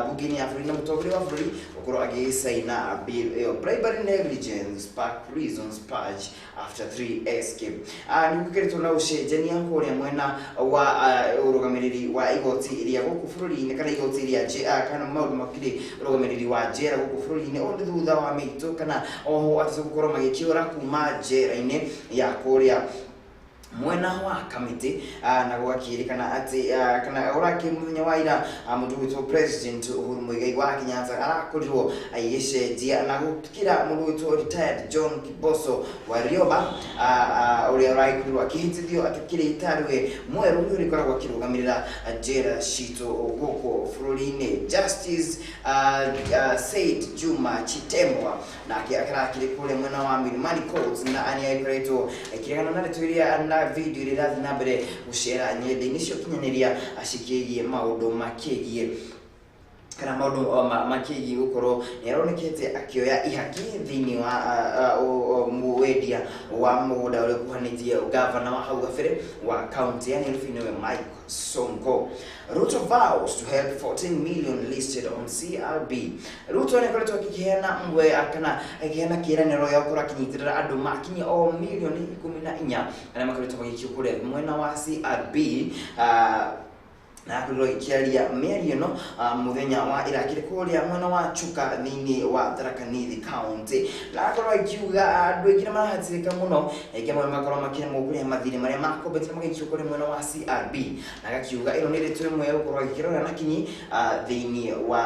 Bunge-inĩ ya bũrũri na mũtongoria wa bũrũri gũkorwo agĩcaina bill ĩyo. Bribery, negligence spark prisons purge after three escape. Nĩ gũkoretwo na ũcenjania kũrĩa mwena wa ũrũgamĩrĩri wa igoti rĩa gũkũ bũrũri-inĩ kana igoti rĩa kana maũndũ makĩrĩ ũrũgamĩrĩri wa njera gũkũ bũrũri-inĩ. Ũũ nĩ thutha wa mĩitũ kana oho atatũ gũkorwo magĩkĩũra kuma njera-inĩ ya kũrĩa mwena wa Kamiti, na gũgakĩrĩkana atĩ kana ũrakĩ mũthenya wa ira, mũndũ gwĩtwo President Uhuru Muigai wa Kenyatta arakorirwo agĩgĩcenjia na gũkĩra mũndũ gwĩtwo retired John Kiboso Warioba, ũrĩa ũragĩkorirwo akĩhĩtithio atĩ kĩrĩ tarĩwe mwerũ ũrĩa ũrĩkoragwo akĩrũgamĩrĩra njera citũ gũkũ bũrũri-inĩ. Justice Said Juma Chitemwa nake akarakĩrĩ kũrĩa mwena wa Milimani Court na nĩ agĩkoretwo akĩregana na ndeto iria na video iria irathiĩ na mbere gũcera nyenda-inĩ cia ũkinyanĩria cikĩgiĩ maũndũ makĩgiĩ kana maũndũ makĩgiĩ gũkorwo nĩ aronekete akĩoya ihaki thĩinĩ wa wendia wa mũgũnda ũrĩa ũkuhanĩtie gavana wa hau gabere wa kaunti ya Nairobi, nĩwe Mike Sonko. Ruto vows to help 14 million listed on CRB. Ruto nĩ akoretwo akĩheana mwe kana akĩheana kĩĩranĩro gĩa gũkorwo akĩnyitĩrĩra andũ makinyia o milioni 14 arĩa makoretwo magĩikio kũrĩa mwena wa CRB, na akorirwo agĩkĩaria mĩario ĩno mũthenya wa irakĩrĩ kũrĩa mwena wa Chuka thĩinĩ wa Tharaka Nithi County, na akorwo akiuga andũ aingĩ nĩ marahatĩrĩka mũno, aingĩ amwe makorwo makĩremwo kũrĩha mathirĩ marĩa makombete na magaikio kũrĩa mwena wa CRB, na agakiuga ĩno nĩ ndeto ĩmwe ya gũkorwo agĩkĩrora na kinyi thĩinĩ wa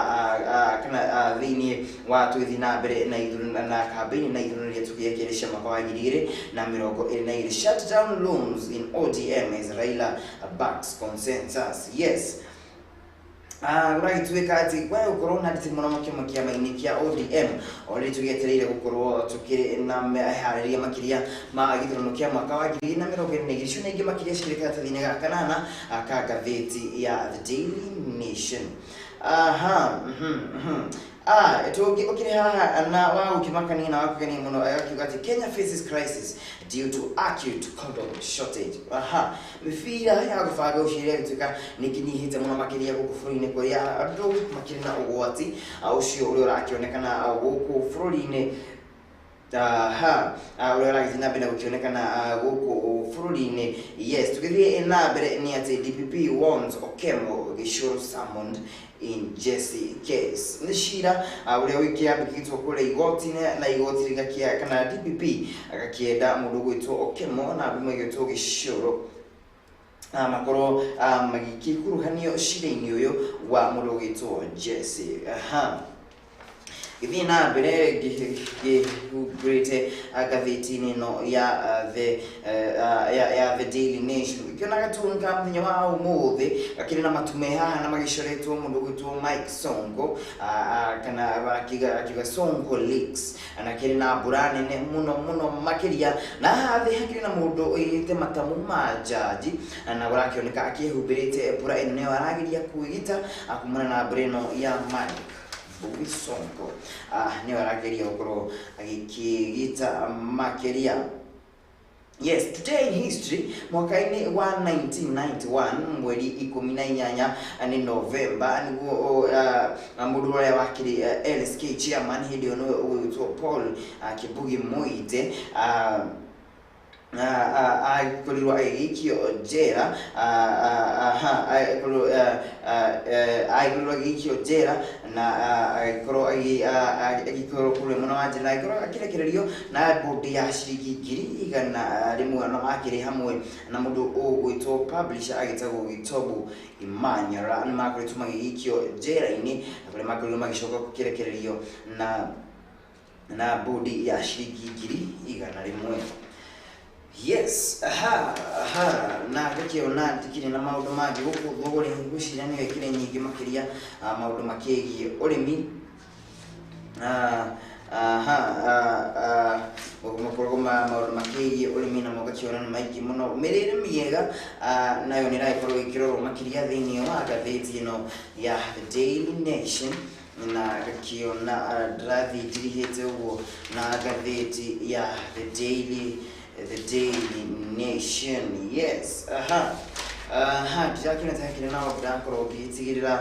kana thĩinĩ wa tũgĩthiĩ na mbere na ithurano na kambĩini na ithurano iria tũgĩekeire cia mwaka wa 2022. Shutdown looms in ODM as Raila backs consensus. Yes, gũragĩtuĩka atĩ kwa gũkorwo na nditi mũno kĩama kĩama-inĩ kĩa ODM o rĩrĩ tũgĩetereire gũkorwo tũkĩrĩ na meharĩria makĩria ma gĩthurano kĩa mwaka wa 2022. Icio na ingĩ makĩria cikĩrĩ karatathi-inĩ ga kanana ka ngathĩti ya The Daily Nation. Aha, tũngĩ ũkĩrĩ haha na wa gũkĩmakania na wa kũgenia mũno, agakiuga atĩ Kenya faces crisis due to acute condom shortage. Aha, mĩbira ya gũbanga ũciari ĩgĩtuĩka nĩ ĩkĩnyihĩte mũno makĩria gũkũ bũrũri-inĩ kũrĩa andũ makĩrĩ na ũgwati ũcio ũrĩa ũrakĩonekana gũkũ bũrũri-inĩ. Aha, ũrĩa ũragĩthiĩ na mbere na gũkĩonekana gũkũ bũrũri-inĩ. Yes, tũgĩthiĩ na mbere nĩ atĩ DPP warns Okemo Gichuru summoned in Jesse case. Nĩ cira ũrĩa wĩkĩambĩkĩtwo kũrĩa igoti-inĩ na igoti rĩgakĩa kana DPP agakĩenda mũndũ ũgwĩtwo Okemo na andũ megĩtwo Gichuru makorwo magĩkĩkuruhanio cira-inĩ ũyũ wa mũndũ ũgwĩtwo Jesse. Aha, gĩthiĩ na mbere ngĩhungurĩte ngathĩti-inĩ ĩno ya the ya The Daily Nation, ngĩkĩona gatuni ka mũthenya wa ũmũthĩ gakĩrĩ na matu me haha na magĩcoretwo mũndũ ũgwĩtwo Mike Sonko, kana akiuga Sonko Leaks, na kĩrĩ na mbura nene mũno mũno makĩria, na haha thĩ hakĩrĩ na mũndũ ũigĩte matamu ma njanji na ũrakĩoneka akĩhumbĩrĩte mbura ĩno, nĩyo arageria kwĩgita kumana na mbura ĩno ya Mike Mbuvi Sonko. Nĩyo arageria gũkorwo agĩkĩgita makĩria. Yes, today in history, mwaka-inĩ wa 1991, mweri 18 nĩ Novemba, nĩguo mũndũ ũrĩa wakĩrĩ LSK chairman hĩndĩ ĩyo, nĩwe ũgwĩtwo Paul Kibugi Muite, akorirwo agĩgĩikio njera. Aha, agĩkorirwo agĩikio njera na agĩkorwo agĩkorwo kũrĩa mwena wa njera na agĩkorwo akĩrekererio na bũndi ya ciringi 100,000, na makĩrĩ hamwe na mũndũ ũgwĩtwo publisher agĩtagwo Gitobu Imanyara. Nĩ makoretwo magĩgĩikio njera-inĩ na kũrĩa makorirwo magĩcoka gũkĩrekererio na bũndi ya ciringi 100,000. Yes, aha, aha, na ngakĩona ndikĩrĩ na maũndũ mangĩ gũkũ thũgũrĩ, ngwĩciria nĩyo ĩkĩrĩ nyingĩ makĩria, maũndũ makĩgiĩ ũrĩmi. Aha, makoragwo maũndũ makĩgiĩ ũrĩmi na mũgakĩona nĩ maingĩ mũno. Mĩrĩre mĩega nayo nĩ ĩragĩkorwo ĩkĩrorwo makĩria thĩinĩ wa ngathĩti ĩno ya The Daily Nation, na ngakĩona ndĩrathiĩ ndirihĩte ũguo na ngathĩti ya The Daily Nation. Yes, aha. Ha ndirakĩona ta hakĩrĩ na maũndũ ndakorwo ngĩtigĩrĩra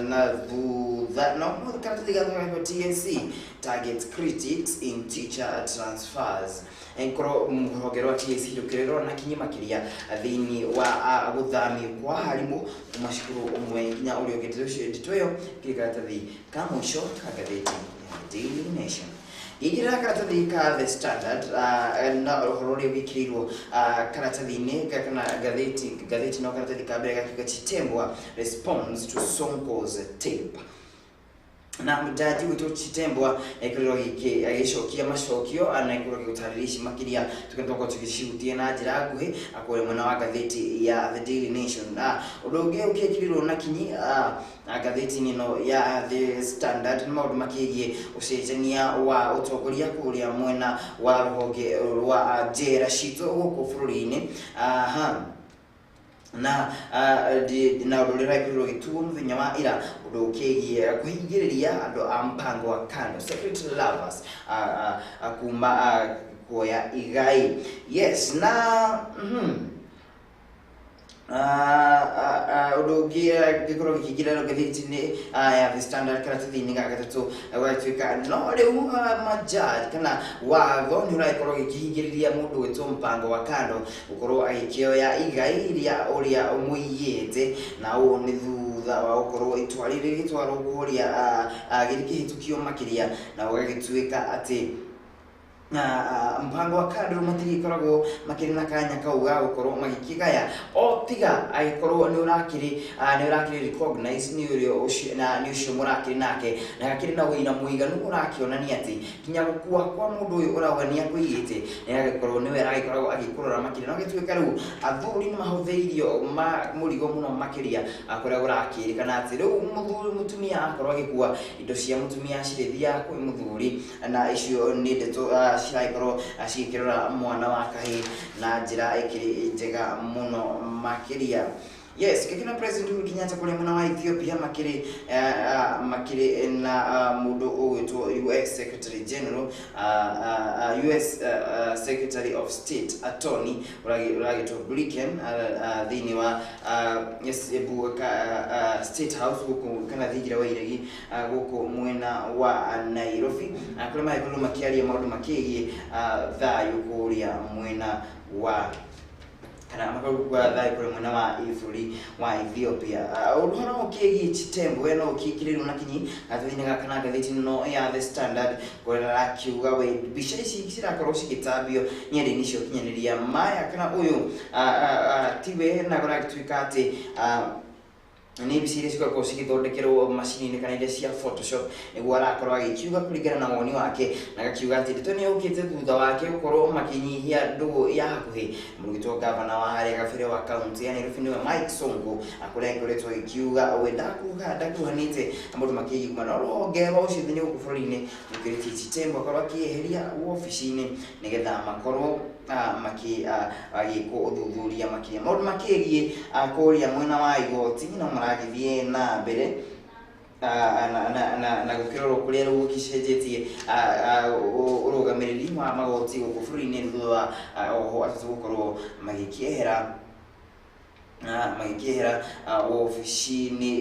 na thutha no karatathi gathondekwo TSC targets critics in teacher transfers. Enkorwo rũhonge rwa TSC rũkĩrĩrwo na kinyi makĩria thĩinĩ wa gũthamio kwa arimũ kuma cukuru ũmwe nginya ũrĩa ũngĩ. Ndeto ĩyo kĩrĩ karatathi ka mũico ka ngathĩti ya Daily Nation. Ngĩingĩrĩra karatathi ka The Standard, na ũhoro ũrĩa wĩkĩrĩirwo karatathi-inĩ kana ngathĩti no karatathi ka mbere gakiuga Chitembwa responds to Sonko's tape. Na jaji gwitũ Chitembwa ekorirwo agĩcokia macokio na ĩkorwo agĩgũtarĩria ici makĩria tũkorwo tũgĩcihutia na njĩra nguhĩ kũrĩa mwena wa ngathĩti ya The Daily Nation. Na ũndũ ũngĩ ũkĩkĩrĩrwo na kinyi ngathĩti-inĩ ĩno ya The Standard nĩ maũndũ makĩgiĩ ũcenjania wa ũtongoria kũrĩa mwena wa rũhonge rwa njera citũ gũkũ bũrũri-inĩ. Aha, na na ũndũ ũrĩa ũrakorirwo ũgĩtuo mũthenya wa ira, ũndũ ũkĩgiĩ kũhingĩrĩria andũ a mpango wa kando, secret lovers, kuma kuoya igai. Yes, na ũndũ ũngĩ ngĩkorwo gĩkĩingĩra ngathĩti-inĩ ya The Standard karatathi-inĩ ga gatatũ, gũgatuĩka no rĩu majaji kana watho nĩ ũragĩkorwo gĩkĩhingĩrĩria mũndũ gwĩtwo mpango wa kando gũkorwo agĩkĩoya igai rĩa ũrĩa ũmũiyĩte, na ũũ nĩ thutha wa gũkorwo itua rĩrĩ rĩgĩtwarwo kũrĩa gĩkĩhĩtũkio makĩria, na gũgagĩtuĩka atĩ mpango wa kando matigĩkoragwo makĩrĩ na kanya kau ga gũkorwo magĩkĩgaya o tiga agĩkorwo nĩ ũrakĩrĩ recognize nĩ ũrĩa ũcio na nĩ ũcio mũrakĩrĩ nake, na gakĩrĩ na ũira mũiganu ũrakĩonania atĩ nginya gũkua kwa mũndũ ũyũ ũrauga nĩ akũiyĩte nĩ agĩkorwo nĩwe aragĩkoragwo agĩkũrora makĩria. No gĩtuĩka rĩu athuri nĩ mahũthĩirio mũrigo mũno makĩria, kũrĩa kũrakĩrĩkana atĩ rĩu mũthuri mũtumia akorwo agĩkua, indo cia mũtumia cirĩthiaga kwĩ mũthuri, na icio nĩ ndeto ciragĩkorwo cigĩkĩrora mwana wa kahĩĩ na njĩra ĩkĩrĩ njega mũno makĩria. Yes, gĩkĩno President Uhuru Kenyatta kũrĩa mwena wa Ethiopia makĩrĩ na mũndũ ũgwĩtwo US Secretary General, US Secretary of State Attorney ũragĩtwo Blinken, thĩinĩ wa yes, State House gũkũ kana thingira wa iregi gũkũ mwena wa Nairobi, kũrĩa magĩkorirwo makĩaria maũndũ makĩgiĩ thayũ kũrĩa mwena wa kana makorwo thayũ kũrĩa mwena wa bũrũri wa Ethiopia. Ũhoro ũkĩgiĩ Chitembwe no ũkĩkĩrĩrwo na kinyi gathĩti-inĩ gaka na ngathĩti ĩno ya The Standard, kũrĩa arakiuga we mbica ici cirakorwo cigĩtambio nenda-inĩ cia ũkinyanĩria maya kana ũyũ tiwe, na kũragĩtuĩka atĩ nĩ mbica iria cikoragwo cigĩthondekerwo macini-inĩ kana iria cia Photoshop, nĩguo arakorwo agĩkiuga kũringana na woni wake, na agakiuga atĩ ndeto nĩ yũkĩte thutha wake gũkorwo makĩnyihia ndũgũ ya hakuhĩ mũrugĩtwo gavana wa harĩa gabere wa kaunti ya Nairobi, nĩwe Mike Sonko, kũrĩa akoretwo agĩkiuga we ndakuruhanĩte na maũndũ makĩgiĩ kumana na rũhonge rwa ũcindani gũkũ bũrũri-inĩ, rũkĩrĩtie Chitembwe akorwo akĩeheria wabici-inĩ nĩgetha makorwo magĩkwo ũthuthuria makĩria maũndũ makĩgiĩ kũrĩa mwena wa igoti no maragĩthiĩ na mbere na gũkĩrorwo kũrĩa rĩu gũgĩcenjetie ũrũgamĩrĩri wa magoti gũkũ bũrũri-inĩ thutha wa oho atatũ gũkorwo magĩkĩehera wabici-inĩ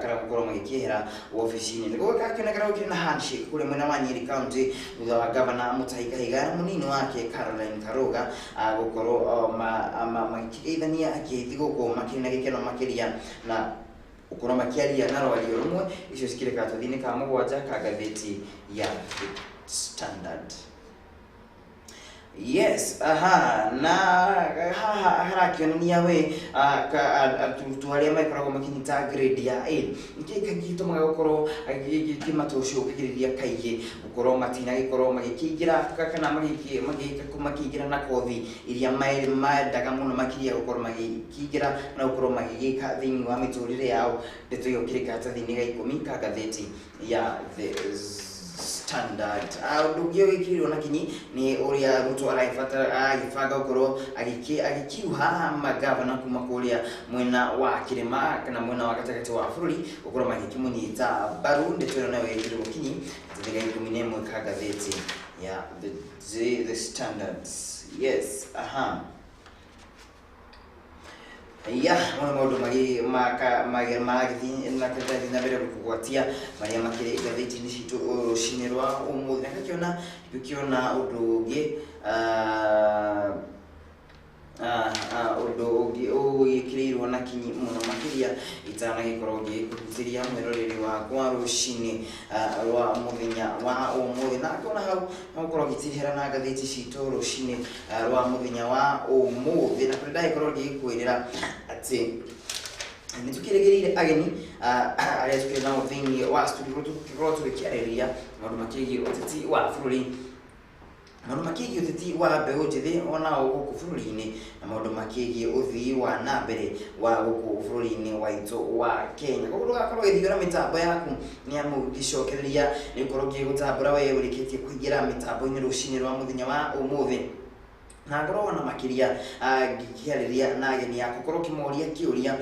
kana gũkorwo magĩkĩehera wabici-inĩ. Nĩguo gakĩonekana gũkĩrĩ na handshake kũrĩa mwena wa Nyeri County thutha wa gavana Mutahi Kahiga na mũnini wake Caroline Karuga gũkorwo magĩkĩgeithania kĩthigũkũ makĩrĩ na gĩkeno makĩria na gũkorwo makĩaria na rwario rũmwe. Icio cikĩrĩ karatathi-inĩ ka mũgwanja ka ngathĩti ya The Standard. Yes, aha, na haha harakĩonania we arutwo arĩa magĩkoragwo makĩnyita grade ya A, nĩkĩ gĩtũmaga gũkorwo kĩmatũcũngagĩrĩria kaingĩ gũkorwo matinagĩkorwo magĩkĩingĩra kana makĩingĩra na kothi iria mendaga mũno makĩria gũkorwo magĩkĩingĩra na gũkorwo magĩgĩka thĩinĩ wa mĩtũrĩre yao. Ndeto ĩyo kĩrĩ karatathi-inĩ ga 10 ka ngathĩti ya The Standard. Ũndũ ũngĩ ũgĩkĩrĩirwo na kinyi nĩ ũrĩa Ruto aragĩbatara aragĩbanga gũkorwo agĩkiuha magavana kuma kũrĩa mwena wa kĩrĩma kana mwena wa gatagatĩ wa bũrũri gũkorwo magĩkĩmũnyita mbaru. Ndeto ĩno nayo ĩkĩrĩirwo kinyi karatathi ga 11 ka ngathĩti ya The Standards. Yes, aha. Ya mona maũndũ maragĩthiĩ na kĩrathiĩ na mbere gũkũgwatia marĩa makĩrĩ ngathĩti-inĩ citũ rũcinĩ rwa ũmũthĩ. Na ngakĩona ngĩkĩona ũndũ ũngĩ, ũndũ ũngĩ ũgĩkĩrĩirwo na kinyi mũno makĩria itanagĩkorwo ngĩkũhutĩria mwĩroreri wakwa rũcinĩ rwa mũthenya wa ũmũthĩ. Na ngona hau no gũkorwo ngĩtirihĩra na ngathĩti citũ rũcinĩ rwa mũthenya wa ũmũthĩ, na kũrĩa ndagĩkorwo ngĩgĩkwĩrĩra atĩ nĩ tũkĩrĩgĩrĩire ageni arĩa tũkĩrĩ nao thĩinĩ wa studio tũgĩkorwo tũgĩkĩarĩrĩria maũndũ makĩgiĩ ũteti wa bũrũri, maũndũ makĩgiĩ ũteti wa mbeũ njĩthĩ onao gũkũ bũrũri-inĩ, na maũndũ makĩgiĩ ũthii wa na mbere wa gũkũ bũrũri-inĩ waitũ wa Kenya. Koguo ndũgakorwo ũgĩthiũra mĩtambo yaku, nĩ amu ngĩcokereria nĩ gũkorwo ngĩgũtambũra we ũrĩkĩtie kũingĩra mĩtambo-inĩ rũcinĩ rwa mũthenya wa ũmũthĩ. Na ngorwo ona makĩria ngĩkĩarĩria na ageni aku, korwo ũkĩmoria kĩũria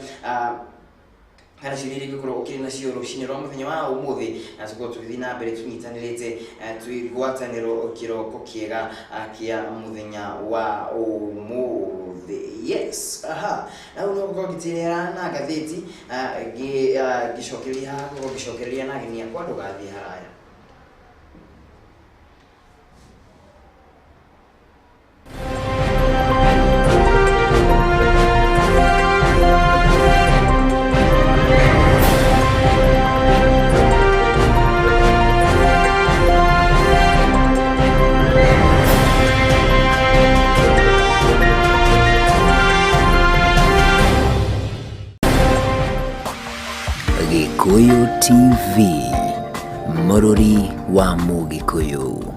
kana ciũria iria ingĩkorwo ũkĩrĩ nacio rũcinĩ rwa mũthenya wa ũmũthĩ, na tũkorwo tũgĩthiĩ na mbere tũnyitanĩrĩte twĩ ngwatanĩro kĩroko kĩega kĩa mũthenya wa ũmũthĩ. Yes, aha, na rĩu no gũkorwo ngĩtirĩra na ngathĩti, ngĩcokereria haha, ngorwo ngĩcokereria na ageni akwa. Ndũgathiĩ haraya. Gikuyu TV, Mũrũri wa Mũgĩkũyũ.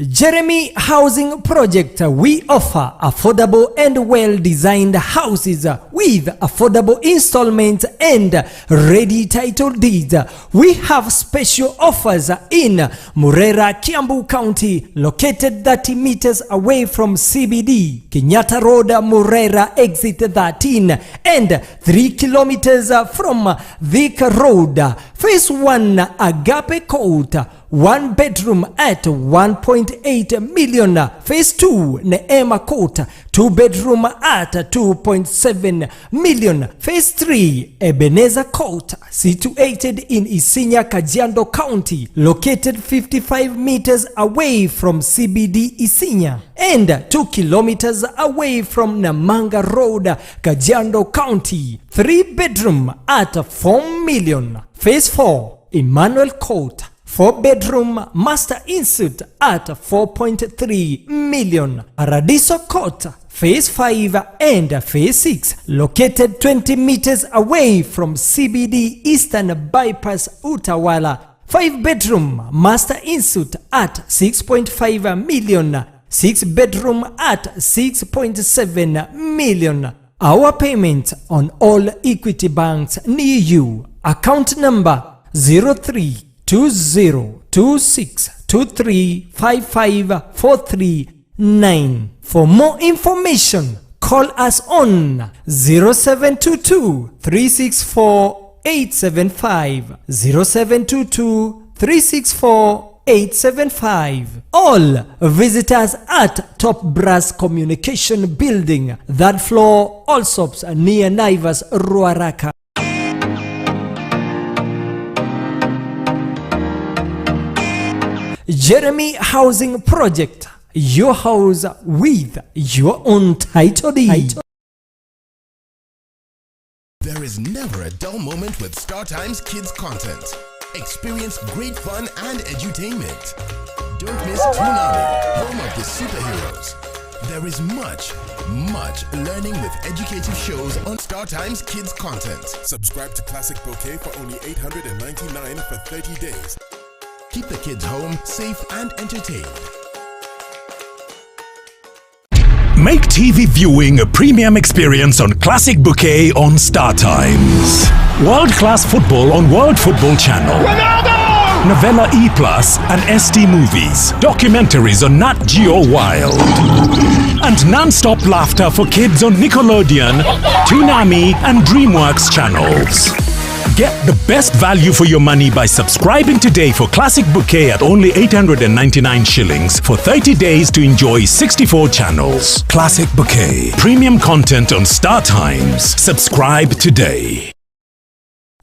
Jeremy Housing Project. We offer affordable and well-designed houses with affordable installments and ready title deeds. We have special offers in Murera, Kiambu County, located 30 meters away from CBD, Kenyatta Road, Murera, exit 13, and 3 kilometers from Thika Road. Phase 1, Agape Court, one bedroom at 1.8 million. Phase 2, Neema Court, two bedroom at 2.7 million. Phase 3, Ebenezer Court, situated in Isinya, Kajiado County, located 55 meters away from CBD Isinya and 2 kilometers away from Namanga Road, Kajiado County. 3 bedroom at 4 million. Phase 4, Emmanuel Court, 4 bedroom master ensuite at 4.3 million. Paradiso Court, Phase 5 and Phase 6, located 20 meters away from CBD Eastern Bypass Utawala. 5 bedroom master ensuite at 6.5 million. 6 bedroom at 6.7 million. Our payment on all Equity banks near you. Account number 032026235543. For more information, call us on 0722 364 875, 0722 364 875. All visitors at Top Brass Communication Building, third floor, Allsops, near Naivas, Ruaraka. Jeremy Housing Project, your house with your own title deed. There is never a dull moment with StarTimes Kids content. Experience great fun and edutainment. Don't miss Toonami, home of the superheroes. There is much, much learning with educative shows on StarTimes Kids content. Subscribe to Classic Bouquet for only 899 for 30 days. Keep the kids home, safe and entertained. Make TV viewing a premium experience on Classic Bouquet on Star Times. World-class football on World Football Channel. Ronaldo! Novella E Plus and ST Movies. Documentaries on Nat Geo Wild. And non-stop laughter for kids on Nickelodeon, Toonami and DreamWorks channels. Get the best value for your money by subscribing today for Classic Bouquet at only 899 shillings for 30 days to enjoy 64 channels. Classic Bouquet. Premium content on Star Times. Subscribe today.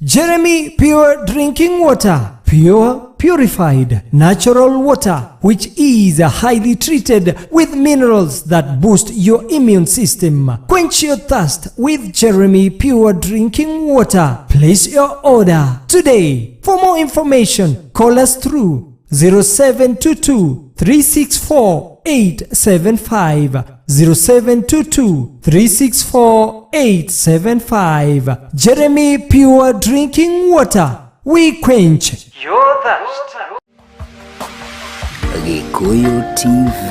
Jeremy Pure Drinking Water. Pure, purified, natural water, which is highly treated with minerals that boost your immune system. Quench your thirst with Jeremy Pure Drinking Water. Place your order today. For more information, call us through 0722 364 875. 0722 364 875. Jeremy Pure Drinking Water. We quench your thirst. Gikuyu TV,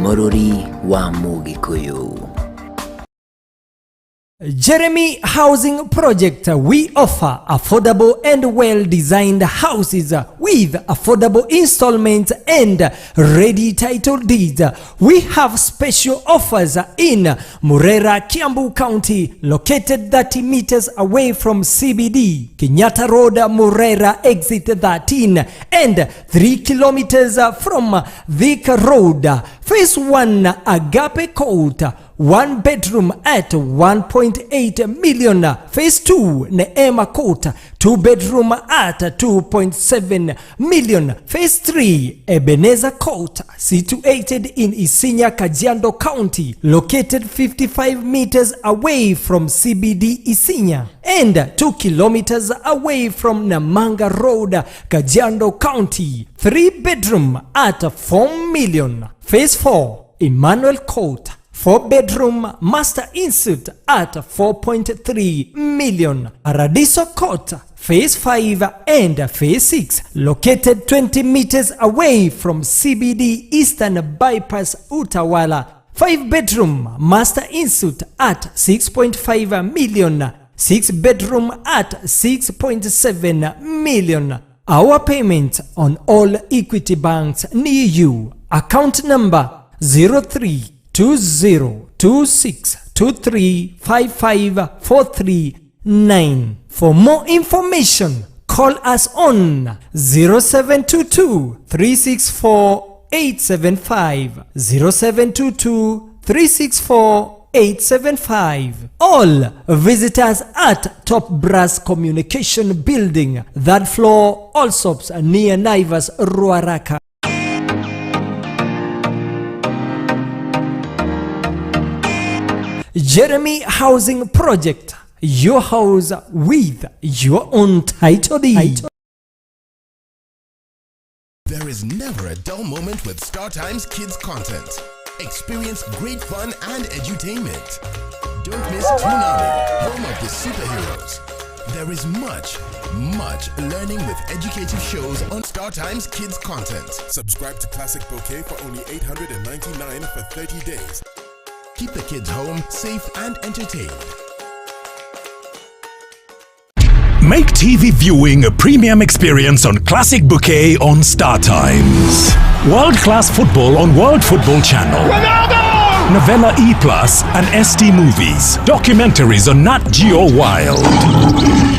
Mũrũri wa Mũgĩkũyũ. Jeremy Housing Project. We offer affordable and well designed houses with affordable installments and ready title deeds. We have special offers in Murera, Kiambu County, located 30 meters away from CBD, Kenyatta Road, Murera, exit 13, and 3 kilometers from Thika Road. Phase 1, Agape Court, one bedroom at 1.8 million. Phase 2, Neema Court, two bedroom at 2.7 million. Phase 3, Ebenezer Court, situated in Isinya, Kajiado County, located 55 meters away from CBD Isinya and 2 kilometers away from Namanga Road, Kajiado County. 3 bedroom at 4 million. Phase 4, Emmanuel Court, 4 bedroom master ensuite at 4.3 million. Paradiso Court, Phase 5 and Phase 6, located 20 meters away from CBD Eastern Bypass Utawala. 5 bedroom master ensuite at 6.5 million. 6 bedroom at 6.7 million. Our payment on all Equity banks near you. Account number 032026235543. For more information, call us on 0722 364 875, 0722 364 875. All visitors at Top Brass Communication Building, third floor, Allsops, near Naivas, Ruaraka. Jeremy Housing Project, your house with your own title deed. There is never a dull moment with Star Times Kids content. Experience great fun and edutainment. Don't miss Toonami, home of the superheroes. There is much, much learning with educative shows on Star Times Kids content. Subscribe to Classic Bouquet for only 899 for 30 days. Keep the kids home, safe and entertained. Make TV viewing a premium experience on Classic Bouquet on Star Times. World class football on World Football Channel. Ronaldo! Novella E Plus and ST Movies. Documentaries on Nat Geo Wild.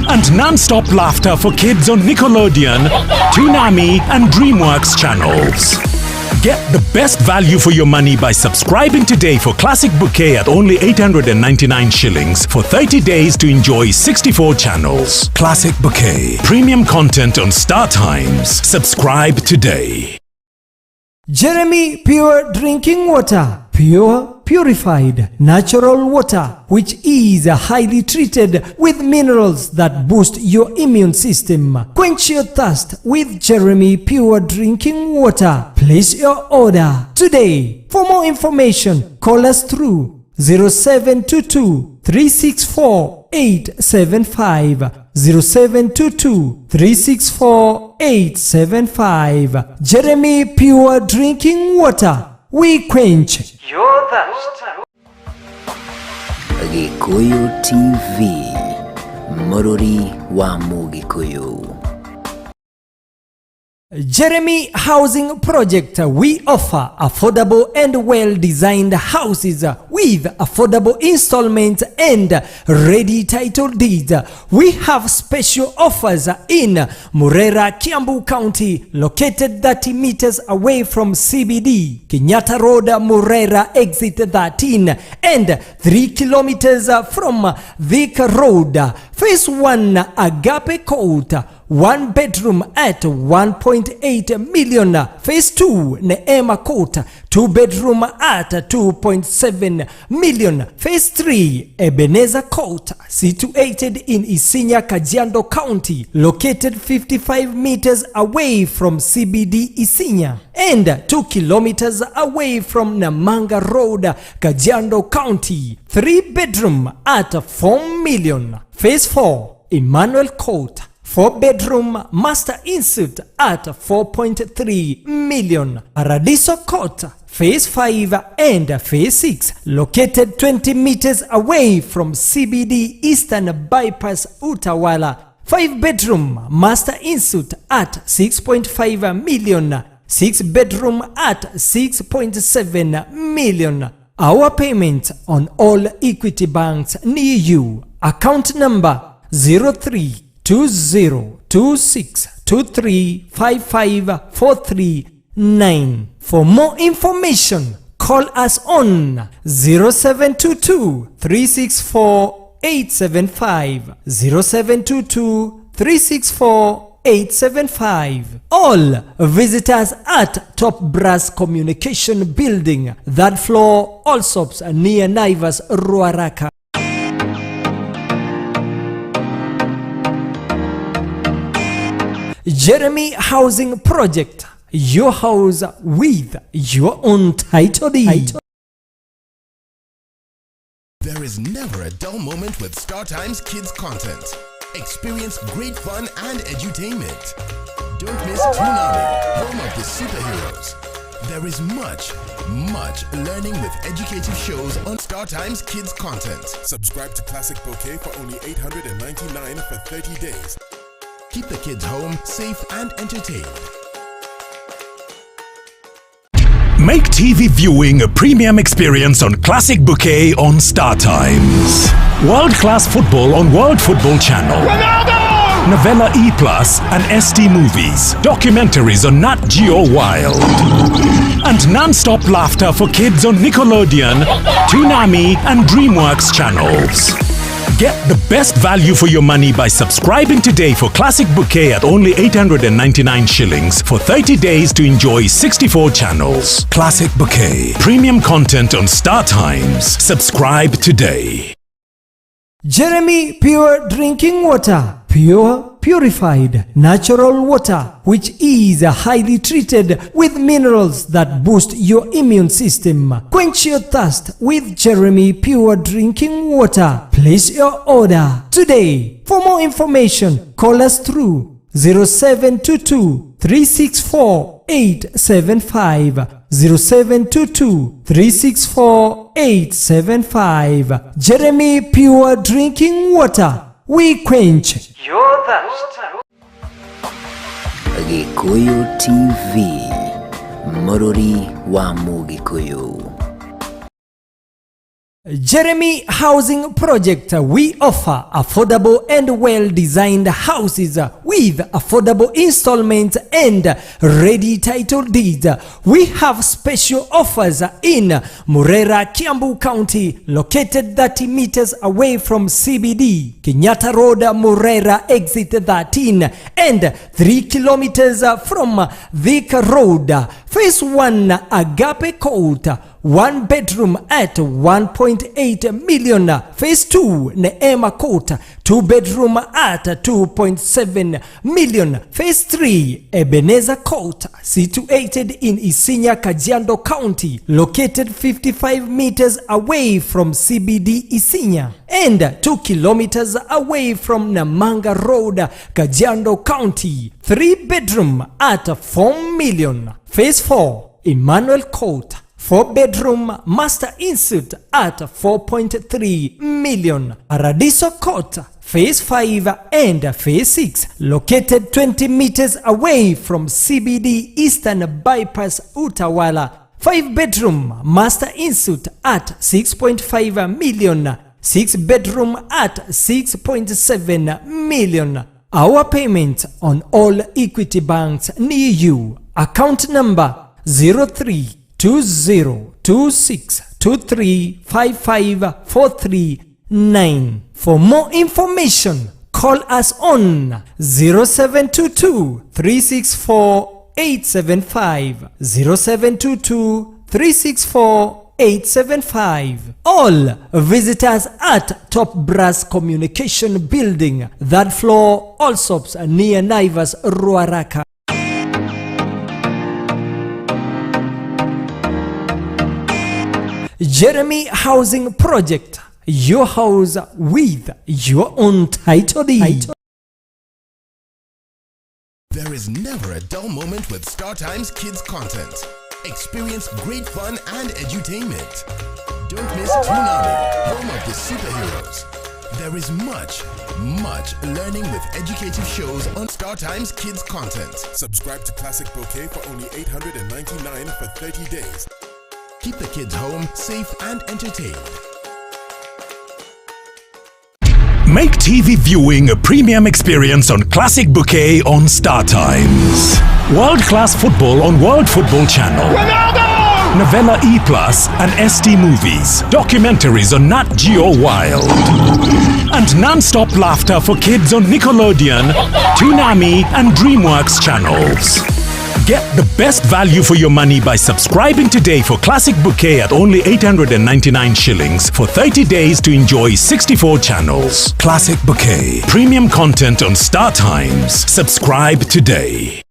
And non-stop laughter for kids on Nickelodeon, Toonami and DreamWorks channels. Get the best value for your money by subscribing today for Classic Bouquet at only 899 shillings for 30 days to enjoy 64 channels. Classic Bouquet. Premium content on Star Times. Subscribe today. Jeremy Pure Drinking Water. Pure, purified, natural water, which is highly treated with minerals that boost your immune system. Quench your thirst with Jeremy Pure Drinking Water. Place your order today. For more information, call us through 0722 364 875, 0722 364 875. Jeremy Pure Drinking Water. We quench your thirst. Gikuyu TV, Mũrũri wa Mũgĩkũyũ. Jeremy Housing Project. We offer affordable and well-designed houses with affordable installments and ready title deeds. We have special offers in Murera, Kiambu County, located 30 meters away from CBD, Kenyatta Road, Murera, exit 13, and 3 kilometers from Thika Road. Phase 1, Agape Court, one bedroom at 1.8 million. Phase 2, Neema Court, two bedroom at 2.7 million. Phase 3, Ebenezer Court, situated in Isinya, Kajiado County, located 55 meters away from CBD Isinya and 2 kilometers away from Namanga Road, Kajiado County. 3 bedroom at 4 million. Phase 4, Emmanuel Court, 4 bedroom master ensuite at 4.3 million. Paradiso Court, Phase 5 and Phase 6, located 20 meters away from CBD Eastern Bypass, Utawala. 5 bedroom master ensuite at 6.5 million. 6 bedroom at 6.7 million. Our payment on all Equity banks near you. Account number 032026235543. For more information, call us on 0722 364 875, 0722 364 875. All visitors at Top Brass Communication Building, third floor, Allsops, near Naivas, Ruaraka. Jeremy Housing Project, your house with your own title deed. There is never a dull moment with Star Times Kids content. Experience great fun and edutainment. Don't miss Toonami, home of the superheroes. There is much, much learning with educative shows on Star Times Kids content. Subscribe to Classic Bouquet for only 899 for 30 days. Keep the kids home, safe and entertained. Make TV viewing a premium experience on Classic Bouquet on Star Times. World class football on World Football Channel. Ronaldo! Novella E Plus and ST Movies. Documentaries on Nat Geo Wild. And non-stop laughter for kids on Nickelodeon, Toonami and DreamWorks channels. Get the best value for your money by subscribing today for Classic Bouquet at only 899 shillings for 30 days to enjoy 64 channels. Classic Bouquet. Premium content on Star Times. Subscribe today. Jeremy Pure Drinking Water. Pure, purified, natural water, which is highly treated with minerals that boost your immune system. Quench your thirst with Jeremy Pure Drinking Water. Place your order today. For more information, call us through 0722 364 875, 0722 364 875. Jeremy Pure Drinking Water. We quench your thirst. Gikuyu TV, Mũrũri wa Mũgĩkũyũ. Jeremy Housing Project. We offer affordable and well-designed houses with affordable installments and ready title deeds. We have special offers in Murera, Kiambu County, located 30 meters away from CBD, Kenyatta Road, Murera, exit 13, and 3 kilometers from Thika Road. Phase 1, Agape Court, one bedroom at 1.8 million. Phase 2, Neema Court, two bedroom at 2.7 million. Phase 3, Ebenezer Court, situated in Isinya, Kajiado County, located 55 meters away from CBD Isinya and 2 kilometers away from Namanga Road, Kajiado County. 3 bedroom at 4 million. Phase 4, Emmanuel Court, 4 bedroom master ensuite at 4.3 million. Paradiso Court, Phase 5 and Phase 6, located 20 meters away from CBD Eastern Bypass Utawala. 5 bedroom master ensuite at 6.5 million. 6 bedroom at 6.7 million. Our payment on all Equity banks near you. Account number 032026235543. For more information, call us on 0722 364 875, 0722 364 875. All visitors at Top Brass Communication Building, third floor, Allsops, near Naivas, Ruaraka. Jeremy Housing Project, your house with your own title deed. There is never a dull moment with Star Times Kids content. Experience great fun and edutainment. Don't miss Toonami, home of the superheroes. There is much, much learning with educative shows on Star Times Kids content. Subscribe to Classic Bouquet for only 899 for 30 days. Keep the kids home, safe and entertained. Make TV viewing a premium experience on Classic Bouquet on Star Times. World class football on World Football Channel. Ronaldo! Novella E Plus and ST Movies. Documentaries on Nat Geo Wild. And non-stop laughter for kids on Nickelodeon, Toonami and DreamWorks channels. Get the best value for your money by subscribing today for Classic Bouquet at only 899 shillings for 30 days to enjoy 64 channels. Classic Bouquet. Premium content on Star Times. Subscribe today.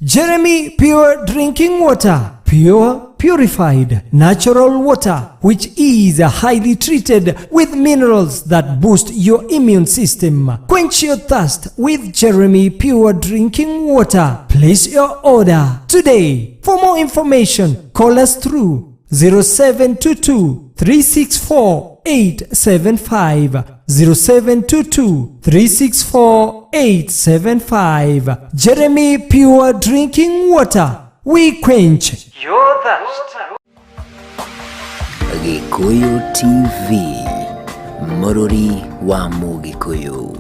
Jeremy Pure Drinking Water. Pure, purified, natural water, which is highly treated with minerals that boost your immune system. Quench your thirst with Jeremy Pure Drinking Water. Place your order today. For more information, call us through 0722 364 875, 0722 364 875. Jeremy Pure Drinking Water. We quench your thirst. Gikuyu TV, Mũrũri wa Mũgĩkũyũ.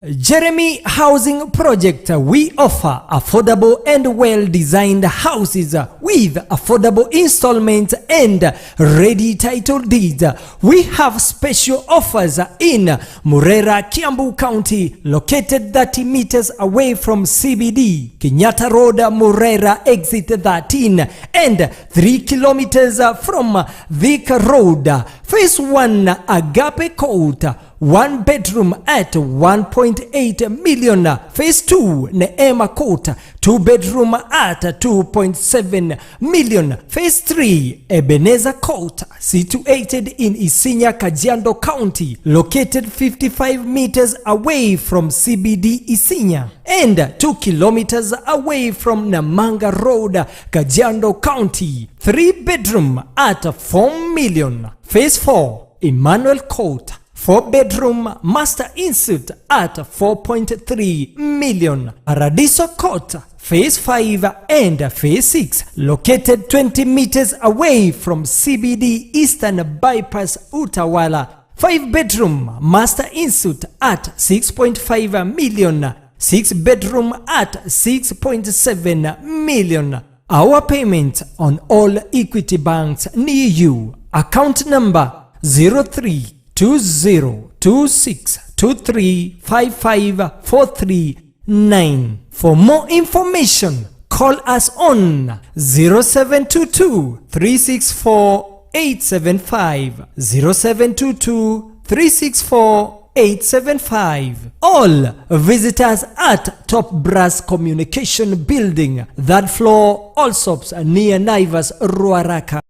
Jeremy Housing Project. We offer affordable and well-designed houses with affordable installments and ready title deeds. We have special offers in Murera, Kiambu County, located 30 meters away from CBD, Kenyatta Road, Murera, exit 13, and 3 kilometers from Thika Road. Phase 1, Agape Court, one bedroom at 1.8 million. Phase 2, Neema Court, two bedroom at 2.7 million. Phase 3, Ebenezer Court, situated in Isinya, Kajiado County, located 55 meters away from CBD Isinya and 2 kilometers away from Namanga Road, Kajiado County. 3 bedroom at 4 million. Phase 4, Emmanuel Court, 4 bedroom master ensuite at 4.3 million. Paradiso Court, Phase 5 and Phase 6, located 20 meters away from CBD Eastern Bypass Utawala. 5 bedroom master ensuite at 6.5 million. 6 bedroom at 6.7 million. Our payment on all Equity banks near you. Account number 032026235543. For more information, call us on 0722 364 875, 0722 364 875. All visitors at Top Brass Communication Building, third floor, Allsops, near Naivas, Ruaraka.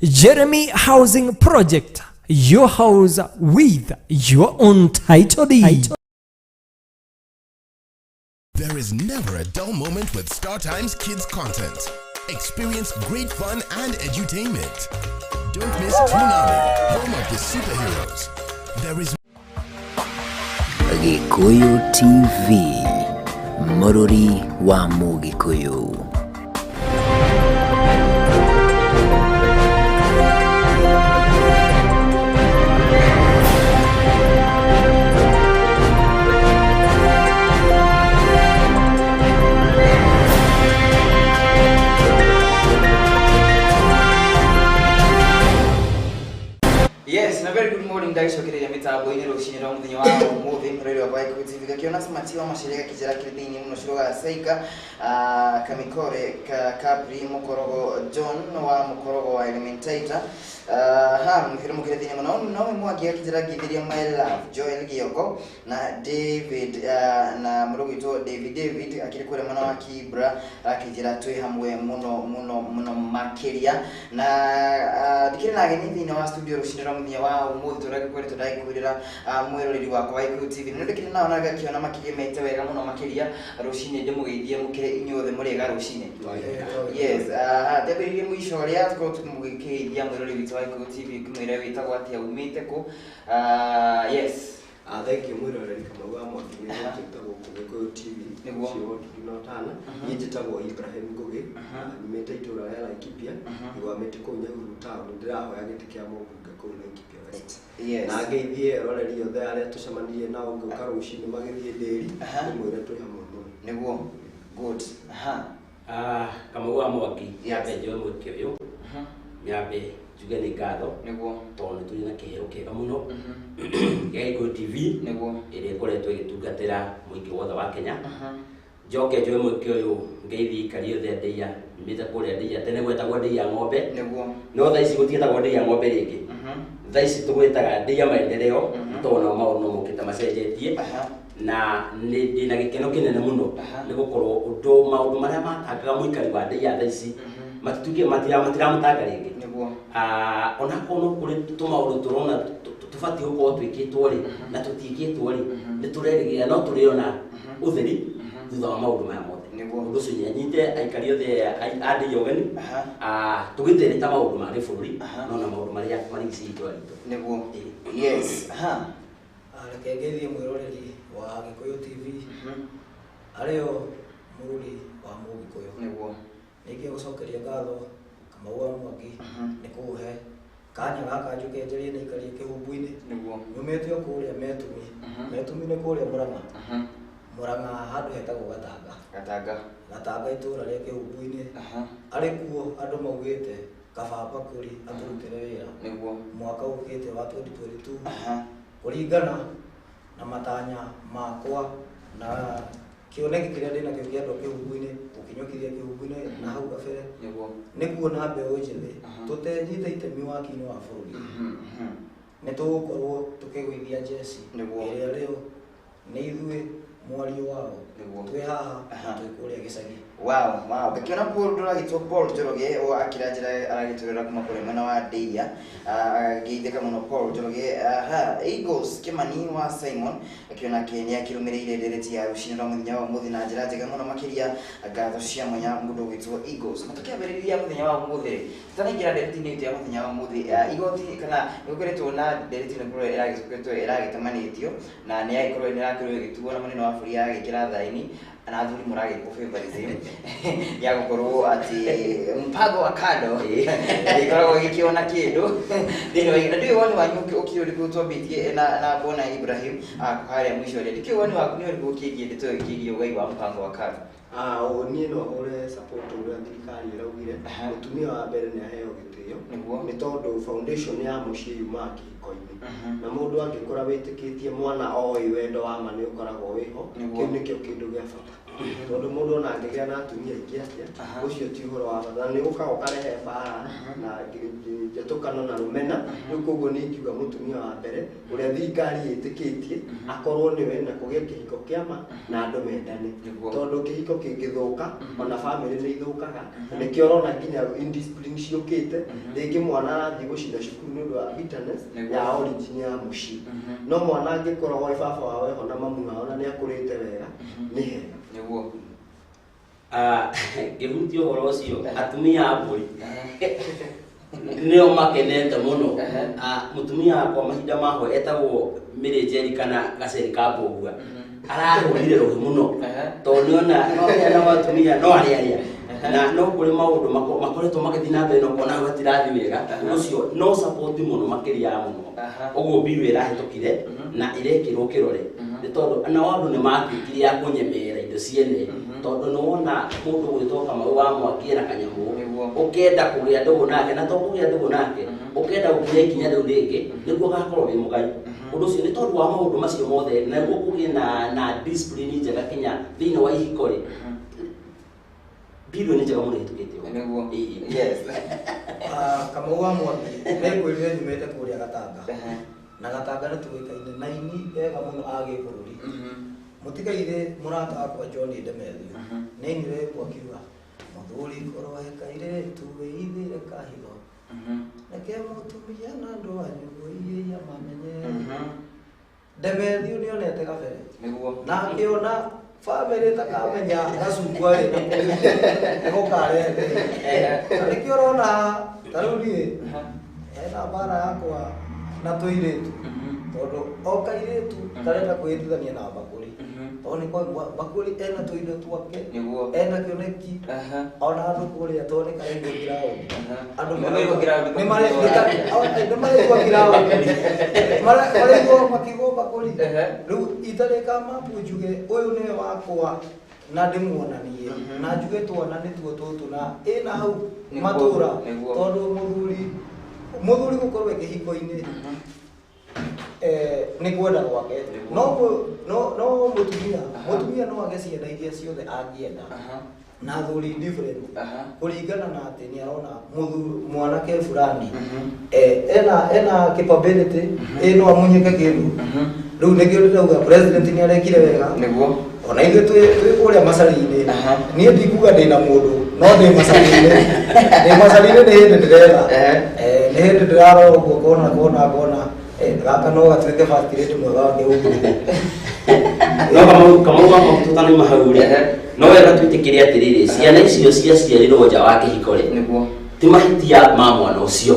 Jeremy Housing Project, your house with your own title deed. There is never a dull moment with Star Times Kids content. Experience great fun and edutainment. Don't miss Toonami, home of the superheroes. There is Gikuyu TV, Mũrũri wa Mũgĩkũyũ. Yes, na very good morning ndagicokereria mitambo-inĩ rũcinĩ rwa mũthenya wa ũmũthĩ mũrori wa Gĩkũyũ TV gakĩona Smart wa Macharia gakĩnjĩra kĩrĩ thĩinĩ mũno Ciroga Saika, Kamikore ka Capri Mũkorogo John wa Mũkorogo wa Elementaita, ha mũkĩrĩ mũkĩrĩ thĩinĩ mũno no Mwangi gakĩnjĩra ngĩthĩria my love Joel Gioko na David, na mũrũgwĩtwo David David akĩrĩ kũrĩa mwena wa Kibra akĩnjĩra twĩ hamwe mũno mũno mũno makĩria na ndikĩrĩ na ageni thĩinĩ wa studio rũcinĩ rwa mũthenya wa ũmũthĩ tũrĩa ngĩkoretwo ndagĩkwĩrĩra mwĩroreri wakwa wa Gĩkũyũ TV nĩ ndĩkĩrĩ nao na ngakĩona makĩgemete wega mũno makĩria rũcinĩ ndĩmũgeithie mũkĩrĩ inyuothe mũrĩega rũcinĩ. Yes, ndĩambĩrĩirie mũico ũrĩa tũkorwo tũkĩmũgeithia mwĩroreri witũ wa Gĩkũyũ TV ũkĩmwĩra wĩtagwo atĩa umĩte kũ. Yes. Thank you mwĩroreri Kamau wa Mwangi nĩ gũtwĩta gũkũ Gĩkũyũ TV. Nĩguo. Ũcio wa 2005. Niĩ njĩtagwo Ibrahim Ngũgĩ, nyumĩte itũũra rĩa Laikipia, ngwamĩte kũu Nyahururu town, ndĩrahoya gĩtĩ kĩa mũmbunge kũu Laikipia West. Yes. Na ngeithie eroreri othe arĩa tũcemanirie nao ngĩũka rũcinĩ magĩthiĩ ndĩri, ndĩmwĩre twĩ hamwe mũno. Nĩguo. Good. Aha. Kamau wa Mwangi, Yes. nyambe njoe mweke ũyũ, nyambe njuge nĩ ngatho Nĩguo. tondũ nĩ tũrĩ na kĩheo kĩega mũno gĩa Gĩkũyũ TV Nĩguo. ĩrĩa ĩkoretwo ĩgĩtungatĩra mũingĩ wothe wa Kenya. Njoke njoe mweke ũyũ ngeithie aikari othe a Ndeiya, nyumĩte kũrĩa Ndeiya, tene gwetagwo Ndeiya ng'ombe, Nĩguo. no thaa ici gũtiĩtagwo Ndeiya ng'ombe rĩngĩ. Thaa ici tũgwĩtaga Ndeiya maendeleo, tondũ nao maũndũ no mokĩte macenjetie. Na nĩ ndĩna gĩkeno kĩnene mũno nĩ gũkorwo ũndũ maũndũ marĩa matangaga mũikari wa Ndeiya thaa ici matituĩke matiramũtanga rĩngĩ. Nĩguo. Onakorwo no kũrĩ tũmaũndũ tũrona tũbatiĩ gũkorwo twĩkĩtwo rĩ na tũtiĩkĩtwo rĩ, nĩ tũrerĩgĩrĩra no tũrĩona ũtheri thutha wa maũndũ maya mothe. Nĩguo. Ũndũ ũcio nyanyite aikari othe a Ndeiya ũgeni, tũgĩtereta maũndũ ma gĩbũrũri no na maũndũ marĩa marigicĩirie itũũra ritũ. Nĩguo. Yes. Aha. Reke ngeithie mwĩroreri wa Gĩkũyũ TV arĩo mũrũri wa Mũgĩkũyũ. Nĩguo. Ningĩ gũcokeria ngatho Kamau wa Mwangi nĩ kũhe kanya gaka njũke njarie na ikarie kĩhumbu-inĩ. Nĩguo. Nyumĩte o kũrĩa Metumi. Metumi nĩ kũrĩa Mũrang'a. Mũrang'a handũ hetagwo Gatanga. Gatanga. Gatanga itũũra rĩa kĩhumbu-inĩ. Arĩ kuo andũ maugĩte kaba bakũri atũrutĩre wĩra. Nĩguo. Mwaka ũkĩte wa 2022. Kũringana na matanya makwa na kĩoneki kĩrĩa ndĩnakĩo kĩa andũ a kĩhumbu-inĩ, gũkinyũkithia kĩhumbu-inĩ na hau kabere. Nĩguo. Nĩ kuona mbeũ njĩthĩ tũtenyita itemi waki-inĩ wa bũrũri. Nĩ tũgũkorwo tũkĩgũithia njeci Nĩguo. ĩrĩa rĩo nĩ ithuĩ mwario wao. Nĩguo. Twĩ haha na twĩ kũrĩa gĩcagi. Wow, wow. Ngakĩona Paul ndũragĩtwo Paul Njoroge o akĩra njĩra aragĩtũrĩra kuma kũrĩa mwena wa Ndeiya. Ngeithĩka mũno Paul Njoroge. Aha, Eagles Kimani wa Simon akĩona ke nĩ akĩrũmĩrĩire ndereti ya rũcinĩ rwa mũthenya wa ũmũthĩ na njĩra njega mũno makĩria ngatho cia mwanya mũndũ ũgwĩtwo Eagles. Na tũkĩambĩrĩria mũthenya wa ũmũthĩ rĩ, tũtanaingĩra ndereti-inĩ itũ ya mũthenya wa ũmũthĩ, igoti kana nĩ gũkoretwo na ndereti ĩno ĩkorwo ĩragĩkoretwo ĩragĩtamanĩtio na nĩ yagĩkorwo nĩ ĩrakorirwo ĩgĩtuo na mũnene wa bũrũri agĩkĩra thaini na athuri mũragĩkwo favorism ya gũkorwo atĩ mpango wa kando ĩkoragwo ĩgĩkĩona kĩndũ thĩinĩ wa na ndiũĩ woni wanyu ũkĩrĩ ũrĩkũ twambĩtie na Bwana Ibrahim harĩa mũico rĩ ndikĩũĩ woni waku nĩ ũrĩkũ ũkĩgiĩ ndeto ĩyo ĩkĩgiĩ ũgai wa mpango wa kando. Niĩ no hũre support ũrĩa thirikari ĩraugire mũtumia wa mbere nĩ aheo gĩtĩo. Nĩguo. Nĩ tondũ foundation ya mũciĩ yumaga kĩhiko-inĩ. Na mũndũ angĩkũra wĩtĩkĩtie mwana oĩ wendo wa ma nĩ ũkoragwo wĩho, kĩu nĩkĩo kĩndũ gĩa bata. Tondũ mũndũ ona angĩgĩa na atumia aingĩ atĩa, ũcio ti ũhoro wa bata. Na nĩ ũkaga ũkarehe mbara na njatũkano na rũmena. Rĩu koguo nĩ ingiuga mũtumia wa mbere ũrĩa thirikari ĩtĩkĩtie akorwo nĩwe na kũgĩe kĩhiko kĩa ma na andũ mendane. Tondũ kĩhiko kĩngĩthũka ona bamĩrĩ nĩ ithũkaga. Na nĩkĩo ũrona nginya indiscipline ciũkĩte, rĩngĩ mwana arathiĩ gũcinda cukuru nĩ ũndũ wa bitterness ya origin ya mũciĩ. No mwana angĩkorwo oĩ baba wao eho na mamu wao na nĩ akũrĩte wega, nĩ hega. Nĩguo. Ah, ngĩhutia ũhoro ũcio, atumia a mbũri nĩo makenete mũno. Ah, mũtumia wakwa mahinda mahwe etagwo Mĩrĩnjeri kana gaceri ka mbũgua, arahũrire rũhĩ mũno tondũ nĩona no nao atumia no arĩa arĩa na no kũrĩ maũndũ makoretwo magĩthiĩ na mbere na ũkona hau hatirathiĩ wega. Ũndũ ũcio no support mũno makĩria ya mũno. Ũguo bill ĩrahĩtũkire na ĩrekĩrwo kĩrore nĩ tondũ nao andũ nĩ matuĩkire a kũnyemerera indo ciene, tondũ nĩ wona mũndũ gwĩtwo Kamau wa Mwangi ena kanyamũ, ũkenda kũgĩa ndũgũ nake, na to kũgĩa ndũgũ nake, ũkenda gũkinya ikinya rĩu rĩngĩ nĩguo ũgakorwo wĩ mũgai. Ũndũ ũcio nĩ tondũ wa maũndũ macio mothe, nĩguo kũgĩe na discipline njega kinya thĩinĩ wa ihiko rĩ, bill nĩ njega mũno ĩhĩtũkĩte ũguo. Nĩguo. Ĩĩ. Yes. Ah, Kamau wa Mwangi, nĩngwĩrire nyumĩte kũrĩa Gatanga, na Gatanga nĩ tũĩkaine na ini ega mũno a gĩbũrũri. Mũtigaire mũrata wakwa John Ndemethio nĩ ainire rwĩmbo akiuga, mũthuri korwo he kairĩtu wĩithĩre kahitho, reke mũtumia na andũ anyu wĩiĩia mamenye. Ndemethio nĩonete gabere. Nĩguo. Na akĩona bamĩrĩ ĩtakamenya gacungwa rĩ, nĩgũkarehe thĩna. Na nĩkĩo ũrona ta rĩu niĩ hena mbara yakwa na tũirĩtu, tondũ o kairĩtu karenda kwĩhĩtithania na mbakũri, tondũ nĩ kwa mbakũri ena tũindo twake. Nĩguo. Ena kĩoneki. Ona andũ kũrĩa tondũ nĩ karaigua ground, andũ Nĩ maraigua ground. Nĩ maraigua ground, maraigua makĩgwo mbakũri. Rĩu itarĩ kamapu njuge ũyũ nĩwe wakwa na ndĩmuonanie na njuge twana nĩtuo tũtũ na ĩna hau matũra. Tondũ mũthuri gũkorwo e kĩhiko-inĩ nĩ kwenda gwake, no mũtumia no age ciana iria ciothe angĩenda na athuri different, kũringana na atĩ nĩ arona mũthuri mwanake fulani ena capability no amunyĩke kĩndũ. Rĩu nĩkĩo ndĩrauga president nĩ arekire wega. Nĩguo. Ona ithuĩ twĩ kũrĩa macari-inĩ, niĩ ndikuga ndĩna mũndũ, no ndĩ macari-inĩ, ndĩ macari-inĩ, nĩ hĩndĩ ndĩretha. Nĩ hĩndĩ ndĩrarora ũguo ngona ngona ngona gaka no gatuĩke first lady mwega wa kĩhungu. No Kamau wa Mwangi, tũtanauma hau rĩ, no wega twĩtĩkĩre atĩrĩrĩ, ciana icio ciaciarirwo nja wa kĩhiko rĩ, ti mahĩtia ma mwana ũcio.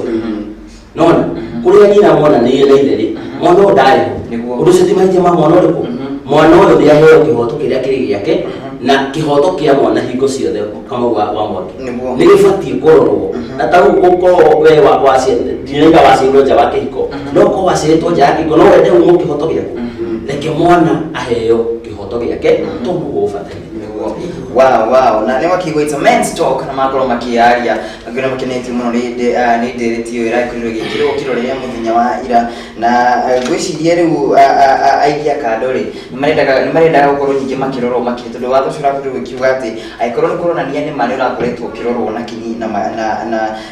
Nona kũrĩa nyina monanĩire na ithe rĩ, mwana ũyũ ndarĩ ho. Ũndũ ũcio ti mahĩtia ma mwana ũrĩkũ. Mwana ũyũ nĩ aheo kĩhoto kĩrĩa kĩrĩ gĩake, na kĩhoto kĩa mwana hingo ciothe, Kamau wa Mwangi, nĩ gĩbatiĩ kũrorwo. Na ta rĩu ũkorwo we ndinauga waciarirwo nja wa kĩhiko, no ũkorwo waciarĩtwo nja ya kĩhiko, no wende umwo kĩhoto gĩaku. Reke mwana aheo kĩhoto gĩake tondũ ũguo ũbataire. Wow, na nĩ wakigwo, it's a men's talk, na makorwo makĩaria makĩona makenetio mũno nĩ ndereti ĩyo ĩrakorirwo ĩgĩkĩrwo kĩrore mũthenya wa ira. Na ngwĩciria rĩu aikia kando rĩ, nĩ marendaga gũkorwo ningĩ makĩrorwo makĩria, tondũ watho ũcio ũrakorirwo ũkiuga atĩ angĩkorwo nĩ kũronania nĩ ma nĩ ũrakoretwo ũkĩrorwo na kinyi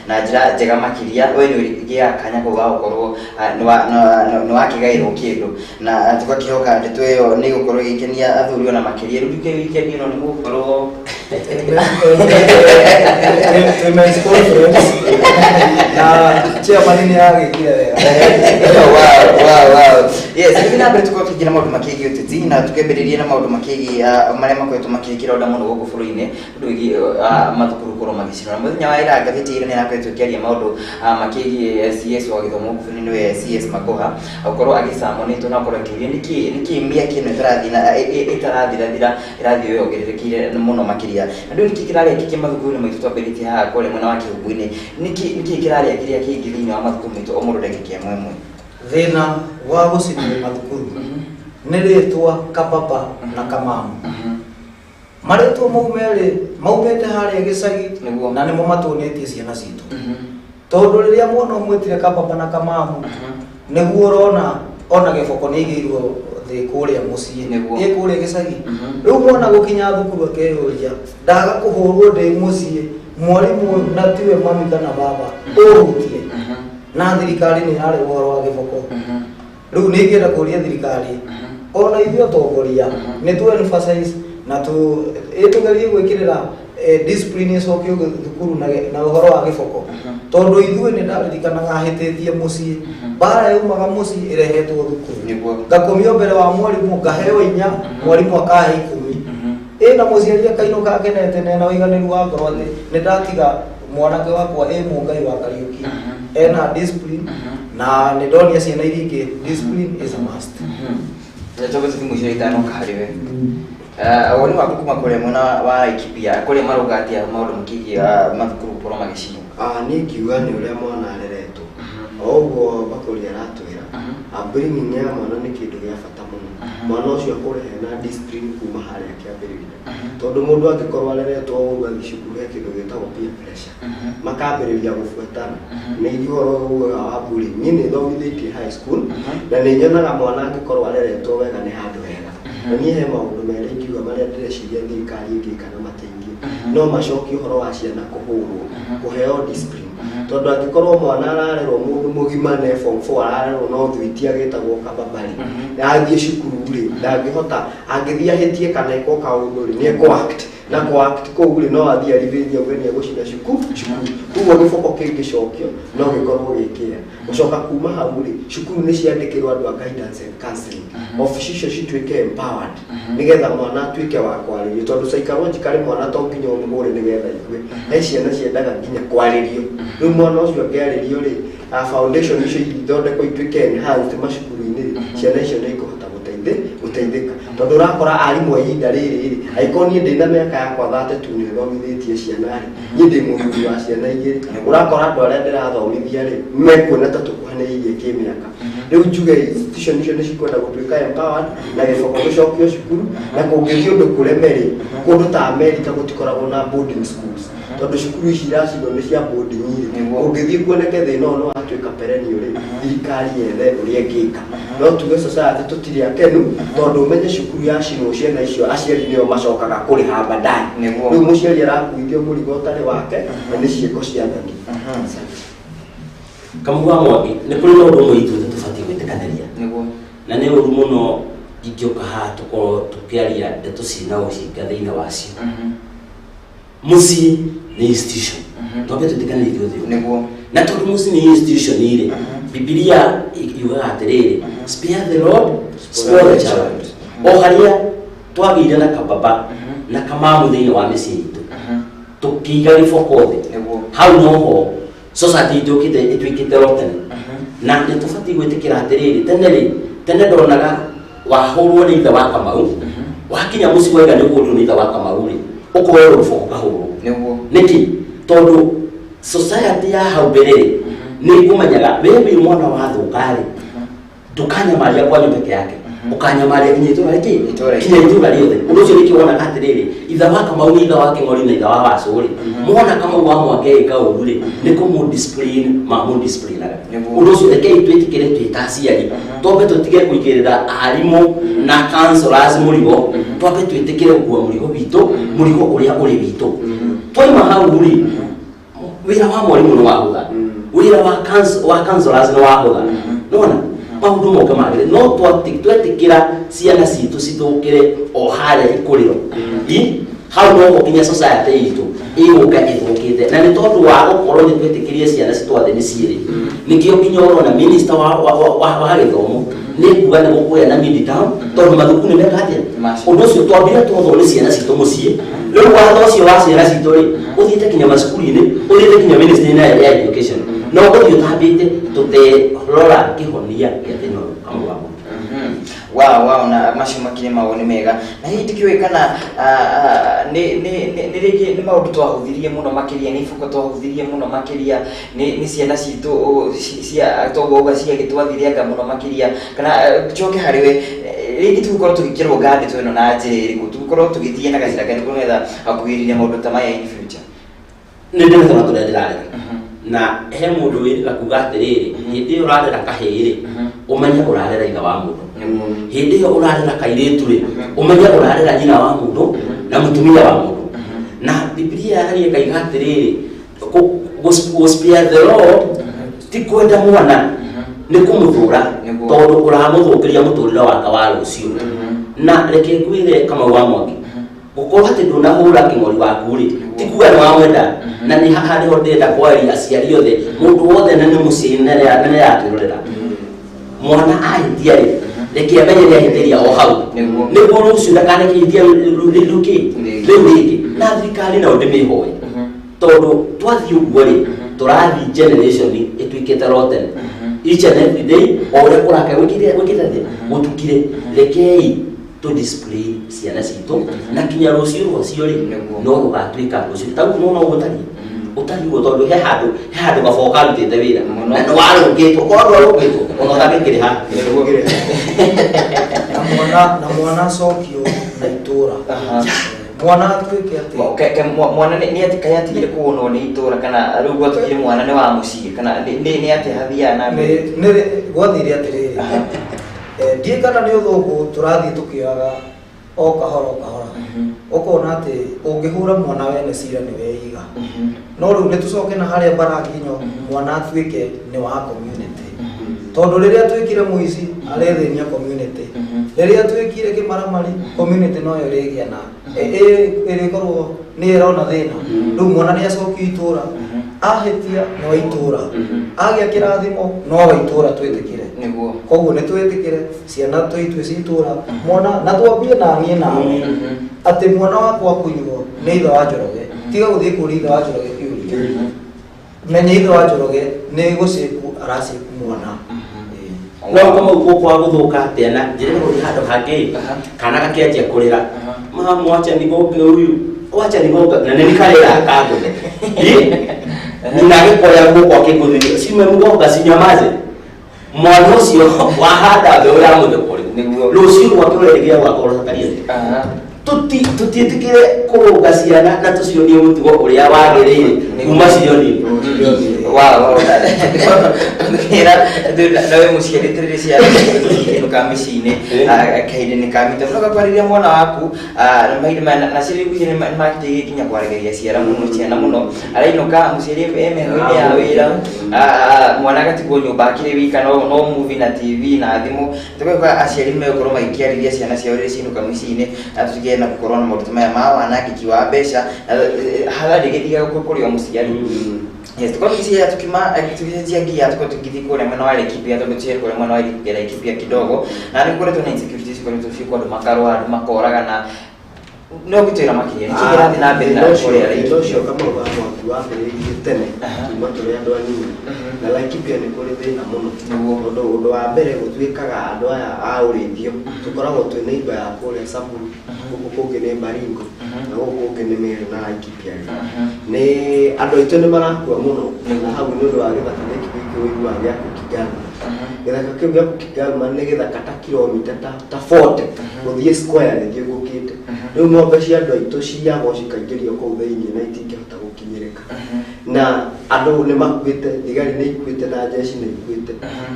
na njĩra njega makĩria, we nĩ ũrĩgĩaga kanya kau ga gũkorwo nĩ wakĩgaĩrwo kĩndũ, na tũgakĩhoka ndeto ĩyo nĩ ĩgũkorwo ĩgĩkenia athuri ona makĩria. Rĩu ndike weekend ĩno nĩ mũgũkorwo Twĩ men's conference na chairman nĩ agĩkire wega. Wow. Yes, rĩu na mbere tũkorwo tũkĩingĩra maũndũ makĩgiĩ ũteti, na tũkĩambĩrĩria na maũndũ makĩgiĩ marĩa makoretwo makĩkĩra ũnda mũno gũkũ bũrũri-inĩ, ũndũ wĩgiĩ mathukuru gũkorwo magĩcinwo. Na mũthenya wa ira ngathĩti ira nĩ ĩrakoretwo ĩkĩaria maũndũ makĩgiĩ CS wa gĩthomo gũkũ bũrũri-inĩ, nĩwe CS Magoha, gũkorwo agĩcamonĩtwo na gũkorwo akĩũria nĩkĩ mĩaki ĩno ĩtarathiĩ na ĩtarathirathira, ĩrathiĩ yongererekeire mũno makĩria. Na ndũĩ nĩkĩ kĩrarĩa mathukuru-inĩ maitũ. Twambĩrĩtie haha kũrĩa mwena wa Kĩhumbu-inĩ, nĩkĩ kĩrarĩa kĩrĩa kĩngĩ thĩinĩ wa mathukuru maitũ, o mũndũ ndagĩka ĩmwe ĩmwe? Thĩna wa gũcinwo mathukuru nĩ rĩtwa kababa na kamamu. Marĩtwa mau merĩ maumĩte harĩa gĩcagi na nĩmo matũnĩtie ciana citũ, tondũ rĩrĩa mwana ũmwĩtire kababa na kamamu, nĩguo ũrona ona gĩboko nĩ aigĩirwo thĩ kũrĩa mũciĩ, ĩ kũrĩa gĩcagi. Rĩu mwana gũkinya thukuru akeyũria, ndaga kũhũrwo ndĩ mũciĩ, mwarimũ na tiwe mami kana baba ũhutie, na thirikari nĩ yarĩ ũhoro wa gĩboko. Rĩu nĩ ingĩenda kũria thirikari ona ithuĩ atongoria nĩ tu emphasize na tu ĩtũgerie gwĩkĩrĩra discipline ĩcokio thukuru na ũhoro wa gĩboko, tondũ ithuĩ nĩ ndaririkanaga hĩtĩtie mũciĩ, mbara yaumaga mũciĩ ĩrehetwo thukuru, ngakomio mbere wa mwarimũ, ngaheo 4, mwarimũ akahe 10. Ĩ na mũciari akainũka akenete na ena ũiganĩru wa ngoro atĩ nĩ ndatiga mwanake wakwa ĩ mũngai wa Kariũki ena discipline, na nĩ ndonia ciana iria ingĩ discipline is a must. Njoke tuthi mũico ithano harĩ we. Woni waku kuma kũrĩa mwena wa Laikipia, kũrĩa marauga atĩa maũndũ makĩgiĩ mathukuru gũkorwo magĩcinwo? Ah, niĩ ingiuga nĩ ũrĩa mwana areretwo, o ũguo Bakũri aratwĩra, upbringing ya mwana nĩ kĩndũ gĩa bata mũno. Mwana ũcio akũre hena discipline kuma harĩa kĩambĩrĩria, tondũ mũndũ angĩkorwo areretwo ũguo, athiĩ cukuru he kĩndũ gĩtagwo peer pressure, makambĩrĩria gũbuatana. Nĩ ithuĩ ũhoro ũyũ ugaga wa bullying. Niĩ nĩ thomithĩtie high school na nĩ nyonaga mwana angĩkorwo areretwo wega nĩ handũ hega. Na niĩ he maũndũ merĩ ingiuga marĩa ndĩreciria thirikari ĩngĩka na mateithie, no macokie ũhoro wa ciana kũhũrwo, kũheo discipline, tondũ angĩkorwo mwana ararerwo mũndũ mũgima ne form 4 ararerwo no thwiti agĩtagwo kababari, na athiĩ cukuru rĩ, ndangĩhota. Angĩthiĩ ahĩtie kana ĩkwo kaũndũ rĩ, nĩ ekũ-act, na kũ-act kũu rĩ, no athiĩ aribĩrie auge nĩ egũcina cukuru. Koguo gĩboko kĩngĩcokio no gĩkorwo gĩkĩega. Gũcoka kuma hau rĩ, cukuru nĩ ciandĩkĩrwo andũ a guidance and counseling, obici icio cituĩke empowered, nĩgetha mwana atuĩke wa kwarĩrio, tondũ psychologically mwana to nginya ũmũhũre nĩgetha aigue. He ciana ciendaga nginya kwarĩrio. Rĩu mwana ũcio angĩarĩrio rĩ, foundation icio ithondekwo ituĩke enhanced macukuru-inĩ rĩ, ciana icio nĩ ikũhota gũteithĩka, tondũ ũrakora arimũ a ihinda rĩrĩ rĩ, angĩkorwo niĩ ndĩna mĩaka yakwa 32 nĩ thomithĩtie ciana rĩ, niĩ ndĩ mũthuri wa ciana igĩrĩ, ũrakora andũ arĩa ndĩrathomithia rĩ, mekuona ta tũkuhanĩrĩirie kĩmĩaka. Rĩu njuge institution icio nĩ cikwenda gũtuĩka empowered, na gĩboko gĩcokio cukuru. Na kũngĩthiĩ ũndũ kũreme rĩ, kũndũ ta America gũtikoragwo na boarding schools, tondũ cukuru ici iracinwo nĩ cia boarding rĩ, ũngĩthiĩ kuoneke thĩna ũyũ nĩ watuĩka perennial rĩ, thirikari yethe ũrĩa ĩngĩka. No tuge society tũtirĩ akenu, tondũ ũmenye cukuru yacinwo, ciana icio aciari nĩo macokaga kũrĩha baadaye. Rĩu mũciari arakuithio mũrigo ũtarĩ wake, na nĩ ciĩko cia thoni. Asante. Kamau wa Mwangi, nĩ kũrĩ na ũndũ ũmwe ithuothe tũbatiĩ gwĩtĩkanĩria, na nĩ ũru mũno ingĩũka haha tũkorwo tũkĩaria ndeto ciĩna ũhinga thĩinĩ wacio. Mũciĩ nĩ institution, twambe twĩtĩkanĩrie ithuothe ũguo. Na tondũ mũciĩ nĩ institution rĩ, Bibilia yugaga atĩrĩrĩ, "Spare the rod, spoil the child." O harĩa twagĩire na kababa na kamamu thĩinĩ wa mĩciĩ itũ, tũkĩiga gĩboko thĩ, hau noho society itũ ĩkĩte ĩtuĩkĩte rotten. Na nĩ tũbatiĩ gwĩtĩkĩra atĩrĩrĩ, tene rĩ, tene ndonaga wahũrwo nĩ ithe wa Kamau, wakinya mũciĩ waiga nĩ ũkũhũrwo nĩ ithe wa Kamau rĩ, ũkoerwo rũboko ũkahũrwo. Nĩkĩ? Tondũ society ya hau mbere rĩ, nĩ ĩkũmenyaga we wĩ mwana wa thũka rĩ, ndũkanyamaria kwanyu peke yake, ũkanyamaria nginya itũra rĩkĩ, nginya itũra rĩothe. Ũndũ ũcio nĩkĩo wonaga atĩrĩrĩ, ithe wa Kamau nĩ ithe wa Kĩng'ori na ithe wa Wacũ rĩ, mwana Kamau wa Mwangi ĩka ũru rĩ, nĩ kũmũ discipline mamũ disciplinaga. Ũndũ ũcio rekei twĩtĩkĩre twĩ ta aciari, twambe tũtige kũigĩrĩra arimũ na counselors mũrigo, twambe twĩtĩkĩre gũkua mũrigo witũ, mũrigo ũrĩa ũrĩ witũ. Twaima hau rĩ, wĩra wa mwarimũ nĩ wahũtha, wĩra wa counselors nĩ wahũtha, nona maũndũ moke magĩrĩ. No twetĩkĩra ciana citũ cithũkĩre o harĩa ikũrĩro i hau, noho nginya society itũ ĩgũka ĩthũkĩte. Na nĩ tondũ wa gũkorwo nĩ twetĩkĩrie ciana citwathe mĩciĩ rĩ, nĩkĩo nginya ũrona minister wa gĩthomo nĩ kuga nĩ gũkũgĩa na midterm, tondũ mathukuru nĩ meka atĩa. Ũndũ ũcio twambire twathwo nĩ ciana citũ mũciĩ. Rĩu watho ũcio wa ciana citũ rĩ, ũthiĩte nginya macukuru-inĩ, ũthiĩte nginya ministry ya education, na ũgũthiĩ ũtambĩte tũterora kĩhonia gĩa thĩna ũyũ, Kamau wa Mwangi. Wow, na macio makĩrĩ mawoni mega. Na hihi ndikĩũĩ kana nĩ rĩngĩ nĩ maũndũ twahũthirie mũno makĩria, nĩ iboko twahũthirie mũno makĩria, nĩ ciana citũ cia toguo uga ciagĩtwathire anga mũno makĩria, kana njoke harĩ we, rĩngĩ tũgũkorwo tũgĩkĩrũnga ndeto ĩno na njĩra ĩrĩkũ, tũgũkorwo tũgĩthiĩ na gacĩra karĩkũ nĩgetha kũgirĩrĩria maũndũ ta maya in future? Nĩ ndĩrethona tũrĩa ndĩrarera, na he mũndũ wĩrĩga kuga atĩrĩrĩ, hĩndĩ ĩyo ũrarera kahĩĩ rĩ, ũmenye ũrarera ithe wa mũndũ. Hĩndĩ ĩyo ũrarera kairĩtu rĩ, ũmenye ũrarera nyina wa mũndũ na mũtumia wa mũndũ. Na Bibilia yaragia ĩkaiga atĩrĩrĩ, gũ spare the rod ti kwenda mwana, nĩ kũmũthũra, tondũ ũramũthũkĩria mũtũrĩre wake wa rũciũ. Na reke ngwĩre, Kamau wa Mwangi, gũkorwo atĩ ndũnahũra kĩng'ori waku rĩ, ti kuga nĩ wamwenda. Na nĩ haha nĩho ndĩrenda kwaria aciari othe, mũndũ wothe, na nĩ mũciĩ na nĩ yatwĩrorera, mwana ahĩtia rĩ, Reke amenye nĩ ahĩtĩria o hau, nĩguo rũciũ ndakanakĩhĩtia rĩu rĩu rĩngĩ. Na thirikari nayo ndĩmĩhoe, tondũ twathiĩ ũguo rĩ, tũrathiĩ generation ĩtuĩkĩte rotten each and every day, o ũrĩa kũraka gwĩkĩte gwĩkĩte atĩa gũtukire. Rekei tũ display ciana citũ, na kinya rũciũ rwacio rĩ, no rũgatuĩka rũciũ ta rĩu nona ũguo ũtariĩ, ũtariĩ ũguo, tondũ he handũ gaboo karutĩte wĩra na nĩ warũngĩtwo, korwo ndwarũngĩtwo ona ũtangĩkĩrĩ haha. Na mwana acokio na itũra, mwana atuĩke atĩ Mwana nĩ atĩ kaĩ atigire kũgũnwo nĩ itũra, kana rĩu gwatuĩkire mwana nĩ wa mũciĩ, kana nĩ atĩ hathiaga na mbere? Nĩ gwathire atĩrĩrĩ, ndiĩ kana nĩ ũthũngũ tũrathiĩ tũkĩoyaga o kahora o kahora, ũkona atĩ ũngĩhũra mwana wene cira nĩ weiga. No rĩu nĩ tũcoke na harĩa mbara nginyo mwana atuĩke nĩ wa community, tondũ rĩrĩa twĩkire mũici arethĩnia community, rĩrĩa twĩkire kĩmaramari, community noyo ĩrĩgĩa na ĩrĩkorwo nĩ ĩrona thĩna. Rĩu mwana nĩ acokio itũra, ahĩtia no itũra, agĩa kĩrathimo no wa itũra, twĩtĩkĩre. Koguo nĩ twĩtĩkĩre ciana tũitue ci itũra mwana, na twambie na niĩ nawe atĩ mwana wakwa akunywo nĩ ithe wa Njoroge, tiga gũthiĩ kũria ithe wa Njoroge kĩũria, menya ithe wa Njoroge nĩ gũcĩku aracĩku mwana. No kama uko kwa gũthũka atĩa na njĩra gũthiĩ handũ hangĩ, kana gakĩanjia kũrĩra, "Mama, wacha nigonge huyu, wacha nigonge," na nĩ karĩra kangũthe, nyina agĩkoya guoko akĩngũthithia, "Simemgonga, sinyamaze." Mwana ũcio wahanda mbeũ ya mũtheko ũrĩkũ, rũciũ rwake ũrerĩgĩra gwakorwo rũtariĩ atĩa? Tũtiĩtĩkĩre kũrũnga ciana na tũcionie mũtugo ũrĩa wagĩrĩire kuma cirĩ o nini. Ira nawe mũciari tũrĩ ciana ciinũka mĩciĩ-inĩ kahinda-inĩ ka mita no gakwarĩria mwana waku, na mahinda maya na ciana ici nĩ makĩteithia nginya kwaregeria ciana mũno, ciana mũno arainũka mũciari e mĩhang'o-inĩ ya wĩra, mwana agatigwo nyũmba akĩrĩ wika, no movie na TV na thimũ. Tũgeka aciari megũkorwo magĩkĩarĩria ciana ciao rĩrĩa ciinũka mĩciĩ-inĩ, na tũtigĩe na gũkorwo na maũndũ ta maya ma wanangĩki wa mbeca na hathara ĩgĩthiaga kũrĩ o mũciari. Yes, tuko tukicia tukima tukicenjia gia, tuko tukithii kũrĩa mwena wa Laikipia, tondũ tuciĩ kũrĩa mwena wa Laikipia kidogo, na nĩ kũkoretwo na insecurity cikoretwo ciĩ andũ makarũa, andũ makoragana. No gĩtwĩra makĩria nĩkĩ kĩrathiĩ na mbere na kũrĩa Thĩna ũcio Laikipia? Kamau wa Mwangi wambĩrĩirie tene kuma tũrĩ andũ anini, na Laikipia nĩ kũrĩ thĩna mũno, tondũ ũndũ wa mbere gũtuĩkaga andũ aya a ũrĩithio tũkoragwo twĩ neighbor ya kũrĩa Samburu, gũkũ kũngĩ nĩ Baringo na gũkũ kũngĩ nĩ Meru na Laikipia rĩ nĩ andũ aitũ nĩ marakua mũno na hau nĩ ũndũ wa gĩthaka gĩkĩ gĩkĩ ũiguaga gĩa Kukigarma. Gĩthaka kĩu gĩa Kukigarma nĩ gĩthaka ta kilomita ta 40 gũthiĩ square gĩthiũrũrũkĩte. Rĩu ng'ombe cia andũ aitũ ciyagwo cikaingĩrio kũu thĩinĩ na itingĩhota gũkinyĩrĩka, na andũ nĩ makuĩte, thigari nĩ ikuĩte na jeshi nĩ ikuĩte.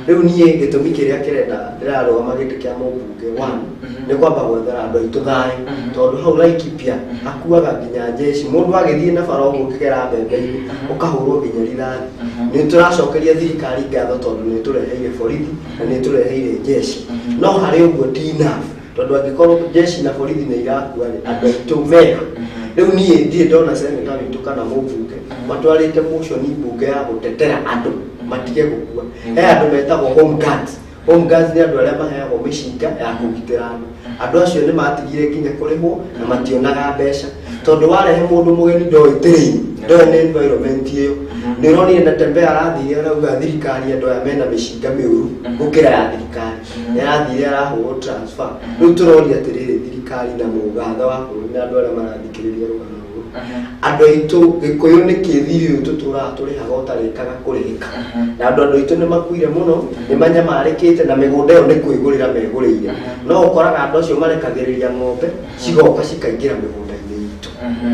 Rĩu niĩ gĩtũmi kĩrĩa kĩrenda ndĩrarũgama gĩtĩ kĩa mũmbunge, one, nĩ kwamba gwethera andũ aitũ thayũ, tondũ hau Laikipia akuaga nginya jeshi. Mũndũ agĩthiĩ na bara ũguo ũkĩgera mbembe-inĩ ũkahũrwo nginya rithathi. Nĩ tũracokeria thirikari ngatho tondũ nĩ tũreheire borithi na nĩ tũreheire jeshi, no harĩ ũguo ti enough, tondũ angĩkorwo jeshi na borithi nĩ irakua rĩ, andũ aitũ meha? Rĩu niĩ ndirĩ ndona seneta witũ kana mũmbunge matwarĩte motion mbunge ya gũtetera andũ matige gũkua. He andũ metagwo home guards. Home guards nĩ andũ arĩa maheagwo mĩcinga ya kũgitĩra andũ. Andũ acio nĩ matigire nginya kũrĩhwo na mationaga mbeca, tondũ warehe mũndũ mũgeni ndoĩ terrain, ndoĩ nĩ environment ĩyo. Nĩ ũronire Natembeya arathire arauga thirikari andũ aya mena mĩcinga mĩũru gũkĩra ya thirikari, nĩ arathire arahũrwo transfer. Rĩu tũroria atĩrĩrĩ, thirikari na mũgathe wa bũrũri na andũ arĩa marathikĩrĩria rũgano rũrũ, andũ aitũ gĩkũyũ nĩ kĩthiri ũyũ tũtũraga tũrĩhaga ũtarĩkaga kũrĩhĩka, na andũ aitũ nĩ makuire mũno, nĩ manyamarĩkĩte, na mĩgũnda ĩyo nĩ kwĩgũrĩra megũrĩire. No ũkoraga andũ acio marekagĩrĩria ng'ombe cigoka cikaingĩra mĩgũnda-inĩ itũ.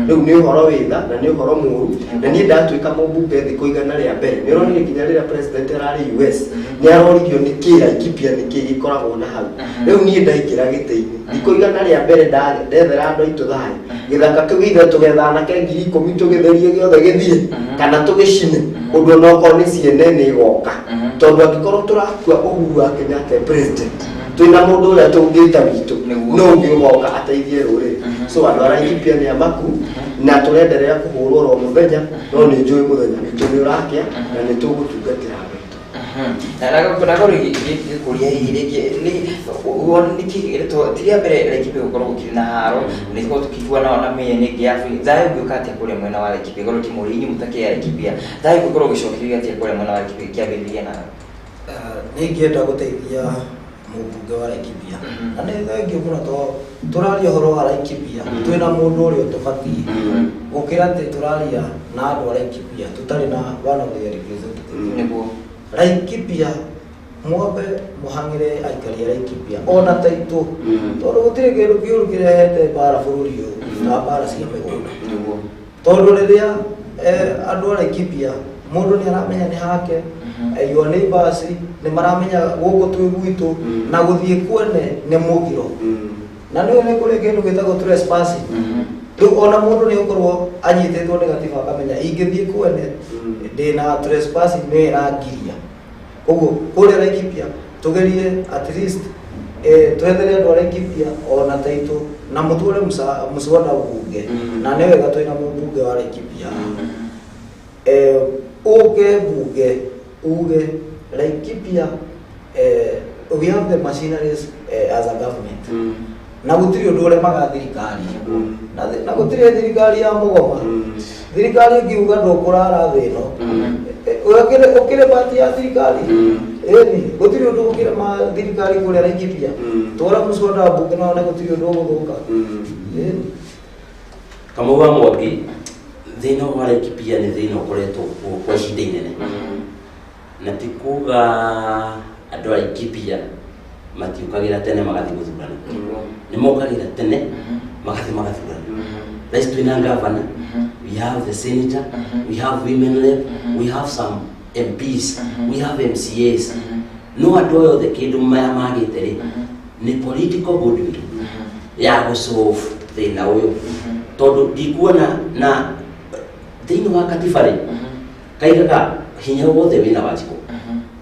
Rĩu nĩ ũhoro wĩ tha na nĩ ũhoro mũru. Na niĩ ndatuĩka mũmbunge thikũ 100 rĩa mbere, nĩ ũronire nginya rĩrĩa president ararĩ US nĩ aroririo nĩ kĩ Laikipia, nĩ kĩ gĩkoragwo na hau. Rĩu niĩ ndaingĩra gĩtĩ-inĩ, thikũ 100 rĩa mbere ndethera andũ aitũ thayũ. Gĩthaka kĩu ithe tũgetha anake 10,000 tũgĩtherie gĩothe gĩthire kana tũgĩcine, ũndũ onokorwo nĩ CNN ĩgoka, tondũ angĩkorwo tũrakua Uhuru wa Kenyatta e president, twĩna mũndũ ũrĩa tũngĩta witũ no ũngĩ ũgoka ateithie rũrĩrĩ. So andũ a Laikipia nĩ amaku na tũrenderea kũhũrwo oro mũthenya, no nĩ njũĩ mũthenya witũ nĩ ũrakĩa na nĩ tũgũtungatĩra andũ aitũ. Na nakorwo gĩkũria hihi rĩngĩ nĩ nĩkĩ ti rĩa mbere Laikipia gũkorwo gũkĩrĩ na haro, nĩ tũkorwo tũkĩigua na mĩena ĩngĩ ya bũrũri. Thayũ ũngĩũka atĩa kũrĩa mwena wa Laikipia? Korwo ti mũrĩ inyuĩ mũtakĩ ya Laikipia, thayũ ũngĩkorwo ũgĩcokereria atĩa kũrĩa mwena wa Laikipia kĩambĩrĩria na Nĩ ingĩenda gũteithia mũmbunge wa Laikipia, na nĩ thengiũ mũno to tũraria ũhoro wa Laikipia twĩna mũndũ ũrĩa ũtũbatiĩ gũkĩra atĩ tũraria na andũ a Laikipia tũtarĩ na one of their representative. Laikipia, mwambe mũhang'ĩre aikari a Laikipia ona taitũ, tondũ gũtirĩ kĩndũ kĩũru kĩrehete mbara bũrũri ũyũ ta mbara cia mĩgũnda. Tondũ rĩrĩa andũ a Laikipia, mũndũ nĩ aramenya nĩ hake, your neighbors nĩ maramenya gũkũ twĩ gwitũ na gũthiĩ kwene nĩ mũgiro, na nĩ nĩ kũrĩ kĩndũ gĩtagwo trespassing. Rĩu ona mũndũ nĩ ũkorwo anyitĩtwo nĩ gatiba akamenya ingĩthiĩ kwene ndĩna trespassing, nĩ ĩrangiria. Koguo kũrĩa Laikipia tũgerie at least twethere andũ a Laikipia ona taitũ na mũtware mũcwada bunge, na nĩ wega twĩna mũmbunge wa Laikipia, ũke bunge uge Laikipia, we have the machineries as a government, na gũtirĩ ũndũ ũremaga thirikari, na gũtirĩ thirikari ya mũgoma. Thirikari ĩngiuga ndũkũrara thĩ ĩno, ũkĩrĩ bati ya thirikari ĩni, gũtirĩ ũndũ ũkĩrema thirikari kũrĩa Laikipia. Twara mũcwada wa bunge, na one gũtirĩ ũndũ ũgũthũka. Ĩni. Kamau wa Mwangi, thĩna wa Laikipia nĩ thĩna ũkoretwo kuo kwa ihinda inene, na ti kuga andũ a Laikipia matiũkagĩra tene magathiĩ gũthurana. Nĩ mokagĩra tene magathiĩ magathurana. Thaa ici twĩna governor, we have the senator, we have women rep, we have some MPs, we have MCAs, no andũ aya othe kĩndũ maya magĩte rĩ nĩ political goodwill ya gũsolve thĩna ũyũ, tondũ ndikuona na thĩinĩ wa katiba rĩ kaigaga hinya wothe wĩna Wanjikũ,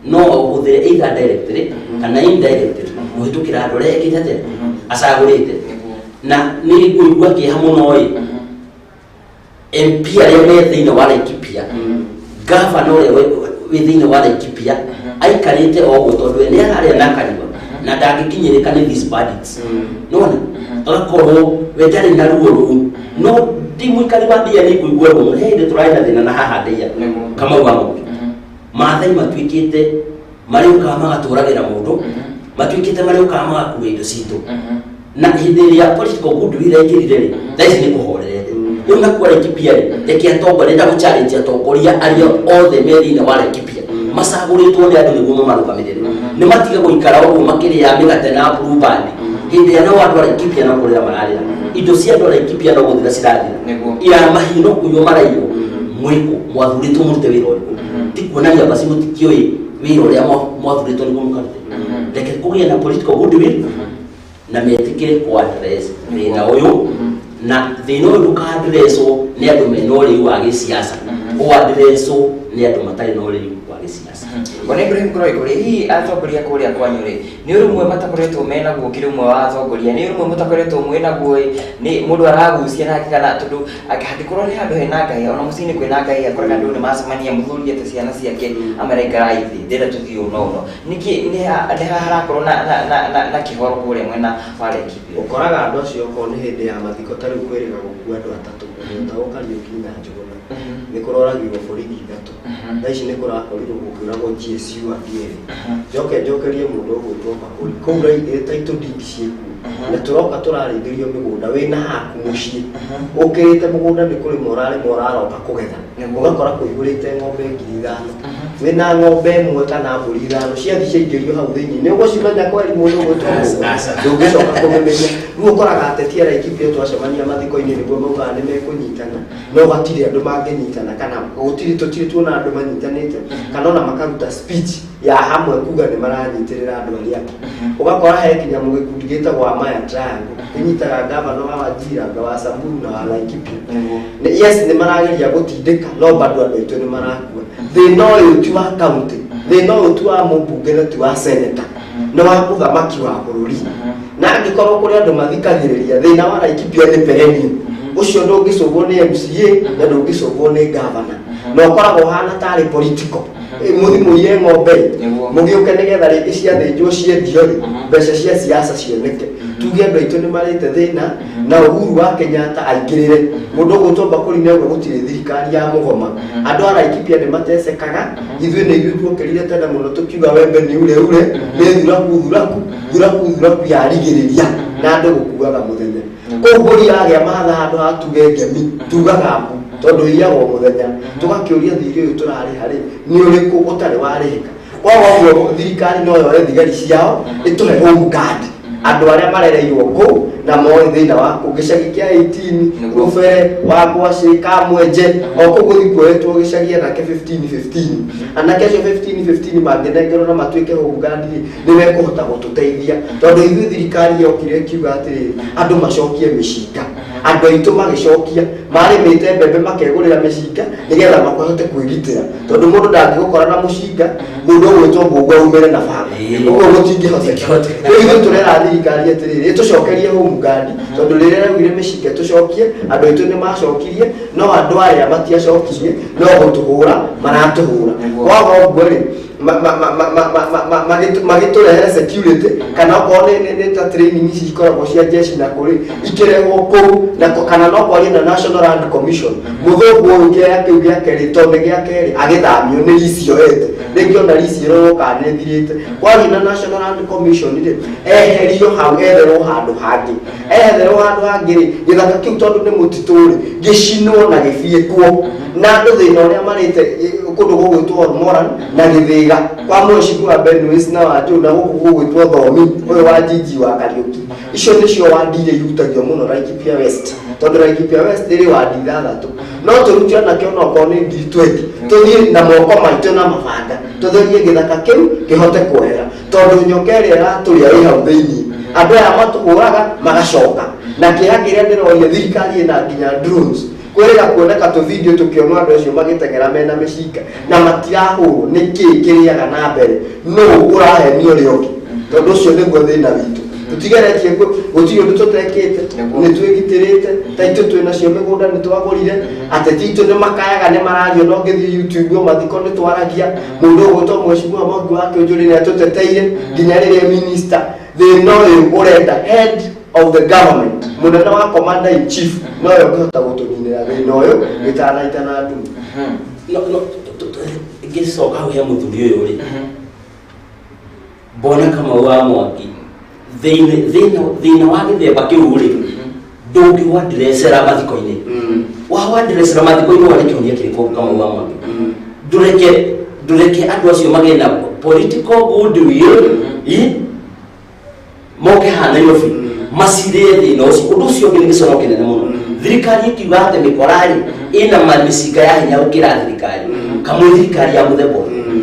no ũhũthĩre either directly kana indirectly kũhĩtũkĩra andũ arĩa ekĩte atĩa acagũrĩte. Na nĩ ngũigua kĩeha mũno ĩ MP arĩa me thĩinĩ wa Laikipia, gavana ũrĩa wĩ thĩinĩ wa Laikipia aikarĩte o ũguo, tondũ we nĩ ararĩa na akanyua na ndangĩkinyĩrĩka nĩ these bandits. Nona agakorwo we ndarĩ na ruo rũu, no ndi mũikari wa Ndeia nĩ ngũigua ruo mũno. He hĩndĩ tũrarĩ na thĩna na haha Ndeia, Kamau wa Mwangi. Maathai matuĩkĩte marĩũkaga magatũragĩra mũndũ, matuĩkĩte marĩũkaga magakua indo citũ, na hĩndĩ ĩrĩa political goodwill yaingĩrire rĩ, thaa ici nĩ kũhorerete rĩu. Nakuo Laikipia rĩ, reke atongoria, ndenda gũchallenge atongoria arĩa othe me thĩinĩ wa Laikipia macagũrĩtwo nĩ andũ nĩguo mamarũgamĩrĩre, nĩ matige gũikara ũguo makĩrĩa mĩgate na Blue Band hĩndĩ ĩrĩa nao andũ a Laikipia no kũrĩra mararĩra, indo cia andũ a Laikipia no gũthira cirathira, ira mahiũ no kũiywo maraiywo. Mwĩkũ mwathurĩtwo mũrute wĩra ũrĩkũ? Ti kuonania basi mũtikĩũĩ wĩra ũrĩa mwathurĩtwo nĩguo mũkarute. Reke kũgĩe na political goodwill na metĩkĩre ku address thĩna ũyũ, na thĩna ũyũ ndũka-addresswo nĩ andũ mena ũrĩu wa gĩsiasa, ũ-addresswo nĩ andũ matarĩ na ũrĩu wa gĩsiasa. Bwana Ibrahim Kũroi, hihi atongoria kũrĩa kwanyu rĩ, nĩ ũrũmwe matakoretwo menaguo? Kĩrĩ ũmwe wa atongoria, nĩ ũrũmwe mũtakoretwo mwĩnaguo ĩ, nĩ mũndũ aragucia nake, kana tondũ hangĩkorwo nĩ handũ hena ngahĩha, ona mũciĩ-inĩ kwĩna ngahĩha, koraga andũ nĩ macemania, mũthuri ete ciana ciake amera ikarai thĩ, ndĩrenda tũthiĩ ũũ na ũũ. Nĩkĩ nĩ ha harakorwo na kĩhoro kũrĩa mwena wa Laikipia? Ũkoraga andũ acio okorwo nĩ hĩndĩ ya mathiko, ta rĩu kwĩrĩga gũkua andũ atatũ, ũgĩtagwo Kariũki na Njũgũna, nĩ kũroragirwo borithi ithatũ. Thaa ici nĩ kũrakorirwo gũkĩũragwo GSU angĩ erĩ. Njoke njokerie mũndũ ũgwĩtwo Bakũri kũu title deed ciĩkuo, na tũroka tũrarĩithĩrio mĩgũnda. Wĩna haku mũciĩ ũkĩrĩte mũgũnda, nĩ kũrĩma ũrarĩma, ũraroka kũgetha, ũgakora kũihũrĩte ng'ombe 5,000. Wĩna ng'ombe ĩmwe kana mbũri ithano, ciathiĩ ciaingĩrio hau thĩinĩ, nĩ ũgũcimenya kweri mũndũ ũgwĩtwo ndũngĩcoka kũmĩmenya. Rĩu ũkoraga ateti a Laikipia twacemania mathiko-inĩ nĩguo maugaga nĩ mekũnyitana, no hatirĩ andũ mangĩnyitana, kana gũtirĩ, tũtirĩ tuona andũ manyitanĩte, kana ona makaruta speech ya hamwe kuga nĩ maranyitĩrĩra andũ arĩa angĩ. Ũgakora he nginya mũgĩkundi gĩtagwo Amaya Triangle, kĩnyitaga gavana wa Wajir, wa Samburu na wa Laikipia. Yes, nĩ marageria gũtindĩka, no bado andũ aitũ nĩ marakua. Thĩna ũyũ ti wa county, thĩna ũyũ ti wa mũmbunge na ti wa senator, nĩ wa mũthamaki wa bũrũri. Na angĩkorwo kũrĩ andũ mathikagĩrĩria, thĩna wa Laikipia nĩ perennial, ũcio ndũngĩcũgwo nĩ MCA na ndũngĩcũgwo nĩ gavana, na ũkoragwo ũhana tarĩ political. Mũthi mũiye ng'ombe mũgĩũke nĩgetha rĩngĩ ciathĩnjwo ciendio rĩ mbeca cia siasa cioneke. Tuge andũ aitũ nĩ marĩte thĩna na Uhuru wa Kenyatta aingĩrĩre. Mũndũ ũgwĩtwo Mbakũri nĩ auga gũtirĩ thirikari ya mũgoma. Andũ a Laikipia nĩ matecekaga. Ithuĩ nĩ ithuĩ tuokĩrire tene mũno tũkiuga wembe nĩ ure ure nĩ thuraku thuraku thuraku thuraku yarigĩrĩria na andũ gũkuaga mũthenya. Kũu mbũri yagĩa mahatha handũ ha tuge ngemi tugaga mbu tondũ iyagwo mũthenya. Tũgakĩũria thirĩ ũyũ tũrarĩha rĩ nĩ ũrĩkũ ũtarĩ warĩhĩka. Koguo ũguo thirikari no yoe thigari ciao ĩtũhe home guard andũ arĩa marereirwo kũu na moĩ thĩna wa kũu gĩcagi kĩa 18 rũbere wa ngwacĩ kamwenje o kũu gũthiĩ kuoetwo gĩcagi anake 15 15 anake acio 15 15 mangĩnengerwo na matuĩke home guard rĩ nĩ mekũhota gũtũteithia tondũ ithuĩ thirikari yokire ĩkiuga atĩrĩrĩ andũ macokie mĩcinga. Andũ aitũ magĩcokia marĩmĩte mbembe makegũrĩra mĩcinga nĩgetha mahote kwĩgitĩra tondũ mũndũ ndangĩgũkora na mũcinga mũndũ ũgwĩtwo mbũngũ aumĩre na banga ũguo gũtingĩhoteka. Rĩu ithuĩ tũrera thirikari atĩrĩrĩ ĩtũcokerie home guard tondũ rĩrĩa raugire mĩcinga tũcokie andũ aitũ nĩ macokirie no andũ arĩa matiacokirie no gũtũhũra maratũhũra. Kwaga ũguo rĩ magĩtũrehere security kana okorwo nĩ ta training ici ikoragwo cia jeshi na kũrĩ ikĩrehwo kũu na kana no kwarie na National Land Commission mũthũngũ ũyũ kĩaya kĩu gĩake rĩ tondũ nĩ gĩake rĩ agĩthamio nĩ lease yoete rĩngĩ ona lease ĩrorwo kana nĩ ĩthirĩte. Kwaria na National Land Commission rĩ eherio hau etherwo handũ hangĩ etherwo handũ hangĩ rĩ gĩthaka kĩu tondũ nĩ mũtitũ rĩ gĩcinwo na gĩbiĩkwo na andũ thĩna ũrĩa marĩte kũndũ gũgwĩtwo Olmoran na Gĩthĩga kwa mheshimiwa Benways na Wanjũ na gũkũ gũgwĩtwo Thomi ũyũ wa Jiji wa Kariũki. Icio nĩcio wandi iria ihutagio mũno Laikipia West tondũ Laikipia West ĩrĩ wandi ithathatũ no tũrute anake onokorwo nĩ 20,000 tũthiĩ na moko maitũ na mabanga tũtherie gĩthaka kĩu kĩhote kwehera tondũ nyoka ĩrĩa ĩratũrĩa ĩ hau thĩinĩ andũ aya matũhũraga magacoka na kĩeha kĩrĩa ndĩroria thirikari ĩna nginya drones kwĩrĩga kuoneka tũ video tũkĩonwo andũ acio magĩteng'era mena mĩcinga na matirahũrwo nĩ kĩĩ kĩrĩaga na mbere nũ ũrahenio ũrĩa ũngĩ tondũ ũcio nĩguo thĩna witũ. Tũtigeretie gũtirĩ ũndũ tũtekĩte nĩ twĩgitĩrĩte ta itũ twĩnacio mĩgũnda nĩ twagũrire ateti aitũ nĩ makayaga nĩ marario no ngĩthiĩ YouTube o mathiko nĩ twaragia mũndũ ũgwĩtwo mheshimiwa Mwangi wa Kĩũnjũrĩ nĩ atũteteire nginya rĩrĩa minister thĩna ũyũ ũrenda head of the government mũnene wa commander in chief nowe ũngĩhota gũtũninĩra thĩna ũyũ gĩtanaita na ndume. No ngĩcoka hau he mũthuri ũyũ rĩ mbona Kamau wa Mwangi thĩna wa gĩthemba kĩu rĩ ndũngĩwadresera mathiko-inĩ wawadresera mathiko-inĩ wone kĩhonia kĩrĩkũ Kamau wa Mwangi ndũreke andũ acio magĩe na political goodwill moke haha Nairobi macirĩe thĩna ũcio. Ũndũ ũcio ũngĩ nĩ gĩcono kĩnene mũno thirikari ĩkiuga atĩ mĩkora rĩ ĩna mĩcinga ya hinya gũkĩra thirikari kamwe thirikari ya mũthemba ũrĩkũ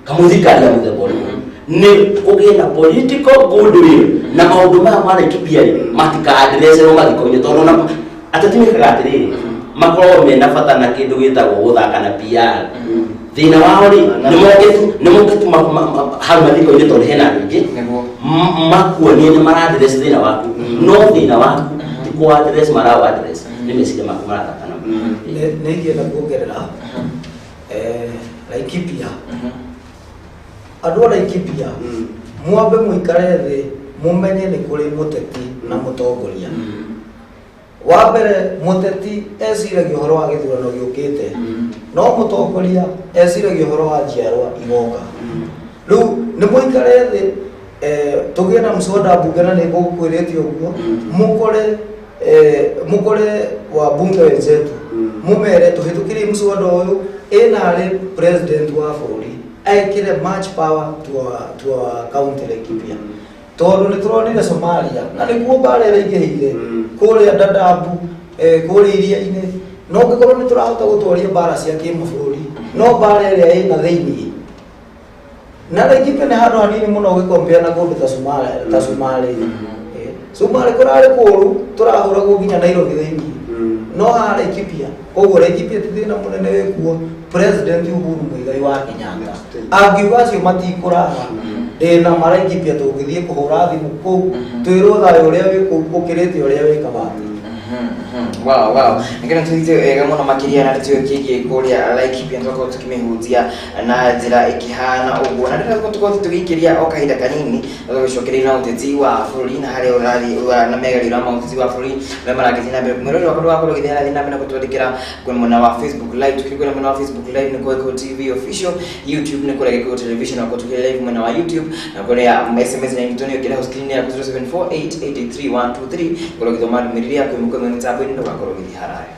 kamwe thirikari ya mũthemba ũrĩkũ nĩ kũgĩe na political goodwill na maũndũ maya ma Laikipia rĩ matikaadreserwo mathiko-inĩ tondũ ona ateti mekaga atĩrĩrĩ makoragwo mena bata na kĩndũ gĩtagwo gũthaka na PR thĩna wao rĩ nĩ moke tu hau mathiko-inĩ tondũ hena andũ aingĩ makuonie nĩ mara-address thĩna waku no thĩna waku ti kũ-address maraũ-address nĩ meciria maku marathaka namo. Nĩ ingĩenda kuongerera Laikipia andũ a Laikipia mwambe mũikare thĩ mũmenye nĩ kũrĩ mũteti na mũtongoria. Wa mbere mũteti eciragia ũhoro wa gĩthurano gĩũkĩte no mũtongoria eciragia ũhoro wa njiarwa igoka. Rĩu nĩ mũikare thĩ tũgĩe na mswada mbunge na nĩ ngũkwĩrĩte ũguo mũkore mũkore wabunge wenzetu mũmere tũhĩtũkĩrie mswada ũyũ ĩna harĩ president wa bũrũri ekĩre much power to our county Laikipia tondũ nĩ tũronire Somalia na nĩkuo mbara ĩraingĩhĩire kũrĩa Dadaab kũrĩa iria-inĩ no ngĩkorwo nĩ tũrahota gũtwaria mbara cia kĩmabũrũri no mbara ĩrĩa ĩna thĩiniĩ na Laikipia nĩ handũ hanini mũno ũgĩkompea na kũndũ ta Somalia ta Somalia. Somalia kũrarĩ kũũru tũrahũragwo nginya Nairobi thĩiniĩ no haha Laikipia koguo Laikipia ti thĩna mũnene wĩkuo. President Uhuru Muigai wa Kenyatta angiuga acio matikũraha ndĩna ma Laikipia tũngĩthiĩ kũhũra thimũ kũu twĩrwo thayũ ũrĩa wĩ kũu ũkĩrĩte ũrĩa wĩ Kabati. Wow, wow. Nĩgetha tũthiĩte wega mũno makĩria na ndeto ĩyo kĩgiĩ kũrĩa Laikipia twakorwo tũkĩmĩhutia na njĩra ĩkĩhana ũguo, na ndĩrenda tũkorwo tũgĩikĩria o kahinda kanini na tũgĩcokereria na ũteti wa bũrũri na harĩa ũrathiĩ na megarĩra ma ũteti wa bũrũri marĩa maragĩthiĩ na mbere. Mwĩroreri wakwa ndũgakorwo ũgĩthiĩ harathiĩ na mbere na gũtwandĩkĩra kwĩ mwena wa Facebook Live. Tukĩrĩ kwĩna mwena wa Facebook Live nĩ kwa Gĩkũyũ TV Official, YouTube nĩ kũrĩa Gĩkũyũ Television, na tukĩrĩ live mwena wa YouTube na kũrĩa SMS na itũ nĩ ũkĩra screen yaku 0748883123 korwo ũgĩthoma ndũmĩrĩri yaku ĩmwe kwa ĩmwe mĩtambo-inĩ, ndũgakorwo ũgĩthiĩ haraya.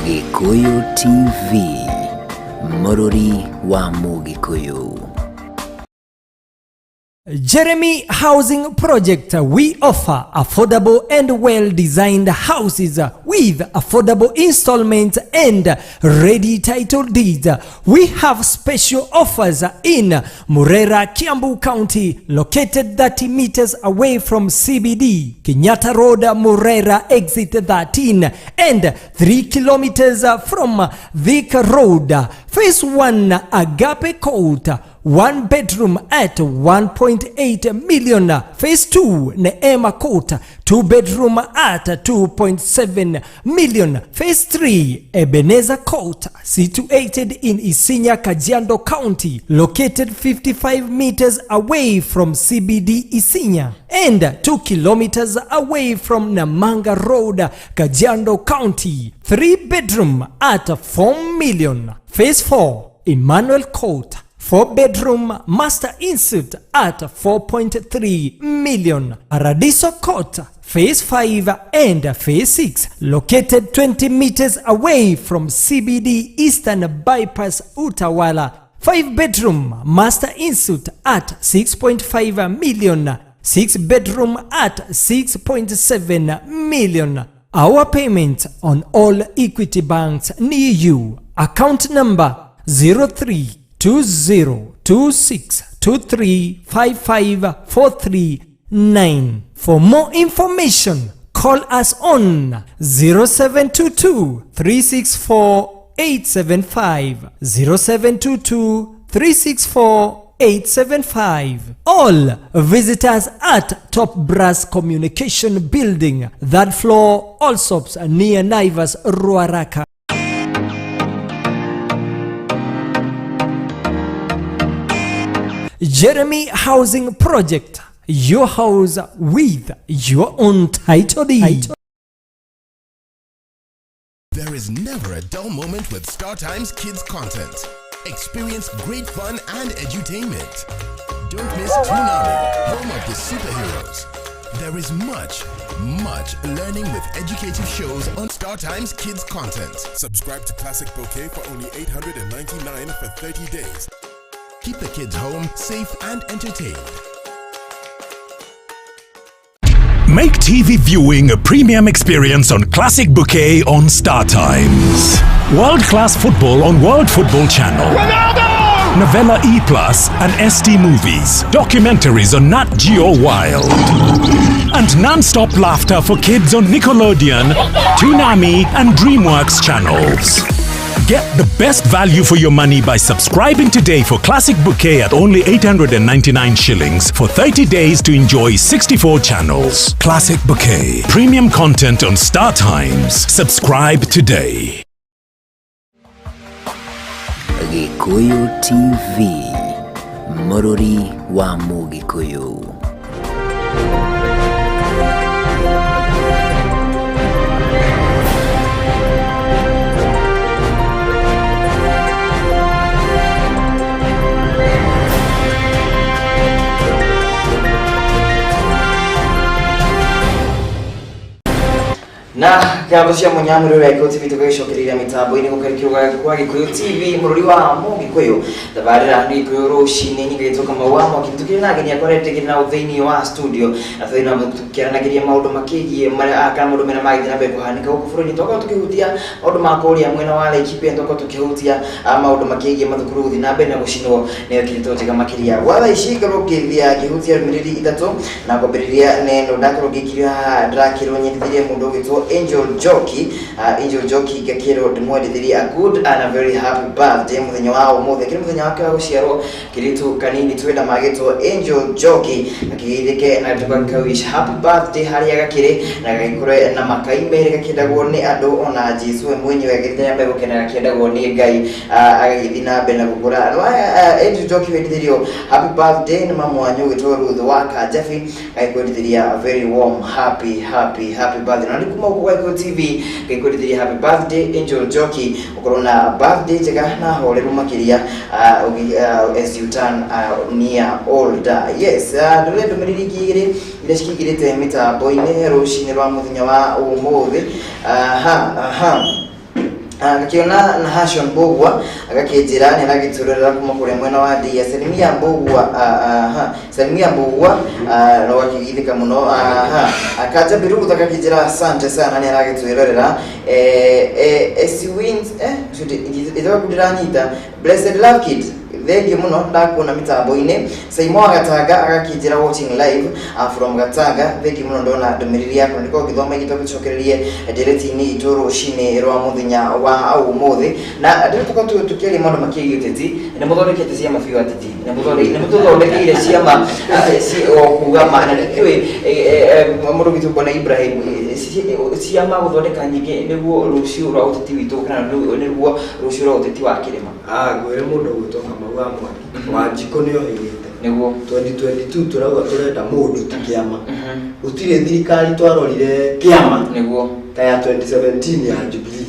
Gĩkũyũ TV, mũrũri wa Mũgĩkũyũ. Jeremy Housing Project, we offer affordable and well-designed houses with affordable installments and ready title deeds. We have special offers in Murera, Kiambu County, located 30 meters away from CBD, Kenyatta Road, Murera, exit 13, and 3 kilometers from Thika Road. Phase 1, Agape Court, 1 bedroom at 1.8 million. Phase 2, Neema Court, 2 bedroom at 2.7 million. Phase 3, Ebenezer Court, situated in Isinya, Kajiado County, located 55 meters away from CBD Isinya and 2 kilometers away from Namanga Road, Kajiado County, 3 bedroom at 4 million. Phase 4, Emmanuel Court, 4 bedroom master ensuite at 4.3 million. Paradiso Court, Phase 5 and Phase 6, located 20 meters away from CBD Eastern Bypass Utawala, 5 bedroom master ensuite at 6.5 million, 6 bedroom at 6.7 million. Our payment on all Equity banks near you. Account number 032026235543 9. For more information, call us on 0722 364 875, 0722 364 875. All visitors at Top Brass Communication Building, third floor, Allsops, near Naivas, Ruaraka. Jeremy Housing Project, your house with your own title deed. There is never a dull moment with StarTimes Kids content. Experience great fun and edutainment. Don't miss Toonami, home of the superheroes. There is much, much learning with educative shows on StarTimes Kids content. Subscribe to Classic Bouquet for only 899 for 30 days. Keep the kids home, safe and entertained. Make TV viewing a premium experience on Classic Bouquet on Star Times. World-class football on World Football Channel. Ronaldo! Novella E Plus and ST Movies. Documentaries on Nat Geo Wild. And non-stop laughter for kids on Nickelodeon, Toonami and DreamWorks channels. Get the best value for your money by subscribing today for Classic Bouquet at only 899 shillings for 30 days to enjoy 64 channels. Classic Bouquet. Premium content on Star Times. Subscribe today. Gĩkũyũ TV, mũrũri wa Mũgĩkũyũ. Na Na ngatho cia mũnyamũrĩ wa Gĩkũyũ TV tũgagĩcokereria mĩtambo-inĩ gũkarĩkĩrwo kwa Gĩkũyũ TV mũrũri wa Mũgĩkũyũ tabarĩra nĩ Gĩkũyũ rũcinĩ nyingĩ Kamau wa Mwaki. Tũkĩrĩ na ageni akwa arĩa tũkĩrĩ nao thĩinĩ wa studio na tũthiĩ na tũkĩaranagĩria maũndũ makĩgiĩ marĩa kana maũndũ marĩa magĩthiĩ na mbere kũhanĩka gũkũ bũrũri-inĩ. Twakorwo tũkĩhutia maũndũ ma kũrĩa mwena wa Laikipia, twakorwo tũkĩhutia maũndũ makĩgiĩ mathukuru gũthiĩ na mbere na gũcinwo nĩyo kĩrĩtwo njega makĩria. Gwa thaa ici ngorwo ngĩthiĩ ngĩhutia ndũmĩrĩri ithatũ na kwambĩrĩria neno ndakorwo ngĩkirio haha ndĩrakĩrwo nyendithirie mũndũ ũgwĩtwo Angel Njoki. Angel Njoki ngakĩrwo ndĩmwendithirie a good and a very happy birthday mũthenya wa ũmũthĩ, kĩrĩ mũthenya wake wa gũciarwo kĩrĩtu kanini twenda magĩtwo Angel Njoki akĩgeithĩke na tũgakawish happy birthday harĩa gakĩrĩ na gagĩkũre na makai merĩ gakĩendagwo nĩ andũ ona Jesu we mwenyewe agĩthiĩ na mbere gũkena gakĩendagwo nĩ Ngai, agagĩthiĩ na mbere na gũkũra. Angel Njoki wendithĩrio happy birthday nĩ mamu wanyu ũgĩtwo Ruth wa Kanjabi agĩkwendithĩria a very warm happy happy happy birthday. Na nĩ kuma gũkũ gwa Gĩkũyũ TV ngĩkwendithĩria happy birthday Angel Njoki, ũkorwo na birthday njega na horeru makĩria as you turn near older. Yes, ndĩrenda ndũmĩrĩri ingĩ igĩrĩ iria cikĩingĩrĩte mĩtambo-inĩ rũcinĩ rwa mũthenya wa ũmũthĩ. Aha aha Ngakĩona na Hashon Mbugua agakĩnjĩra nĩ aragĩtũrĩra kuma kũrĩa mwena wa Ndia. Salimia Mbugua, aha, Salimia Mbugua no gakĩgithĩka mũno. Aha, Kanja Biruth agakĩnjĩra asante sana nĩ aragĩtwĩrorera. SC Wins ithoga ndĩranyita Blessed Love Kid, thengiũ mũno ndakuona mĩtambo-inĩ. Saimo wa Gatanga agakĩnjĩra watching live from Gatanga, thengiũ mũno ndona ndũmĩrĩri yaku na ndĩkorwo ngĩthoma ingĩ tũgĩcokererie ndereti-inĩ itũ rũcinĩ rwa mũthenya wa ũmũthĩ. Na rĩu tũkorwo tũkĩaria maũndũ makĩgiĩ ũteti, nĩ mũthondekete ciama biũ ateti, nĩ mũtũthondekeire ciama o kuga ma na nĩkĩũĩ mũndũ witũ Bwana Ibrahim, ciama gũthondeka nyingĩ nĩguo rũciũ rwa ũteti witũ kana nĩguo rũciũ rwa ũteti wa kĩrĩma? Ngwĩre mũndũ ũgwĩtwo Kamau wa Mwangi Wanjikũ nĩ ohĩgĩte. Nĩguo. 2022 tũrauga tũrenda mũndũ ti kĩama. Gũtirĩ thirikari twarorire kĩama ta ya 2017 ya Jubilee,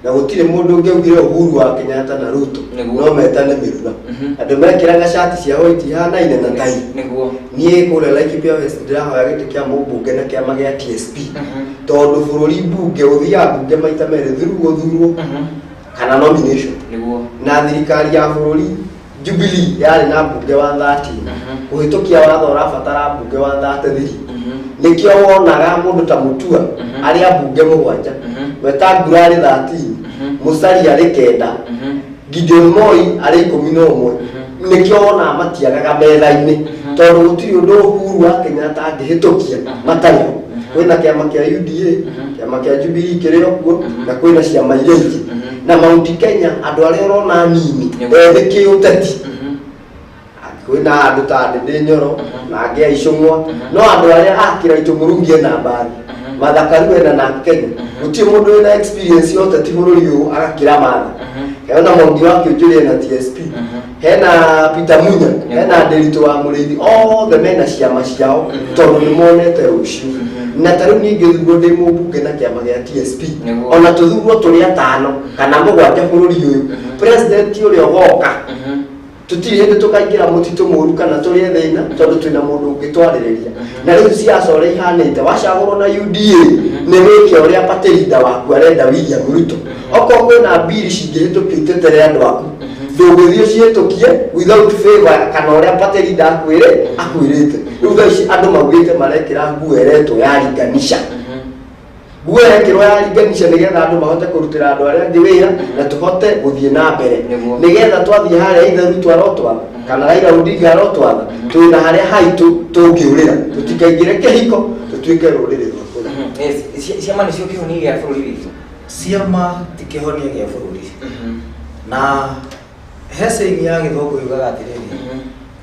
na gũtirĩ mũndũ ũngĩaugire Uhuru wa Kenyatta na Ruto no metane mĩrura. Andũ mekĩraga cati cia white ihanaine na tai. Niĩ kũrĩa Laikipia West ndĩrahoya gĩtĩ kĩa mũmbunge na kĩama gĩa TSP, tondũ bũrũri mbunge ũthiaga mbunge maita merĩ through gũthurwo kana nomination. Na thirikari ya bũrũri Jubilee yarĩ na mbunge wa 13, kũhĩtũkia watho ũrabatara mbunge wa 33. Nĩkĩo wonaga mũndũ ta Mutua arĩ ambunge 7, Wetangula arĩ 13, Musalia arĩ 9, Gideon Moi arĩ 11. Nĩkĩo wonaga matiagaga metha-inĩ, tondũ gũtirĩ ũndũ Uhuru wa Kenyatta angĩhĩtũkia matarĩ ho. Kwĩna kĩama kĩa UDA, kĩama kĩa Jubilee kĩrĩ o kuo, na kwĩna ciama iria ingĩ. Na Mount Kenya andũ arĩa ũrona nini ethĩ kĩũteti, kwĩna andũ ta Ndĩndĩ Nyoro na angĩ a Icũng'wa, no andũ arĩa a Kĩraitũ Mũrungi ena mbathi, Martha Karua ena na Kenya, gũtirĩ mũndũ wĩna experience ya ũteti bũrũri ũyũ agakĩra Martha. Hena Mwangi wa Kĩũnjũri ena TSP, hena Peter Munya, hena Ndĩritũ wa Mũrĩithi, othe mena ciama ciao tondũ nĩ monete rũciũ. Na ta rĩu niĩ ngĩthurwo ndĩ mũmbunge na kĩama gĩa TSP, ona tũthurwo tũrĩ 5 kana 7 bũrũri ũyũ, president ũrĩa ũgoka tũtirĩ hĩndĩ tũkaingĩra mũtitũ mũru kana tũrĩe thĩna, tondũ twĩna mũndũ ũngĩtwarĩrĩria. Na rĩu ciaca ũrĩa ihanĩte, wacagũrwo na UDA nĩ wĩke ũrĩa party leader waku arenda William Ruto. Okorwo kwĩna mbiri cingĩhĩtũkio itetere andũ aku, ndũngĩthiĩ ũcihĩtũkie without favor kana ũrĩa party leader akwĩrĩte. Rĩu thaa ici andũ maugĩte marekĩra nguo ĩretwo ya linganisha, nguo ĩrekĩrwo ya linganisha nĩgetha andũ mahote kũrutĩra andũ arĩa angĩ wĩra na tũhote gũthiĩ na mbere, nĩgetha twathiĩ harĩa ithe Ruto arotwatha kana Raila Odinga arotwatha, twĩna harĩa haitũ tũngĩũrĩra, tũtikaingĩre kĩhiko tũtuĩke rũrĩrĩ rwa kũrĩa. Ciama nĩcio kĩhonia gĩa bũrũri witũ? Ciama ti kĩhonia gĩa bũrũri, na he saying ya gĩthũngũ yugaga atĩrĩrĩ,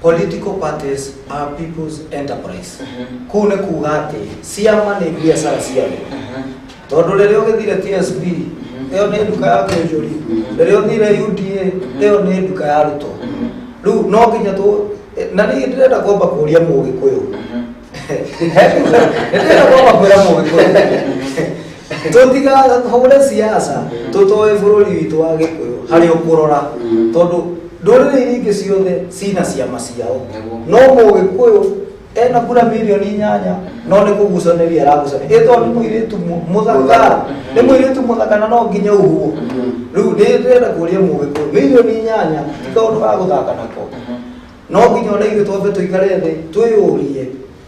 political parties are people's enterprise. Kũu nĩ kuga atĩ ciama nĩ biacara cia andũ, tondũ rĩrĩa ũgĩthire TSP ĩyo nĩ nduka ya Kĩũnjũri, rĩrĩa ũthire UDA ĩyo nĩ nduka ya Ruto. Rĩu no nginya tũ na niĩ ndĩrenda kwamba kũria Mũgĩkũyũ, ndĩrenda kwamba kwĩra Mũgĩkũyũ tũtigahũre siasa tũtoĩ bũrũri witũ wa Gĩkũyũ harĩa ũkũrora, tondũ ndũrĩrĩ iria ingĩ ciothe cina ciama ciao, no Mũgĩkũyũ Ena kura mirioni 8 no nĩ kũgucanĩria aragucanĩria. Ĩ tondũ nĩ mũirĩtu mũthaka, nĩ mũirĩtu mũthaka na no nginya ũguo. Rĩu ndĩrenda kũria Mũgĩkũyũ, mirioni 8 ti kaũndũ ga gũthaka nako. No nginya ona ithuĩ twambe tũikare thĩ twĩyũrie,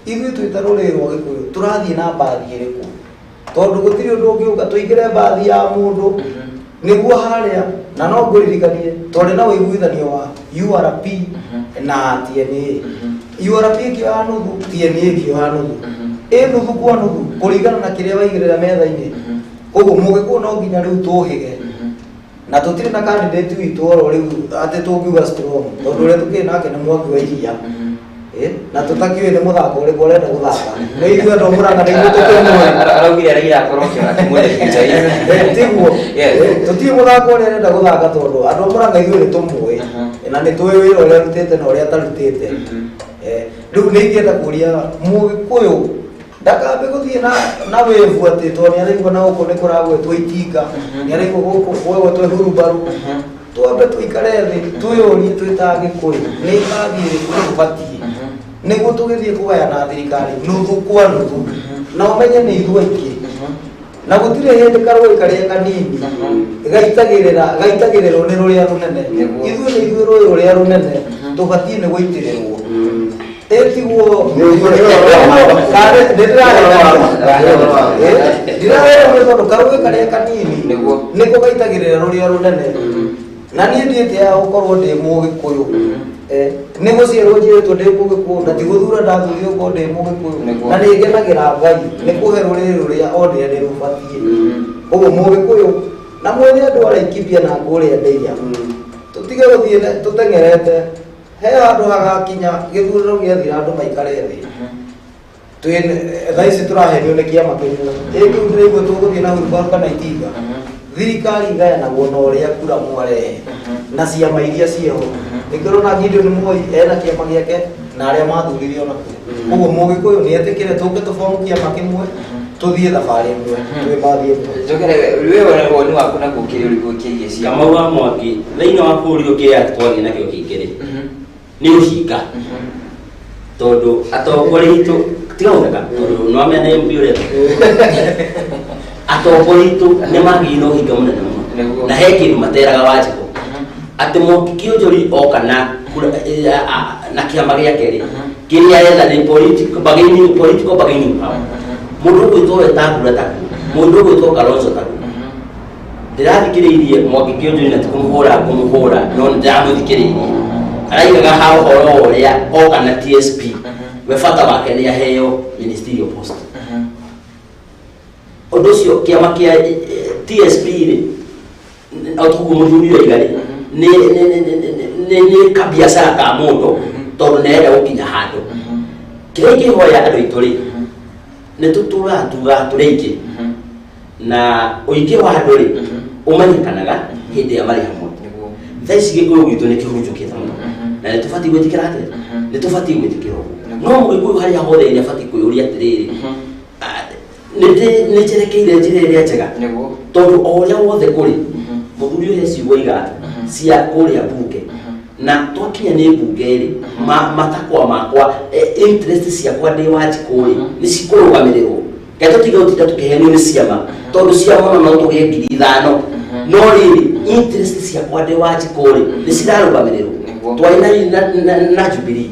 ithuĩ twĩ ta rũrĩrĩ rwa Gĩkũyũ tũrathiĩ na mbathi ĩrĩkũ? Tondũ gũtirĩ ũndũ ũngĩũka tũingĩre mbathi ya mũndũ nĩguo harĩa. Na no ngũririkanie twarĩ na ũiguithanio wa URP na TNA. URP ĩkĩoya nuthu, TNA ĩkĩoya nuthu, ĩ nuthu kwa nuthu kũringana na kĩrĩa waigĩrĩra metha-inĩ. Koguo Mũgĩkũyũ no nginya rĩu tũhĩge, na tũtirĩ na candidate witũ oro rĩu atĩ tũngiuga strong, tondũ ũrĩa tũkĩrĩ nake nĩ Mwangi wa Iria. Na tũtakĩũĩ nĩ mũthako ũrĩkũ ũrenda gũthaka. Nĩ ithuĩ andũ a Mũrang'a nĩguo tũkĩmũĩ. Araugire Raila akorwo akĩmwendekithia zaidi. Tiguo? Yes. Tũtiũĩ mũthako ũrĩa arenda gũthaka, tondũ andũ a Mũrang'a ithuĩ nĩ tũmũĩ na nĩ tũĩ wĩra ũrĩa arutĩte na ũrĩa atarutĩte. Rĩu nĩ ingĩenda kũria Mũgĩkũyũ ndakambe gũthiĩ na wĩvu atĩ tondũ nĩ araigua na gũkũ nĩ kũragwetwo itinga, nĩ araigua gũkũ gwegwetwo hurubarũ. Twambe tũikare thĩ twĩyũrie twĩ ta Gĩkũyũ, nĩ mbathi ĩrĩkũ tũbatiĩ nĩguo tũgĩthiĩ kũgayana thirikari nuthu kwa nuthu, na ũmenye nĩ ithuĩ aingĩ, na gũtirĩ hĩndĩ karũĩ karĩa kanini gaitagĩrĩra gaitagĩrĩrwo nĩ rũrĩa rũnene. Ithuĩ nĩ ithuĩ rũĩ rũrĩa rũnene tũbatiĩ nĩ gũitĩrĩrwo. Ĩtiguo nĩ tondũ karũĩ karĩa kanini nĩko gaitagĩrĩra rũrĩa rũnene. Na niĩ ndiĩtĩaga gũkorwo ndĩ Mũgĩkũyũ. Nĩ gũciarwo njiĩrĩtwo ndĩ Mũgĩkũyũ, na ti gũthura ndathurire gũkorwo ndĩ Mũgĩkũyũ, na nĩ ngenagĩra Ngai nĩ kũhe rũrĩrĩ rũrĩa o rĩrĩa rĩrũbatiĩ. Koguo Mũgĩkũyũ na mwĩrĩ andũ a Laikipia na kũrĩa Ndeia, tũtige gũthiĩ tũteng'erete. He handũ hagakinya gĩthurano gĩathira andũ maikare thĩ. Twĩ thaa ici tũrahenio nĩ kĩama kĩmwe ĩ kĩu ndĩraigua tũgũthiĩ na hurubaru kana itinga. Thirikari igayanagwo na ũrĩa kura mwarehe na ciama iria ciĩho. Nĩkĩo ũrona Gideon Moi ena kĩama gĩake na arĩa mathurire ona kũu. Koguo Mũgĩkũyũ nĩ etĩkĩre tũke tũbomu kĩama kĩmwe, tũthiĩ thabarĩ ĩmwe, twĩ mbathi ĩmwe. Njokere we, woni waku naguo kĩrĩ ũrĩkũ kĩgiĩ ciama? Kamau wa Mwangi, thĩinĩ wa bũrũri ũyũ kĩrĩa twagĩa nakĩo kĩingĩ rĩ, nĩ ũhinga, tondũ atongoria aitũ, tiga gũtheka tondũ no amenya MP ũrĩa, atongoria aitũ nĩ magĩire na ũhinga mũnene mũno, na he kĩndũ materaga Wanjikũ atĩ Mwangi Kĩũnjũri oka na na kĩama gĩake rĩ, kĩrĩa aretha nĩ political bargaining, political bargaining power. Mũndũ ũgwĩtwo Wetangula taguo, mũndũ ũgwĩtwo Kalonzo taguo. Ndĩrathikĩrĩirie Mwangi Kĩũnjũri, na ti kũmũhũra ngũmũhũra, no nĩ ndĩramũthikĩrĩirie araigaga ha ũhoro wa ũrĩa oka na TSP, we bata wake nĩ aheo ministerial post. Ũndũ ũcio kĩama kĩa TSP rĩ, o toguo mũthuri ũyũ aiga rĩ, nĩ kabiacara ka mũndũ, tondũ nĩarenda gũkinya handũ. Kĩrĩa ingĩhoya andũ aitũ rĩ, nĩ tũtũraga tugaga tũrĩ aingĩ, na ũingĩ wa andũ rĩ ũmenyekanaga hĩndĩ ĩrĩa marĩ hamwe. Thaa ici Gĩkũyũ gwitũ nĩ kĩhurunjũkĩte mũno, na nĩ tũbatiĩ gwĩtĩkĩra atĩ nĩ tũbatiĩ gwĩtĩkĩra ũguo. No Mũgĩkũyũ harĩa hothe nĩ abatiĩ kwĩyũria atĩrĩrĩ, nĩ njerekeire njĩra ĩrĩa njega? Tondũ o ũrĩa wothe kũrĩ mũthuri ũyũ he ciugo iga cia kũrĩa mbunge, na twakinya nĩ mbunge rĩ, matakwa makwa, interest ciakwa ndĩ Wanjikũ rĩ, nĩ cikũrũgamĩrĩrwo. Reke tũtige gũtinda tũkĩhenio nĩ ciama, tondũ ciama ona no tũgĩe 5,000, no rĩrĩ, interest ciakwa ndĩ Wanjikũ rĩ, nĩ cirarũgamĩrĩrwo? Twarĩ na Jubilee.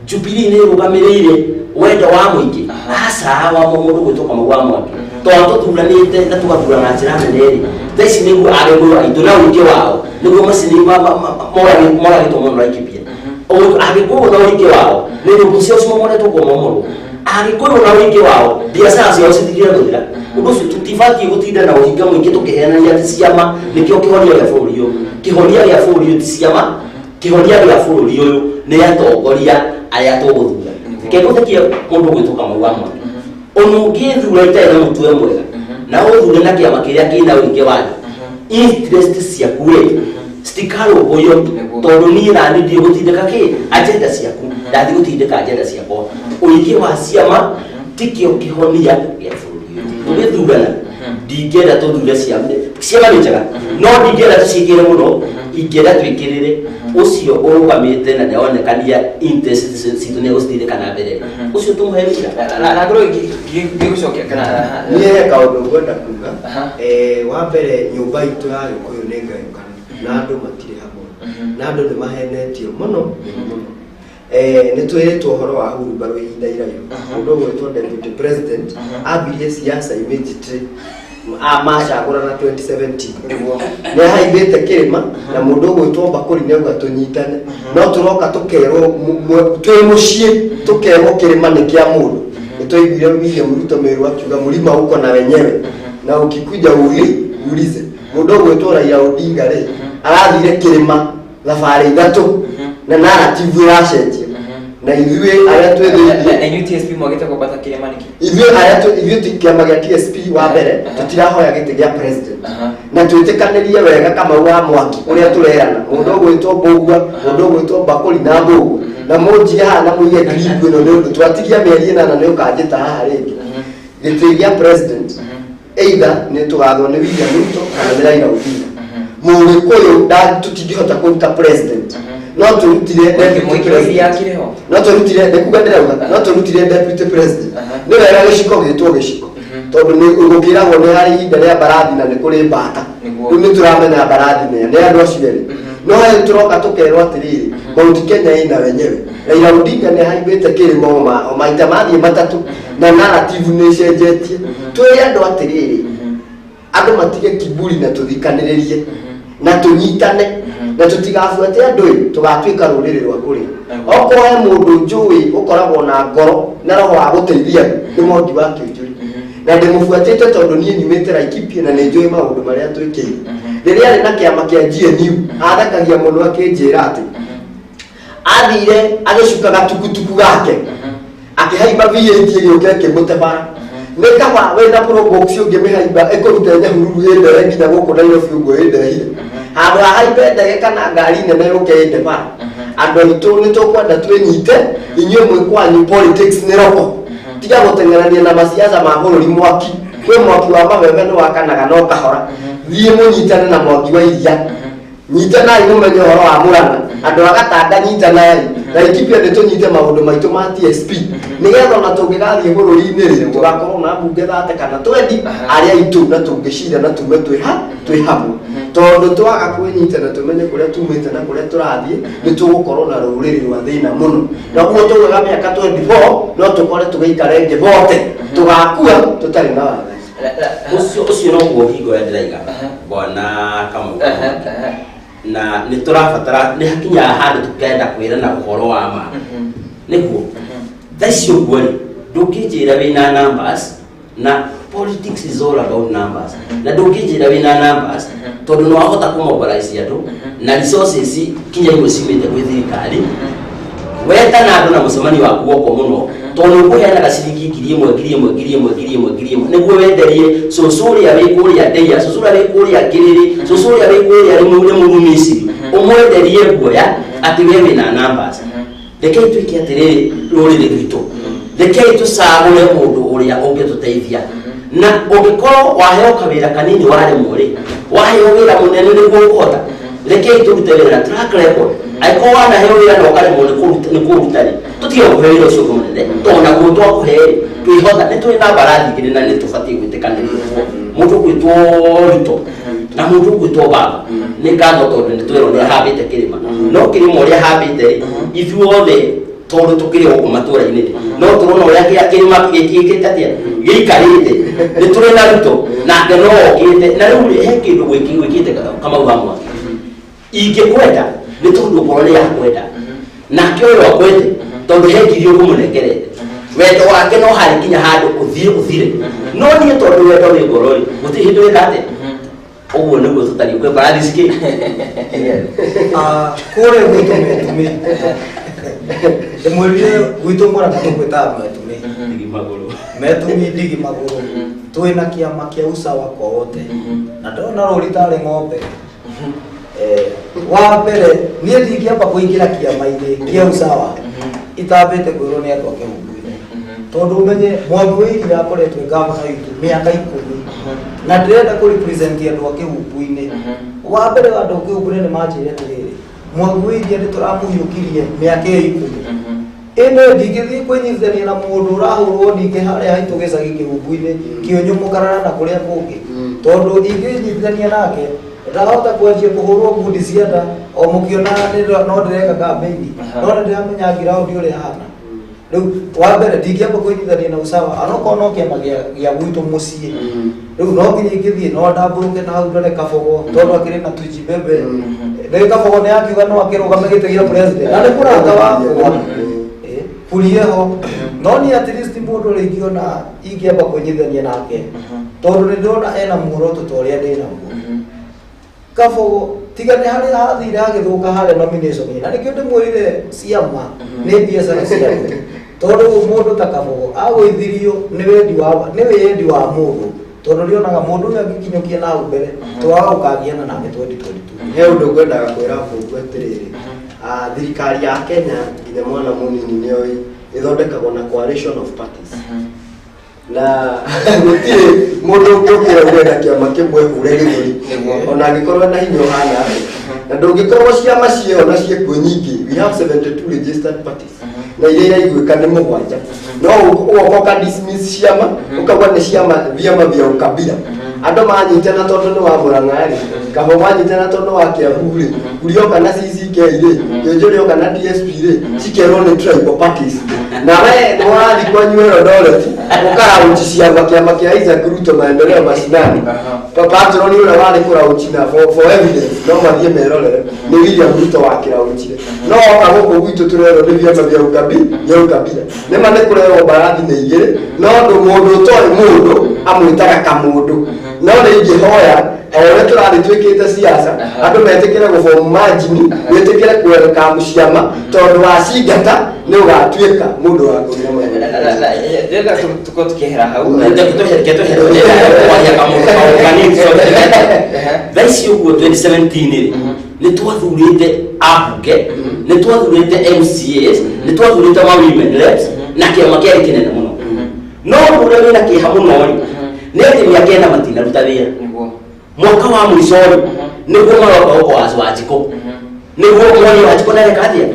Jubilee nĩ ĩrũgamĩrĩire wendo wa mũingĩ? Aca, wa mũndũ gwĩtwo Kamau wa Mwangi, tondũ tũthuranĩte na tũgathurana na njĩra nene rĩ, thaa ici nĩguo Agĩkũyũ aitũ na ũingĩ wao nĩguo macini moragĩtwo mũno Laikipia. Agĩkũyũ na ũingĩ wao nĩ nyũmba ciao cimomoretwo kũmomorwo. Agĩkũyũ na ũingĩ wao biacara ciao citigire gũthira. Ũndũ ũcio tũtibatiĩ gũtinda na ũhinga mũingĩ tũkĩheanania atĩ ciama nĩkĩo kĩhonia gĩa bũrũri ũyũ. Kĩhonia gĩa bũrũri ũyũ ti ciama. Kĩhonia gĩa bũrũri ũyũ nĩ atongoria arĩa tũgũthura. Reke ngũthekie mũndũ ũgwĩtwo Kamau wa Mwangi, ona ũngĩthura itarĩ na mũtwe mwega na ũthure na kĩama kĩrĩa kĩna ũingĩ wa andũ, interest ciaku rĩ citikarũmbũiyo, tondũ niĩ nani ndiĩ gũtindĩka kĩ agenda ciaku, ndathiĩ gũtindĩka agenda ciakwa. Ũingĩ wa ciama tikĩo kĩhonia gĩa bũrũri ũyũ. Tũgĩthurana Ndingĩenda tũthure ciama. Ciama nĩ njega, no ndingĩenda tũciĩkĩre mũno. Ingĩenda twĩkĩrĩre ũcio ũrũgamĩte na nĩaronekania interest citũ nĩ egũcitindĩka na mbere, ũcio tũmũhe wĩra. Na ngorwo ngĩgũcokia kana Niĩ he kaũndũ ngwenda kuga. Wa mbere, nyũmba itũ ya Gĩkũyũ nĩ ngayũkanu na andũ matirĩ hamwe na andũ nĩ mahenetio mũno mũno. Nĩ twĩrĩtwo ũhoro wa hurumbarũ ihinda iraihu. Mũndũ ũgwĩtwo deputy president ambirie siasa immediately macagũrana 2017. Nĩ ahaimbĩte kĩrĩma na mũndũ ũgwĩtwo Mbakũri nĩ auga tũnyitane, no tũroka tũkerwo twĩ mũciĩ, tũkerwo kĩrĩma nĩ kĩa mũndũ. Nĩ twaiguire William Ruto Meru akiuga mlima uko na wenyewe na ukikuja uulize. Mũndũ ũgwĩtwo Raila Odinga rĩ, arathire kĩrĩma thabarĩ ithatũ na narrative ĩracenjia, na ithuĩ arĩa twĩ thĩiniĩ Na inyuĩ TSP mwagĩte kwambata kĩrĩma nĩkĩ? Ithuĩ arĩa ithuĩ ti kĩama gĩa TSP, wa mbere, tũtirahoya gĩtĩ gĩa president na twĩtĩkanĩrie wega Kamau wa Mwaki ũrĩa tũrerana, mũndũ ũgwĩtwo Mbũgua, mũndũ ũgwĩtwo Mbakũri na Mbũgua, na mũnjige haha na mũige clip ĩno, nĩ ũndũ twatigia mĩeri 8 nĩ ũkanjĩta haha rĩngĩ. Gĩtĩ gĩa president either nĩ tũgathwo nĩ William Ruto kana nĩ Raila Odinga. Mũgĩkũyũ tũtingĩhota kũruta president, no tũrutire deputy Mũingĩ president. yakĩrĩ ho. No tũrutire, nĩ kuga ndĩrauga, no tũrutire deputy president. Nĩ wega gĩciko gĩtwo gĩciko, tondũ nĩ gũkĩragwo nĩ harĩ ihinda rĩa mbarathi na nĩ kũrĩ mbata. Rĩu nĩ tũramenya mbarathi nĩ andũ acio erĩ, no he tũroka tũkerwo atĩrĩrĩ, Mount Kenya ĩna wenyewe. Raila Odinga nĩ ahaimbĩte kĩrĩma o maita mathiĩ matatũ na narrative nĩ ĩcenjetie. Twĩre andũ atĩrĩrĩ, andũ matige kiburi na tũthikanĩrĩrie na tũnyitane na tũtigabuate andũ ĩ tũgatuĩka rũrĩrĩ rwa kũrĩa. Okorwo he mũndũ njũĩ ũkoragwo na ngoro na roho wa gũteithia andũ, nĩ Mwangi wa Kĩũnjũri, na ndĩmũbuatĩte tondũ niĩ nyumĩte Laikipia na nĩ njũĩ maũndũ marĩa twĩkĩire. Rĩrĩa arĩ na kĩama kĩa GNU, athekagia mũno akĩnjĩra atĩ athire agĩcuka gatukutuku gake, akĩhaimba V8, ĩgĩũka ĩkĩmũte bara. Nĩ kaba wĩna Probox ũngĩmĩhaimba ĩkũrute Nyahururu ĩndere nginya gũkũ Nairobi ũguo ĩndehire, handũ ha haimbe ndege kana ngari nene yũke ĩnde bara. Andũ aitũ, nĩ tũkwenda twĩnyite. Inyuĩ mwĩ kwanyu, politics nĩ roko. Tiga gũteng'erania na maciaca ma bũrũri. Mwaki kwĩ mwaki wa mabebe nĩ wakanaga no kahora. Thiĩ mũnyitane na Mwangi wa Iria, nyitanai mũmenye ũhoro wa Mũrang'a. Andũ a Gatanga, nyitanai. Laikipia, nĩ tũnyite maũndũ maitũ ma TSP, nĩgetha ona tũngĩgathiĩ bũrũri-inĩ rĩ, tũgakorwo na mbunge 30 kana 20 arĩa aitũ, na tũngĩcira na tume twĩ hamwe, tondũ twaga kwĩnyita na tũmenye kũrĩa tumĩte na kũrĩa tũrathiĩ, nĩ tũgũkorwo na rũrĩrĩ rwa thĩna mũno. Na ũguo tũgaga mĩaka 24 no tũkore tũgĩikara ĩngĩ bote tũgakua tũtarĩ na wathani. Ũcio noguo hingo ĩrĩa ndĩraiga, bwana Kamau, na nĩ tũrabatara, nĩ hakinyaga handũ tũkenda kwĩrana ũhoro wa ma. Nĩguo thaa ici ũguo rĩ, ndũngĩnjĩra wĩna numbers, na politics is all about numbers, na ndũngĩnjĩra wĩna numbers tondũ nĩ wahota kũmobilize andũ na resources kinya imwe ciumĩte gwĩ thirikari, wetana andũ na mũcemanio waku woko mũno, tondũ ũkũheanaga ciringi 1000, 1000, 1000, 1000, 1000, nĩguo wenderie cũcũ ũrĩa wĩ kũrĩa Ndeia, cũcũ ũrĩa wĩ kũrĩa Kĩrĩrĩ, cũcũ ũrĩa wĩ kũrĩa Rĩmuru Misiri, ũmwenderie guoya atĩ we wĩna numbers. Rekei twĩke atĩrĩrĩ, rũrĩrĩ rwitũ, rekei tũcagũre mũndũ ũrĩa ũngĩtũteithia. Na ũngĩkorwo waheo kawĩra kanini waremwo rĩ, waheo wĩra mũnene nĩguo ũkũhota. Rekei tũrute wĩra na track record. Angĩkorwo wanaheo wĩra na ũkaremwo nĩ kũũruta rĩ, tũtige gũkũhe wĩra ũcio ũngĩ mũnene, tondũ naguo twakũhe rĩ, twĩhota nĩ tũrĩ na mbarathi igĩrĩ na nĩ tũbatiĩ gwĩtĩkanĩria ũguo. Mũndũ ũgwĩtwo Ruto na mũndũ ũgwĩtwo Baba, nĩ ngatho tondũ nĩ twerwo nĩ ahambĩte kĩrĩma, no kĩrĩma ũrĩa ahambĩte rĩ, ithuothe tondũ tũkĩrĩ gũkũ matũra-inĩ rĩ, no tũrona ũrĩa kĩrĩma gĩkĩte atĩa gĩikarĩte. Nĩ tũrĩ na Ruto nake no okĩte, na rĩu rĩ, he kĩndũ gwĩkĩte Kamau wa Mwaki. Ingĩkwenda nĩ tondũ ngoro nĩ yakwenda, nake ũyũ akwende tondũ he ngiri ũkũmũnengerete. Wendo wake no harĩ kinya handũ ũthiĩ ũthire, no niĩ tondũ wendo wĩ ngoro rĩ, gũtirĩ hĩndĩ wĩka atĩa. Ũguo nĩguo tũtariĩ kwĩ mbarathi cikĩ. Ah, kũrĩa gwitũ Metũmĩ, ndĩmwĩrire gwitũ Mũrang'a tũgwĩtaga Metũmĩ. Ndigi magũrũ. Metũmĩ ndigi magũrũ. Twĩna kĩama kĩa Usawa kwa Wote na ndona rũri tarĩ ng'ombe. Wa mbere, niĩ ndingĩamba kũingĩra kĩama-inĩ kĩa Usawa itambĩte kwĩrwo nĩ andũ a Kĩhumbu-inĩ, tondũ ũmenye Mwangi wa Iria akoretwo e gavana witũ mĩaka 10. Na ndĩrenda kũ represent andũ a Kĩhumbu-inĩ. Wa mbere, andũ a Kĩhumbu-inĩ nĩ manjĩre atĩrĩrĩ, Mwangi wa Iria nĩ tũramũhiũkirie mĩaka ĩyo 10 ĩno, ndingĩthiĩ kwĩnyitithania na mũndũ ũrahũrwo ningĩ harĩa haitũ gĩcagi Kĩhumbu-inĩ, Kĩũnyũ, Mũkarara na kũrĩa kũngĩ, tondũ ingĩnyitithania nake ndahota kwanjia kũhũrwo ngundi cia nda o mũkĩonaga no ndĩreka campaign, no nĩ ndĩramenya ground ũrĩa hana. Rĩu wa mbere ndingĩamba kwĩnyitithania na Usawa anokorwo no kĩama gĩa gwitũ mũciĩ. Rĩu no nginya ingĩthiĩ no ndambũrũke na hau ndore Kabogo, tondũ akĩrĩ na Tujibebe. Rĩu Kabogo nĩ akiuga no akĩrũgame gĩtĩ gĩa president na nĩ mũrata wakwa. Kurie ho no niĩ at least mũndũ ũrĩa ingĩona ingĩamba kwĩnyitithania nake, tondũ nĩ ndĩrona ena muoroto ta ũrĩa ndĩ naguo, Kabogo. Tiga nĩ harĩa hathire hagĩthũka harĩa nomination, na nĩkĩo ndĩmwĩrire ciama nĩ biacara cia andũ, tondũ mũndũ ta Kabogo agũithirio nĩ wendi wa nĩ wĩyendi wa mũndũ, tondũ rĩonaga mũndũ ũyũ angĩkinyũkia na hau mbere twaga gũkagiana nake 2022. He ũndũ ngwendaga kwĩra mbungu atĩrĩrĩ, thirikari ya Kenya, nginya mwana mũnini nĩoĩ, ĩthondekagwo na coalition of parties, na gũtirĩ mũndũ ũngĩũkĩra uge na kĩama kĩmwe hure gĩthũri, ona angĩkorwo na hinya ũhana atĩa, na ndũngĩkorwo ciama ciĩho na ciĩkuo nyingĩ. We have 72 registered parties na iria iraiguĩka nĩ mũgwanja, no ũgoka ũka dismiss ciama, ũkauga nĩ ciama vyama vya ukabila. Andũ manyitana tondũ nĩ wa Mũrang'a rĩ, Kabogo manyitana tondũ wa Kiambu rĩ, Kurioka na CCK rĩ, Kĩũnjũrĩ oka na DSP rĩ, cikerwo nĩ tribal parties. Na we nĩ wathi kwanyu Eldoret ũkaraunchi ciama, kĩama kĩa Isaac Ruto, Maendeleo Mashinani. Patron ũrĩa warĩ kũraunchi na for evidence no mathiĩ merorere nĩ William Ruto wakĩraunchire, no oka gũkũ gwitũ tũrerwo nĩ vyama vya ukabila. Nĩma nĩ kũrerwo mbarathi nĩ igĩrĩ, no ndũ mũndũ ũtoĩ mũndũ amwĩtaga kamũndũ. No nĩ ingĩhoya o ũrĩa tũrathiĩ twĩkĩte siasa, andũ metĩkĩre gũbomu margin, wĩtĩkĩre kũwelcome ciama, tondũ wacingata nĩ ũgatuĩka mũndũ wa kũgĩa maũndũ. Ndĩrenda tukorwo tukĩehera hau. Kwaria kamũndũ kanini thaa ici ũguo, 2017 rĩ, nĩ twathurĩte ambunge, nĩ twathurĩte MCAs, nĩ twathurĩte ma women reps, na kĩama kĩarĩ kĩnene mũno. No ũndũ ũrĩa wĩna kĩeha mũno rĩ, nĩ atĩ mĩaka 4 matinaruta wĩra. Mwaka wa mũico rĩ, nĩguo maroka gũkũ Wanjikũ, nĩguo moni Wanjikũ nĩareka atĩa,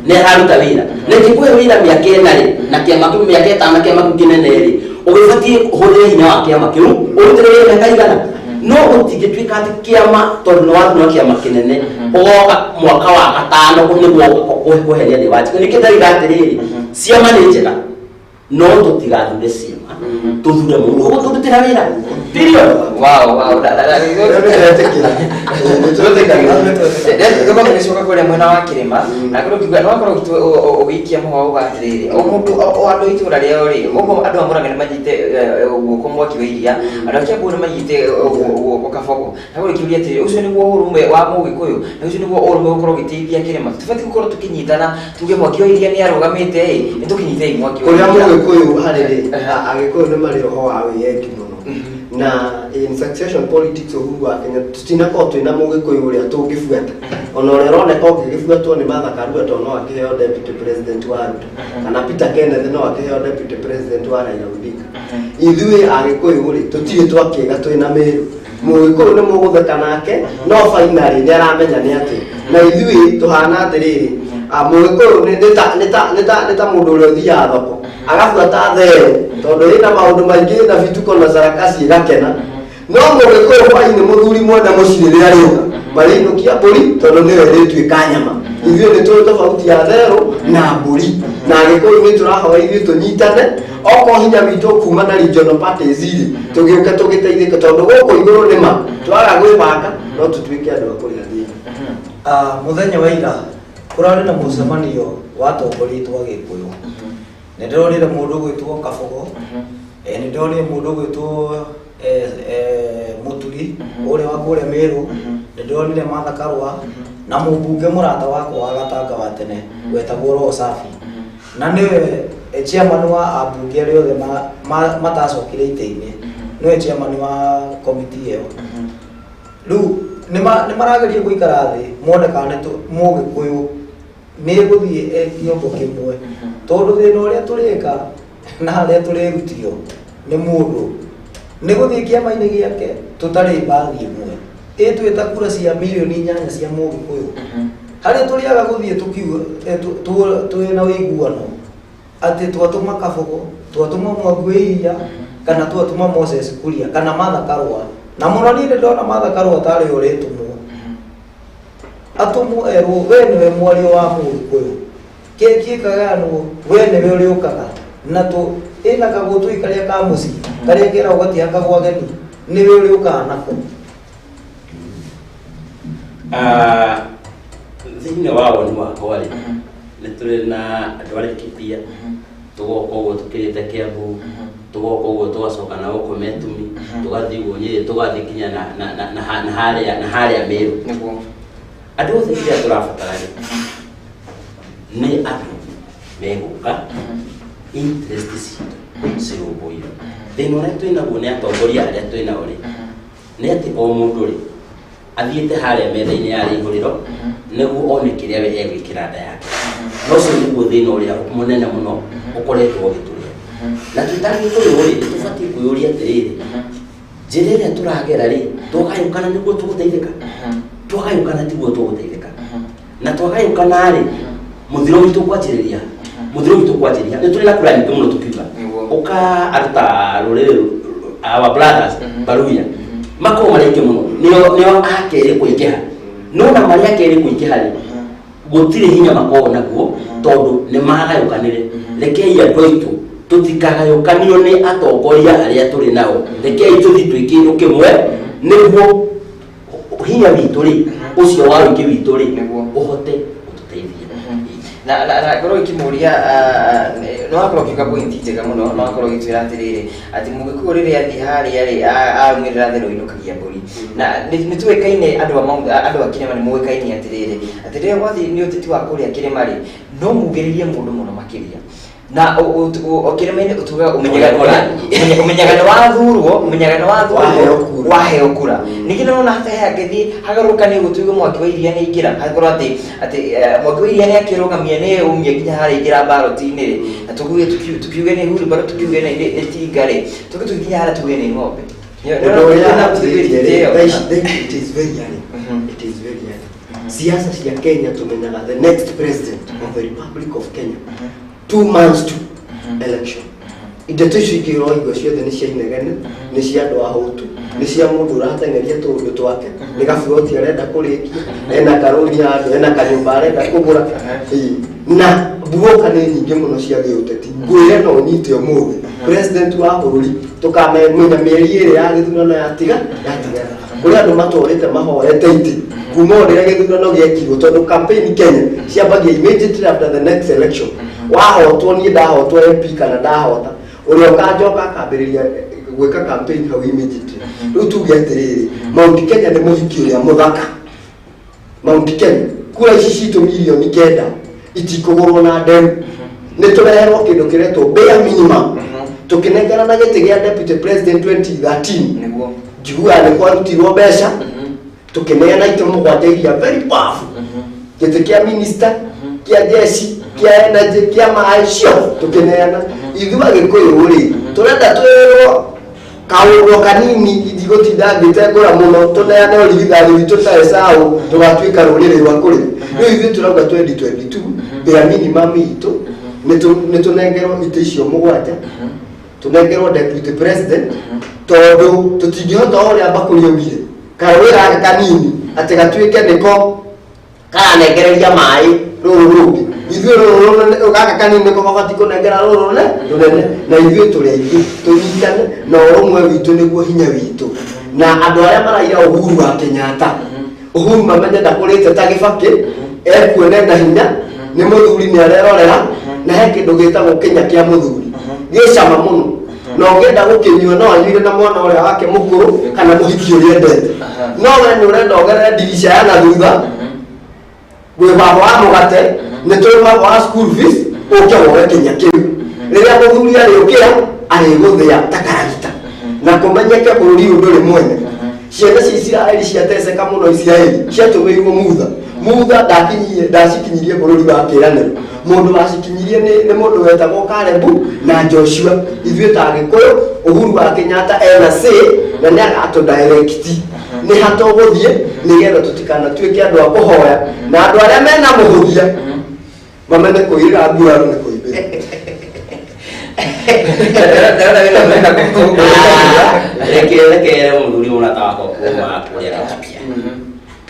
nĩ araruta wĩra. Na ingĩkũhe wĩra mĩaka 4 rĩ, na kĩama kĩu mĩaka 5, kĩama kĩu kĩnene rĩ, ũgĩbatiĩ ũhũthĩre hinya wa kĩama kĩu ũrutĩre wĩra mĩaka igana. No gũtingĩtuĩka atĩ kĩama, tondũ nĩ wathurwo kĩama kĩnene, ũgoka mwaka wa gatano nĩguo kũheria nĩ Wanjikũ. Nĩkĩo ndauga atĩrĩrĩ, ciama nĩ njega, no tũtigathure ciama, tũthure mũndũ ũgũtũrutĩra wĩra, period. Wow. Tũkorwo tũgĩcoka kũrĩa mwena wa kĩrĩma na kũrĩa ũkiuga nĩ wakorwo ũgĩikia mũhwa uga atĩrĩrĩ, o mũndũ o andũ a itũũra rĩao rĩ, ũguo andũ a Mũrang'a nĩ manyite guoko Mwaki wa Iria, andũ a Kiambu nĩ manyite guoko Kabogo, na kũrĩ kĩũria atĩrĩrĩ, ũcio nĩguo ũrũmwe wa Mũgĩkũyũ, na ũcio nĩguo ũrũmwe gũkorwo ũgĩteithia kĩrĩma? Tũbatiĩ gũkorwo tũkĩnyitana, tuge Mwaki wa Iria nĩ arũgamĩte ĩ, nĩ tũkĩnyitei Mwaki wa Kũrĩa Iria. Mũgĩkũyũ harĩ rĩ, Agĩkũyũ nĩ marĩ roho wa wĩyendi mũno, na in succession politics Uhuru wa Kenya tutinakorwo twĩna Mũgĩkũyũ ũrĩa tũngĩbuata, ona ũrĩa ũroneka ũngĩgĩbuatwo nĩ Martha Karua, tondũ no akĩheo deputy president wa Ruto, kana Peter Kenneth no akĩheo deputy president wa Raila Odinga. Ithuĩ Agĩkũyũ rĩ, tũtirĩ twakĩga twĩna Mĩrũ. Mũgĩkũyũ nĩ mũgũtheka nake, no finally nĩ aramenya nĩ atĩ na ithuĩ tũhana atĩrĩrĩ, Mũgĩkũyũ nĩ ta mũndũ ũrĩa ũthiaga thoko agabuata therũ, tondũ ĩna maũndũ maingĩ na bituko na sarakasi ĩgakena. No Mũgĩkũyũ hwainĩ, mũthuri mwene mũciĩ rĩrĩa rĩũka, marĩinũkia mbũri, tondũ nĩyo ĩrĩtuĩka nyama. Ithuĩ nĩ tũĩ tofauti ya therũ na mbũri, na Agĩkũyũ nĩ tũrahoya ithuĩ tũnyitane, okorwo hinya witũ kuma na regional parties rĩ, tũgĩũke tũgĩteithĩke, tondũ gũkũ igũrũ nĩma twaga gwĩbanga no tũtuĩke andũ a kũrĩa thĩna. Mũthenya wa ira kũrarĩ na mũcemanio wa atongoria aitũ a Gĩkũyũ. Nĩ ndĩronire mũndũ ũgwĩtwo Kabogo, nĩ ndĩronire mũndũ ũgwĩtwo Mũturi ũrĩa wa kũrĩa Mĩrũ, nĩ ndĩronire Martha Karũa na mũmbunge mũrata wakwa wa Gatanga wa tene wetagwo Roho Safi, na nĩwe chairman wa ambunge arĩa othe matacokire itĩ-inĩ, nĩwe chairman wa komiti ĩyo. Rĩu nĩ marageria gũikara thĩ mone kana nĩ Mũgĩkũyũ nĩ egũthiĩ e kĩongo kĩmwe, tondũ thĩna ũrĩa tũrĩka na harĩa tũrĩrutio nĩ mũndũ. Nĩ gũthiĩ kĩama-inĩ gĩake tũtarĩ mbathi ĩmwe ĩtwĩta kura cia milioni 8 cia Mũgĩkũyũ. Harĩa tũrĩaga gũthiĩ tũkiuga twĩna ũiguano atĩ twatũma Kabogo, twatũma Mwangi wa Iria, kana twatũma Moses Kuria kana Martha Karũa. Na mũno niĩ nĩ ndona Martha Karũa tarĩ ũrĩtũmwo, atũmwo erwo we nĩwe mwario wa Mũgĩkũyũ, keki ĩkagayanwo we nĩwe ũrĩũkaga na tũ ĩna kagũtũi karĩa ka mũciĩ karĩa keragwo gatihakagwo ageni, nĩwe ũrĩũkaga nako. Thĩinĩ wa woni wakwa rĩ, nĩ tũrĩ na andũ a Laikipia, tũgoka ũguo tũkĩrĩte Kiambu, tũgoka ũguo tũgacoka na gũkũ Metumi, tũgathiĩ ũguo Nyĩrĩ, tũgathiĩ nginya na harĩa Meru. Andũ othe kĩrĩa tũrabatara rĩ, nĩ andũ megũka interest citũ cirũmbũiyo. Thĩna ũrĩa twĩnaguo nĩ atongoria arĩa twĩnao rĩ, nĩ atĩ o mũndũ rĩ athiĩte harĩa metha-inĩ ya rĩihũrĩro nĩguo one kĩrĩa we egwĩkĩra nda yake. Na ũcio nĩguo thĩna ũrĩa mũnene mũno ũkoretwo ũgĩtũrĩa. Na twĩ ta Gĩkũyũ rĩ, nĩ tũbatiĩ kwĩyũria atĩrĩrĩ, njĩra ĩrĩa tũragera rĩ, twagayũkana nĩguo tũgũteithĩka? Twagayũkana tiguo tũgũteithĩka. Na twagayũkana rĩ, mũthiro witũ kwanjĩrĩria, mũthiro witũ kwanjĩrĩria nĩ tũrĩ na kura nyingĩ mũno tũkiuga ũka andũ ta rũrĩrĩ our brothers Baruya makorwo marĩ aingĩ mũno, nĩo akerĩ kũingĩha. No na marĩ akerĩ kũingĩha rĩ, gũtirĩ hinya makoragwo naguo tondũ nĩ magayũkanire. Rekei andũ aitũ tũtikagayũkanio nĩ atongoria arĩa tũrĩ nao. Rekei tũthiĩ twĩ kĩndũ kĩmwe nĩguo hinya witũ rĩ, ũcio wa ũingĩ witũ rĩ, ũhote gũtũteithia. Na ngorwo ikĩmũria, nĩ wakorwo ũkiuga point njega mũno, na wakorwo ũgĩtwĩra atĩrĩrĩ atĩ Mũgĩkũyũ rĩrĩa athiĩ harĩa rĩ, aumĩrĩra therũ inũkagia mbũri. Na nĩ tũĩkaine andũ a andũ a kĩrĩma nĩ moĩkaine atĩrĩrĩ atĩ rĩrĩa gwathiĩ nĩ ũteti wa kũrĩa kĩrĩma rĩ, no mugĩrĩrie mũndũ mũno makĩria na kĩrĩma-inĩ tugaga ũmenyaga nĩ wathurwo, ũmenyaga nĩ wathurwo Waheo kura. Waheo kura. Ningĩ nĩwona hata hangĩthiĩ hagarũrũkane ũguo tuge Mwangi wa Iria nĩ aingĩra, hakorwo atĩ Mwangi wa Iria nĩ akĩrũgamia nĩ umia nginya harĩa aingĩra ballot-inĩ rĩ, na tukiuge nĩ wheelbarrow, tukiuge nĩ tinga rĩ, tuge tũkinya harĩa tuge nĩ ng'ombe. Ũndũ ũrĩa hapĩtie rĩ, thaa ici it is very early. It is very early. Siasa cia Kenya tumenyaga the next president of the Republic of Kenya 2 months to election. Ndeto icio ingĩ ũroigua ciothe nĩ cia inegene, nĩ cia andũ ahũtu, nĩ cia mũndũ ũrateng'eria tũũndũ twake, nĩ gaburoti arenda kũrĩkia, ena karũni handũ, ena kanyũmba arenda kũgũra. Ĩĩ. Na mbuoka nĩ nyingĩ mũno cia gĩũteti. Ngwĩre no ũnyite ũmũthĩ president wa bũrũri tũkamenya mĩeri 2 ya gĩthurano yatigara. Kũrĩ andũ matũrĩte mahoete itĩ kuma o rĩrĩa gĩthurano gĩekirwo, tondũ campaign Kenya ciambagia immediately after the next election. Wahotwo, niĩ ndahotwo MP kana ndahota, ũrĩa ũkanjoka akambĩrĩria gwĩka campaign hau immediately. Rĩu tuge atĩrĩrĩ, Mount Kenya nĩ mũhiki ũrĩa mũthaka. Mount Kenya kura ici citũ milioni 9 itikũgũrwo na ndemu. Nĩ tũreherwo kĩndũ kĩretwo bare minimum. Tũkĩnengerana gĩtĩ gĩa deputy president 2013, njiguaga nĩ kwarutirwo mbeca, tũkĩneana itĩ 7 iria very powerful, gĩtĩ kĩa minister, kĩa jeshi, kĩa energy, kĩa maĩ, cio tũkĩneana. Ithuĩ Agĩkũyũ rĩ, tũrenda twĩrwo kaũndũ kanini, ndigũtinda ngĩtengũra mũno, tũneane ũrigithathi witũ ta Esau, tũgatuĩka rũrĩrĩ rwa kũrĩ. Rĩu ithuĩ tũrauga 2022 bare minimum itũ nĩ tũnengerwo itĩ icio 7, tũnengerwo deputy president, tondũ tũtingĩhota o ũrĩa mbakũri augire karũĩ gaka kanini atĩ gatuĩke nĩko karanengereria maĩ rũrũ rũngĩ. Ithuĩ rũrũ gaka kanini nĩko gabatiĩ kũnengera rũrũ rũnene, na ithuĩ tũrĩ aingĩ, tũnyitane na ũrũmwe witũ nĩguo hinya witũ. Na andũ arĩa maraira Uhuru wa Kenyatta, Uhuru mamenye ndakũrĩte ta Gĩbakĩ, ekuona na hinya nĩ mũthuri, nĩ arerorera, na he kĩndũ gĩtagwo kĩnya kĩa mũthuri gĩ cama mũno, na ũngĩenda gũkĩnyua no anyuire na mwana ũrĩa wake mũkũrũ kana mũhiki ũrĩa endete. No we nĩ ũrenda ũgerere ndirica ya na thutha gwĩ baba wa mũgate, nĩ tũrĩ baba wa school fees, ũke woe kĩnya kĩu. Rĩrĩa mũthuri arĩũkĩra arĩgũthĩa ta karagita na kũmenyeke bũrũri ũyũ ndũrĩ mwene. Ciana cia Isiraeli ciateceka mũno. Isiraeli ciatũmĩirwo Mutha. Mutha ndakinyirie ndacikinyirie bũrũri wa kĩĩranĩro. Mũndũ wacikinyirie nĩ mũndũ wetagwo Kalebu na Joshua. Ithuĩ ta Agĩkũyũ, Uhuru wa Kenyatta ena say na nĩ agatũ direct nĩ ha tũgũthiĩ nĩgetha tũtikanatuĩke andũ a kũhoya na andũ arĩa mena mũhũthia mamenye kũirĩra nguraro nĩ kũimbĩra. Reke reke mũthuri mũrata wakwa kuma kũrĩa Laikipia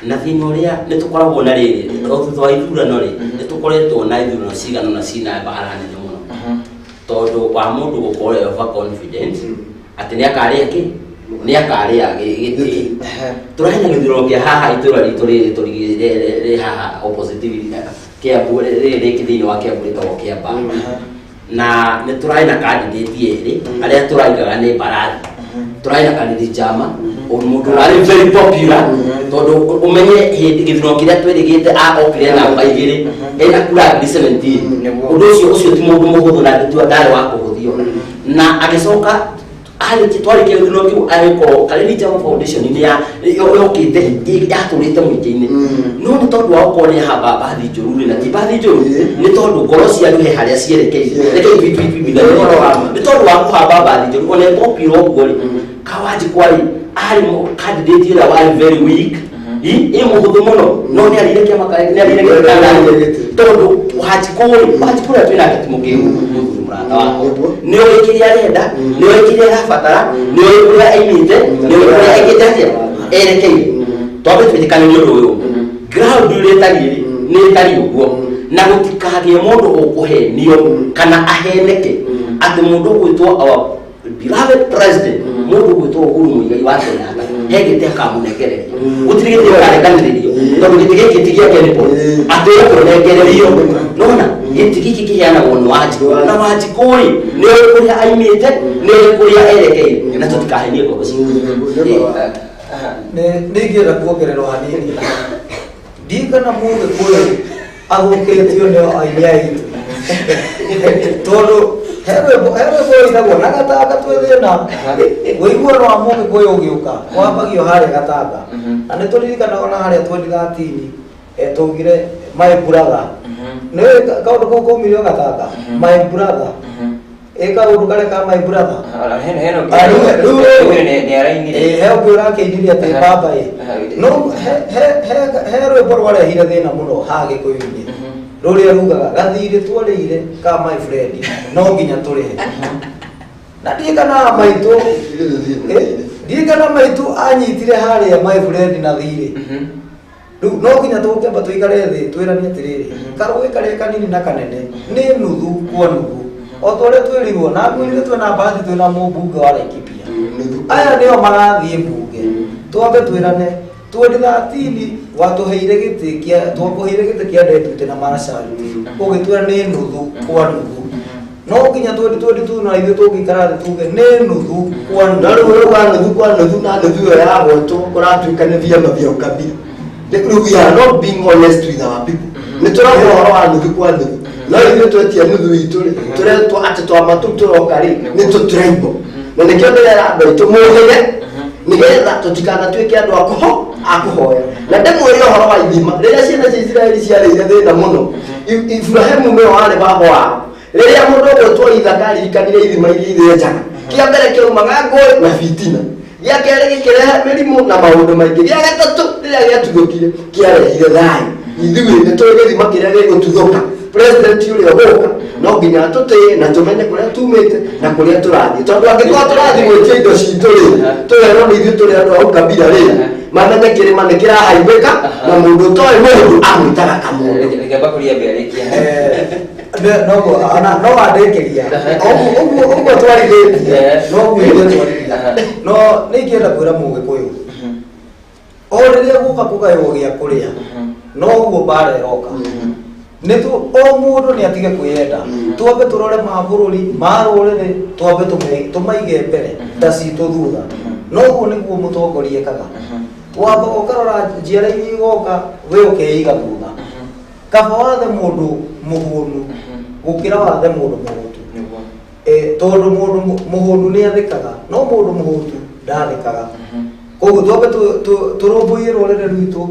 na thĩna ũrĩa nĩ tũkoragwo na rĩrĩ o thutha wa ithurano rĩ, nĩ tũkoretwo na ithurano cigana ũna cina mbara nene mũno tondũ wa mũndũ gũkorwo e over confident atĩ nĩ akarĩa kĩ, nĩ akarĩa gĩtĩ. Tũrarĩ na gĩthurano kĩa haha itũra ritũ rĩrĩ rĩ haha opposite Kiambu, rĩrĩ rĩngĩ thĩinĩ wa Kiambu rĩtagwo Kiambaa, na nĩ tũrarĩ na candidate erĩ arĩa tũraigaga nĩ mbarathi. Tũrarĩ na candidate Jama, mũndũ ũrarĩ very popular, tondũ ũmenye hĩndĩ gĩthurano kĩrĩa twĩrĩgĩte okire namba 2 ena kura 17,000. Ũndũ ũcio ti mũndũ mũhũthũ na ndarĩ wa kũhũthio. Na agĩcoka arĩkia twarĩkia gĩthurano kĩu agĩkorwo Karĩri Jama Foundation nĩ ya yokĩte yatũrĩte mũingĩ-inĩ, no nĩ tondũ wa gũkorwo nĩ ahamba mbathi njũru rĩ, na ti mbathi njũru, nĩ tondũ ngoro cia andũ he harĩa cierekeire. Reke ithuĩ nĩ tondũ wa kũhamba mbathi njũru ona ĩpopira ũguo rĩ, Kawanjikwa rĩ arĩ candidate ĩrĩa warĩ very weak, ĩ mũhũthũ mũno, no nĩ arĩire kĩama, nĩ arĩire gĩtĩ, tondũ Wanjikũ rĩ, Wanjikũ ũrĩa twĩnake ti mũkĩgu, mũthuri mũrata wakwa, nĩ ũĩ kĩrĩa arenda, nĩ ũĩ kĩrĩa arabatara, nĩ ũĩ kũrĩa aimĩte, nĩ ũĩ kũrĩa ekĩte atĩa erekeire. Twambe twĩtĩkanĩrie ũndũ ũyũ, ground ũrĩa ĩtariĩ rĩ nĩ ĩtariĩ ũguo, na gũtikagĩe mũndũ ũkũhenio kana aheneke atĩ mũndũ ũgwĩtwo our beloved president, mũndũ ũgwĩtwo Uhuru Muigai wa Kenyatta, he gĩtĩ akamũnengereria. Gũtirĩ gĩtĩ ũkarekanĩrĩrio, tondũ gĩtĩ gĩkĩ ti gĩake, nĩ atĩ ũkũnengererio. Nona gĩtĩ gĩkĩ kĩheanagwo nĩ Wanjikũ, na Wanjikũ rĩ nĩ ũĩ kũrĩa aimĩte, nĩ ũĩ kũrĩa erekeire, na tũtikahenie ngoro citũ. Nĩ ingĩenda kuongererwo hanini. Ndirikana Mũgĩkũyũ athũkĩtio nĩ aini aitũ, tondũ he rwĩmbo rũinagwo na gatanga twĩ thĩna. Ũiguano wa Mũgĩkũyũ ũgĩũka wambagio harĩa gatanga, na nĩ tũririkanaga ona harĩa 2013 twaugire my brother. Nĩ kaũndũ kau kaumire o gatanga, my brother, ĩ kaũndũ karĩa ka my brother. Nĩ arainire. He ũngĩ ũrakĩinire atĩ baba ĩ no he rwĩmbo rwarehire thĩna mũno haha Gĩkũyũ-inĩ, rũrĩa rugaga gathirĩ twarĩire ka my friend no nginya tũrĩhe. Na ndirikana maitũ, ndirikana maitũ anyitire harĩa my friend na thirĩ. Rĩu no nginya tũkĩamba tũikare thĩ twĩranie atĩrĩrĩ, karũĩ karĩa kanini na kanene nĩ nuthu kwa nuthu, o ta ũrĩa twĩrirwo na ngwĩrire twĩna bahati, twĩna mũmbunge wa Laikipia, aya nĩo marathiĩ mbunge. Twambe twĩrane 2013 watũheire gĩtĩ kĩa, twakũheire gĩtĩ kĩa deputy na marshal, ũgĩtwĩra nĩ nuthu kwa nuthu. No nginya 2022 na ithuĩ tũngĩikara thĩ tuge nĩ nuthu kwa na nuthu. Rĩu rĩu wa nuthu kwa nuthu na nuthu ĩyo yagwetwo kũratuĩka nĩ vyama vya ukabila. Rĩu we are not being honest with our people. Nĩ tũrauga ũhoro wa nuthu kwa nuthu, no ithuĩ twetia nuthu itũ rĩ, tũretwo atĩ twama tũu tũroka rĩ nĩ tũ tribal, na nĩkĩo ndĩrera andũ aitũ mũhĩge nĩgetha tũtikanatuĩke andũ a kũhoya. Na ndĩmwĩre ũhoro wa ithima, rĩrĩa ciana cia Isiraeli ciarĩire thĩna mũno, Ibrahimu nĩwe warĩ baba wao. Rĩrĩa mũndũ ũgwĩtwo Ithaka aririkanire ithima iria ithĩnjaga, kĩa mbere kĩaumaga ngũĩ na bitina, gĩa kerĩ gĩkĩrehe mĩrimũ na maũndũ maingĩ, gĩa gatatũ rĩrĩa gĩatuthũkire kĩarehire thayũ. Ithuĩ nĩ tũĩ gĩthima kĩrĩa gĩgũtuthũka. President ũrĩa ũgũka no nginya tũtĩe na tũmenye kũrĩa tumĩte na kũrĩa tũrathiĩ, tondũ angĩkorwo tũrathiĩ gwĩtia indo citũ rĩ, tũrerwo nĩ ithuĩ tũrĩ andũ a ũkabira rĩ, mamenye kĩrĩma nĩ kĩrahaimbĩka na mũndũ ũtoĩ mũndũ amwĩtaga kamũndũ. Reke mbakũri ambe arĩkie. Noguo ona no wandĩkĩria ũguo ũguo twarithĩtie, noguo ithuĩ twarithia. No nĩ ingĩenda kwĩra Mũgĩkũyũ, o rĩrĩa gũka kũgaywo gĩa kũrĩa, noguo mbara ĩroka. Nĩ tu o mũndũ nĩ atige kwĩyenda, twambe tũrore ma bũrũri, ma rũrĩrĩ, twambe tũmaige mbere, nda citũ thutha. Noguo nĩguo mũtongoria ekaga, wambaga ũkarora njiara iria igoka, we ũkeiga thutha. Kaba wathe mũndũ mũhũnu gũkĩra wathe mũndũ mũhũtu. Tondũ mũndũ mũhũnu nĩ athĩkaga, no mũndũ mũhũtu ndathĩkaga. Koguo twambe tũrũmbũiye rũrĩrĩ rwitũ.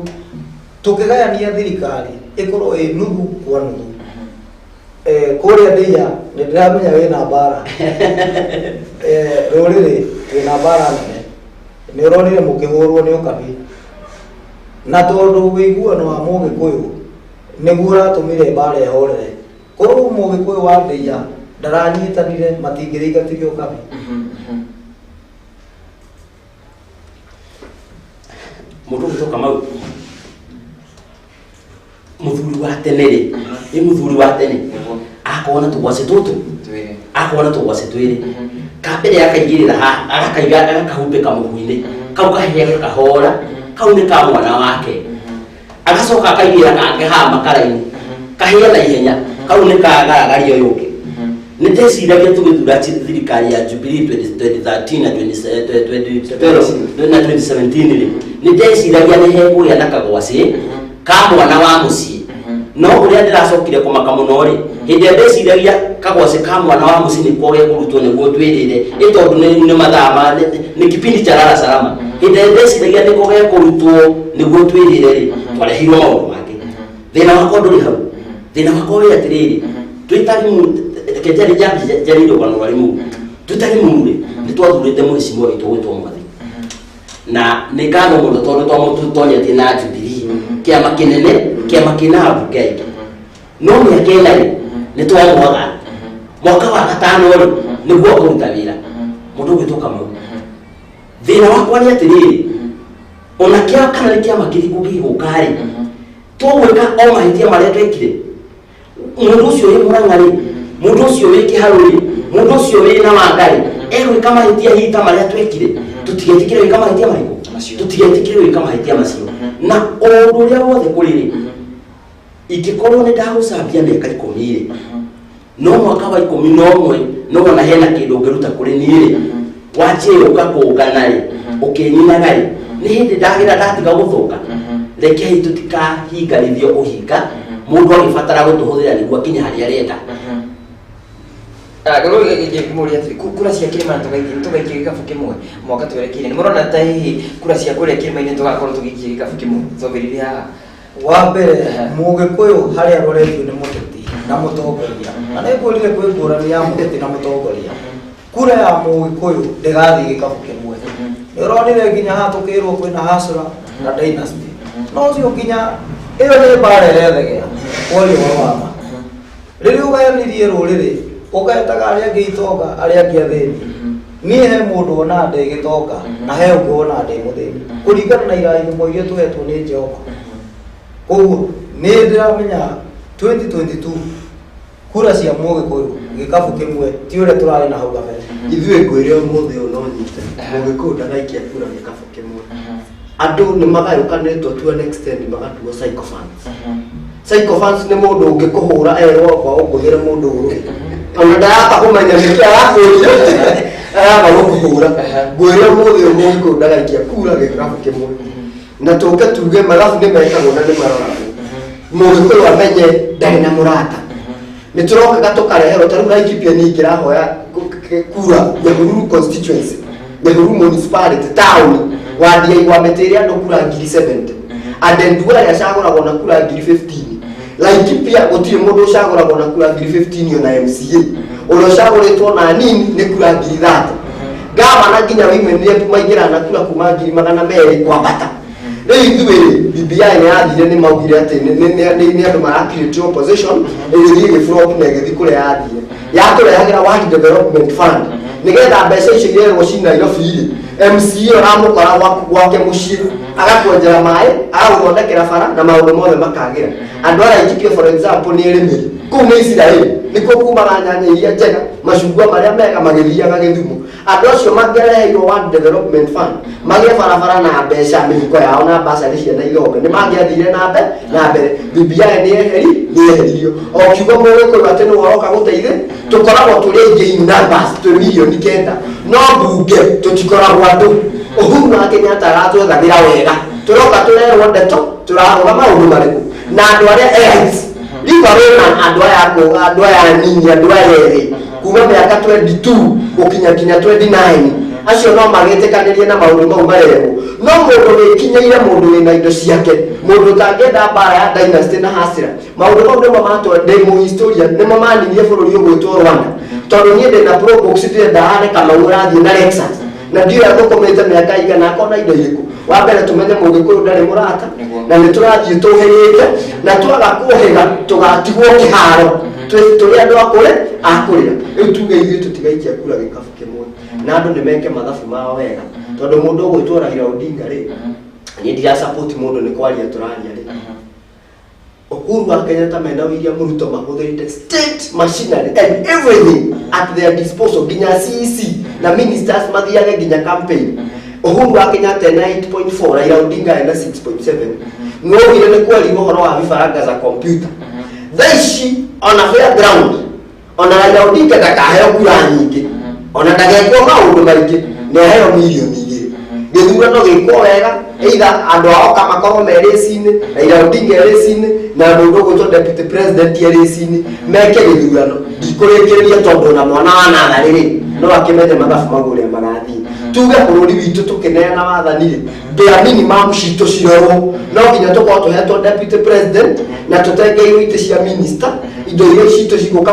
Tũkĩgayania thirikari ĩkorwo ĩ nuthu kwa nuthu. Kũrĩa ndĩia nĩ ndĩramenya wĩna mbara. Rũrĩrĩ twĩna mbara nene. Nĩ ũronire mũkĩhũrwo nĩ ũkabi. Na tondũ wĩiguano wa mũgĩkũyũ nĩguo ũratũmire mbara ĩhorere. Korwo mũgĩkũyũ wa ndĩia ndaranyitanire matingĩrĩingatithio ũkabi. Mũndũ ũgwĩtwo Kamau mũthuri wa tene rĩ ĩ mũthuri wa tene akorwo na tũgwacĩ tũtũ akorwo na tũgwacĩ twĩrĩ kambere akaigĩrĩra haha agakaiga agakahumbĩka mũhu-inĩ kau kahĩa gakahora kau nĩ ka mwana wake agacoka akaigĩrĩra kangĩ haha makara-inĩ kahĩa na ihenya kau nĩ kagaragaria ũyũ ũngĩ. Nĩ ndeciragia tũgĩthura thirikari ya Jubilee 2013 na 2012 na 2017 rĩ, nĩ ndeciragia nĩ hekũgĩa na kagwacĩ ka mwana wa mũciĩ, no ũrĩa ndĩracokire kũmaka mũno rĩ, hĩndĩ ĩrĩa ndeciragia kagwacĩ ka mwana wa mũciĩ nĩko gekũrutwo nĩguo twĩrĩre, ĩ tondũ nĩ mathaa ma nĩ kipindi cha lala salama, hĩndĩ ĩrĩa ndeciragia nĩko gekũrutwo nĩguo twĩrĩre rĩ, twareheirwo maũndũ mangĩ. Thĩna wakwa ndũrĩ hau, thĩna wakwa wĩ atĩrĩrĩ, twĩta reke njarĩrie rũgano rwa Limuru. Twĩta Limuru rĩ, nĩ twathurĩte mũhecimiwa witũ gwĩtwo Mwathi, na nĩ ngatho mũno tondũ twamũtonyetie na Jubilee, kĩama kĩnene, kĩama kĩna ambunge aingĩ, no mĩaka ĩna rĩ nĩ twamwaga. Mwaka wa gatano rĩ nĩguo akũruta wĩra. Mũndũ ũgwĩtwo Kamau, thĩna wakwa nĩ atĩrĩrĩ, ona kĩa kana nĩ kĩama kĩrĩkũ gĩgũka rĩ, tũgwĩka o mahĩtia marĩa twekire. Mũndũ ũcio wĩ Mũrang'a rĩ, mũndũ ũcio wĩ Kĩharũ rĩ, mũndũ ũcio wĩ na Wanga rĩ, egwĩka mahĩtia hihi ta marĩa twekire. Tũtigetĩkĩre gwĩka mahĩtia marĩkũ? Tũtigetĩkĩre gwĩka mahĩtia macio. Na ũndũ ũrĩa wothe kũrĩ rĩ, ingĩkorwo nĩ ndagũcambia mĩaka 10 rĩ, no mwaka wa 11 no wona hena kĩndũ ũngĩruta kũrĩ niĩ rĩ, wanjie ũka kũngana rĩ, ũkĩnyinaga rĩ, nĩ hĩndĩ ndagĩra ndatiga gũthũka. Rekei tũtikahinganithio ũhinga mũndũ agĩbatara gũtũhũthĩra nĩguo akinye harĩa arenda. Ngĩmũria atĩrĩ, kura cia kĩrĩma tũgaikia gĩkabũ kĩmwe mwaka twerekeire, nĩ mũrona ta hihi kura cia kũrĩa kĩrĩma-inĩ tũgakorwo tũgĩikia gĩkabũ kĩmwe twambĩrĩrie haha? Wa mbere, mũgĩkũyũ harĩa aroretio nĩ mũteti na mũtongoria, na nĩ ngwĩrire kwĩ ngũrani ya mũteti na mũtongoria. Kura ya mũgĩkũyũ ndĩgathiĩ gĩkabũ kĩmwe. Nĩ ũronire nginya haha tũkĩrwo kwĩna hasra na dynasty, no ũcio nginya ĩyo nĩ mbara ĩrethegea kwaria ũhoro wa ma. Rĩrĩa ũgayanirie rũrĩrĩ ũgetaga arĩa angĩ itonga, arĩa angĩ athĩni, niĩ he mũndũ wonaga ndĩ gĩtonga na he ũngĩ wonaga ndĩ mũthĩni, kũringana na irathimo iria tũhetwo nĩ Jehova. Koguo nĩ ndĩramenya 2022 kura cia mũgĩkũyũ gĩkabũ kĩmwe ti ũrĩa tũrarĩ na hau kabere. Ithuĩ ngwĩre ũmũthĩ ũyũ no nyite mũgĩkũyũ ndagaikia kura gĩkabũ kĩmwe. Andũ nĩ magayũkanĩtwo to an extent magatuo sycophants. Sycophants nĩ mũndũ ũngĩkũhũra erwo kwa ũngũthĩre mũndũ ũrũĩ, ona ndaramba kũmenya nĩkĩ arakũria, aramba gũkũhũra. Ngwĩre ũmũthĩ ũyũ mũgĩkũyũ ndagaikia kura gĩkabũ kĩmwe, na tũke tuge mathabu nĩ mekagwo na nĩ maroragwo, mũgĩkũyũ amenye ndarĩ na mũrata. Nĩ tũrokaga tũkareherwo ta rĩu Laikipia niĩ ingĩrahoya kura Nyahururu constituency, Nyahururu municipality town, wadi ya Igwa mĩtĩ ĩrĩa andũ kura 70,000, Aden Duale acagũragwo na kura 15,000. Laikipia gũtirĩ mũndũ ũcagũragwo na kura 15,000, ona MCA ũrĩa ũcagũrĩtwo na nini nĩ kura 30,000. Gavana nginya women rep maingĩraga na kura kuma 200,000 kwambata. Rĩu ithuĩ rĩ, BBI nĩ yathire, nĩ maugire atĩ nĩ andũ mara create opposition, ĩgĩthiĩ ĩgĩflop na ĩgĩthiĩ kũrĩa yathire. Yatũrehagĩra Ward Development Fund nĩgetha mbeca icio irerwo ci Nairobi rĩ, MCA ũramũkora gwake mũciĩ agakwenjera maĩ, agagũthondekera bara na maũndũ mothe makagĩra. Andũ a Laikipia, for example, nĩ ĩrĩmĩri kũu nĩ Isiraeli, nĩkuo kumaga nyanya iria njega, macungwa marĩa mega magĩthiaga Gĩthumo. Andũ acio mangĩareheirwo Ward Development Fund magĩe barabara na mbeca mĩhuko yao na basarĩ ciana ithome, nĩ mangĩathire na mbere. BBI nĩ yeheririo o kiugo mũgĩkũyũ atĩ nĩwe ũroka gũteithia. Tũkoragwo tũrĩ aingĩ in numbers, twĩ 9 million, no mbunge tũtikoragwo andũ. Uhuru wa Kenyatta aratwethagĩra wega, tũroka tũrerwo ndeto tũrarũga maũndũ marĩkũ na andũ arĩa elites. Riba wĩna andũ aya andũ aya anini, andũ aya ethĩ kuma mĩaka 22 gũkinya nginya 29. Acio no magĩtĩkanĩrie na maũndũ mau marehwo, no mũndũ wĩkinyĩire, mũndũ wĩna indo ciake, mũndũ ũtangĩenda mbara ya dynasty na hasira, maũndũ mau nĩmo matwa ndĩ mũhistoria, nĩmo maninie bũrũri ũgwĩtwo Rwanda, tondũ niĩ ndĩna Probox, ndĩrenda hane Kamau ũrathiĩ na Lexus na ndiũĩ athũkũmĩte mĩaka igana akona indo irĩkũ. Wa mbere, tũmenye Mũgĩkũyũ ndarĩ mũrata, na nĩ tũrathiĩ tũhĩgĩte, na twaga kũhĩga tũgatigwo kĩharo. Tũrĩ andũ akũrĩ akũrĩra. Rĩu tuge ithuĩ tũtigaikia kura gĩkabu kĩmwe, na andũ nĩ meke mathabu mao wega, tondũ mũndũ ũgwĩtwo Raila Odinga rĩ, niĩ ndira support mũndũ, nĩ kwaria tũraria rĩ. Uhuru wa Kenyatta mena William Ruto mahũthĩrĩte state machinery and everything at their disposal, nginya CEC na ministers mathiage nginya campaign. Uhuru wa Kenyatta ena 8.4, Raila Odinga ena 6.7. Nĩwogire nĩ kwerirwo ũhoro wa vifaranga za computer. Thaa ici ona fair ground, ona Raila Odinga ndakaheo kura nyingĩ, ona ndagekwo maũndũ maingĩ, nĩ aheo mirioni 2, gĩthurano gĩkwo wega, either andũ a Oka makorwo me race-inĩ, Raila Odinga e race-inĩ, na mũndũ ũgwĩtwo deputy president e race-inĩ, meke gĩthurano. Ndikũrĩkĩrĩria, tondũ ona mwana wa natharĩ rĩ, no akĩmenye mathabu mau ũrĩa marathiĩ. Tuge bũrũri witũ tũkĩneana wathani rĩ, bare minimum citũ cirorwo, no nginya tũkorwo tũhetwo deputy president na tũtengeirwo itĩ cia minister, indo iria citũ cigũka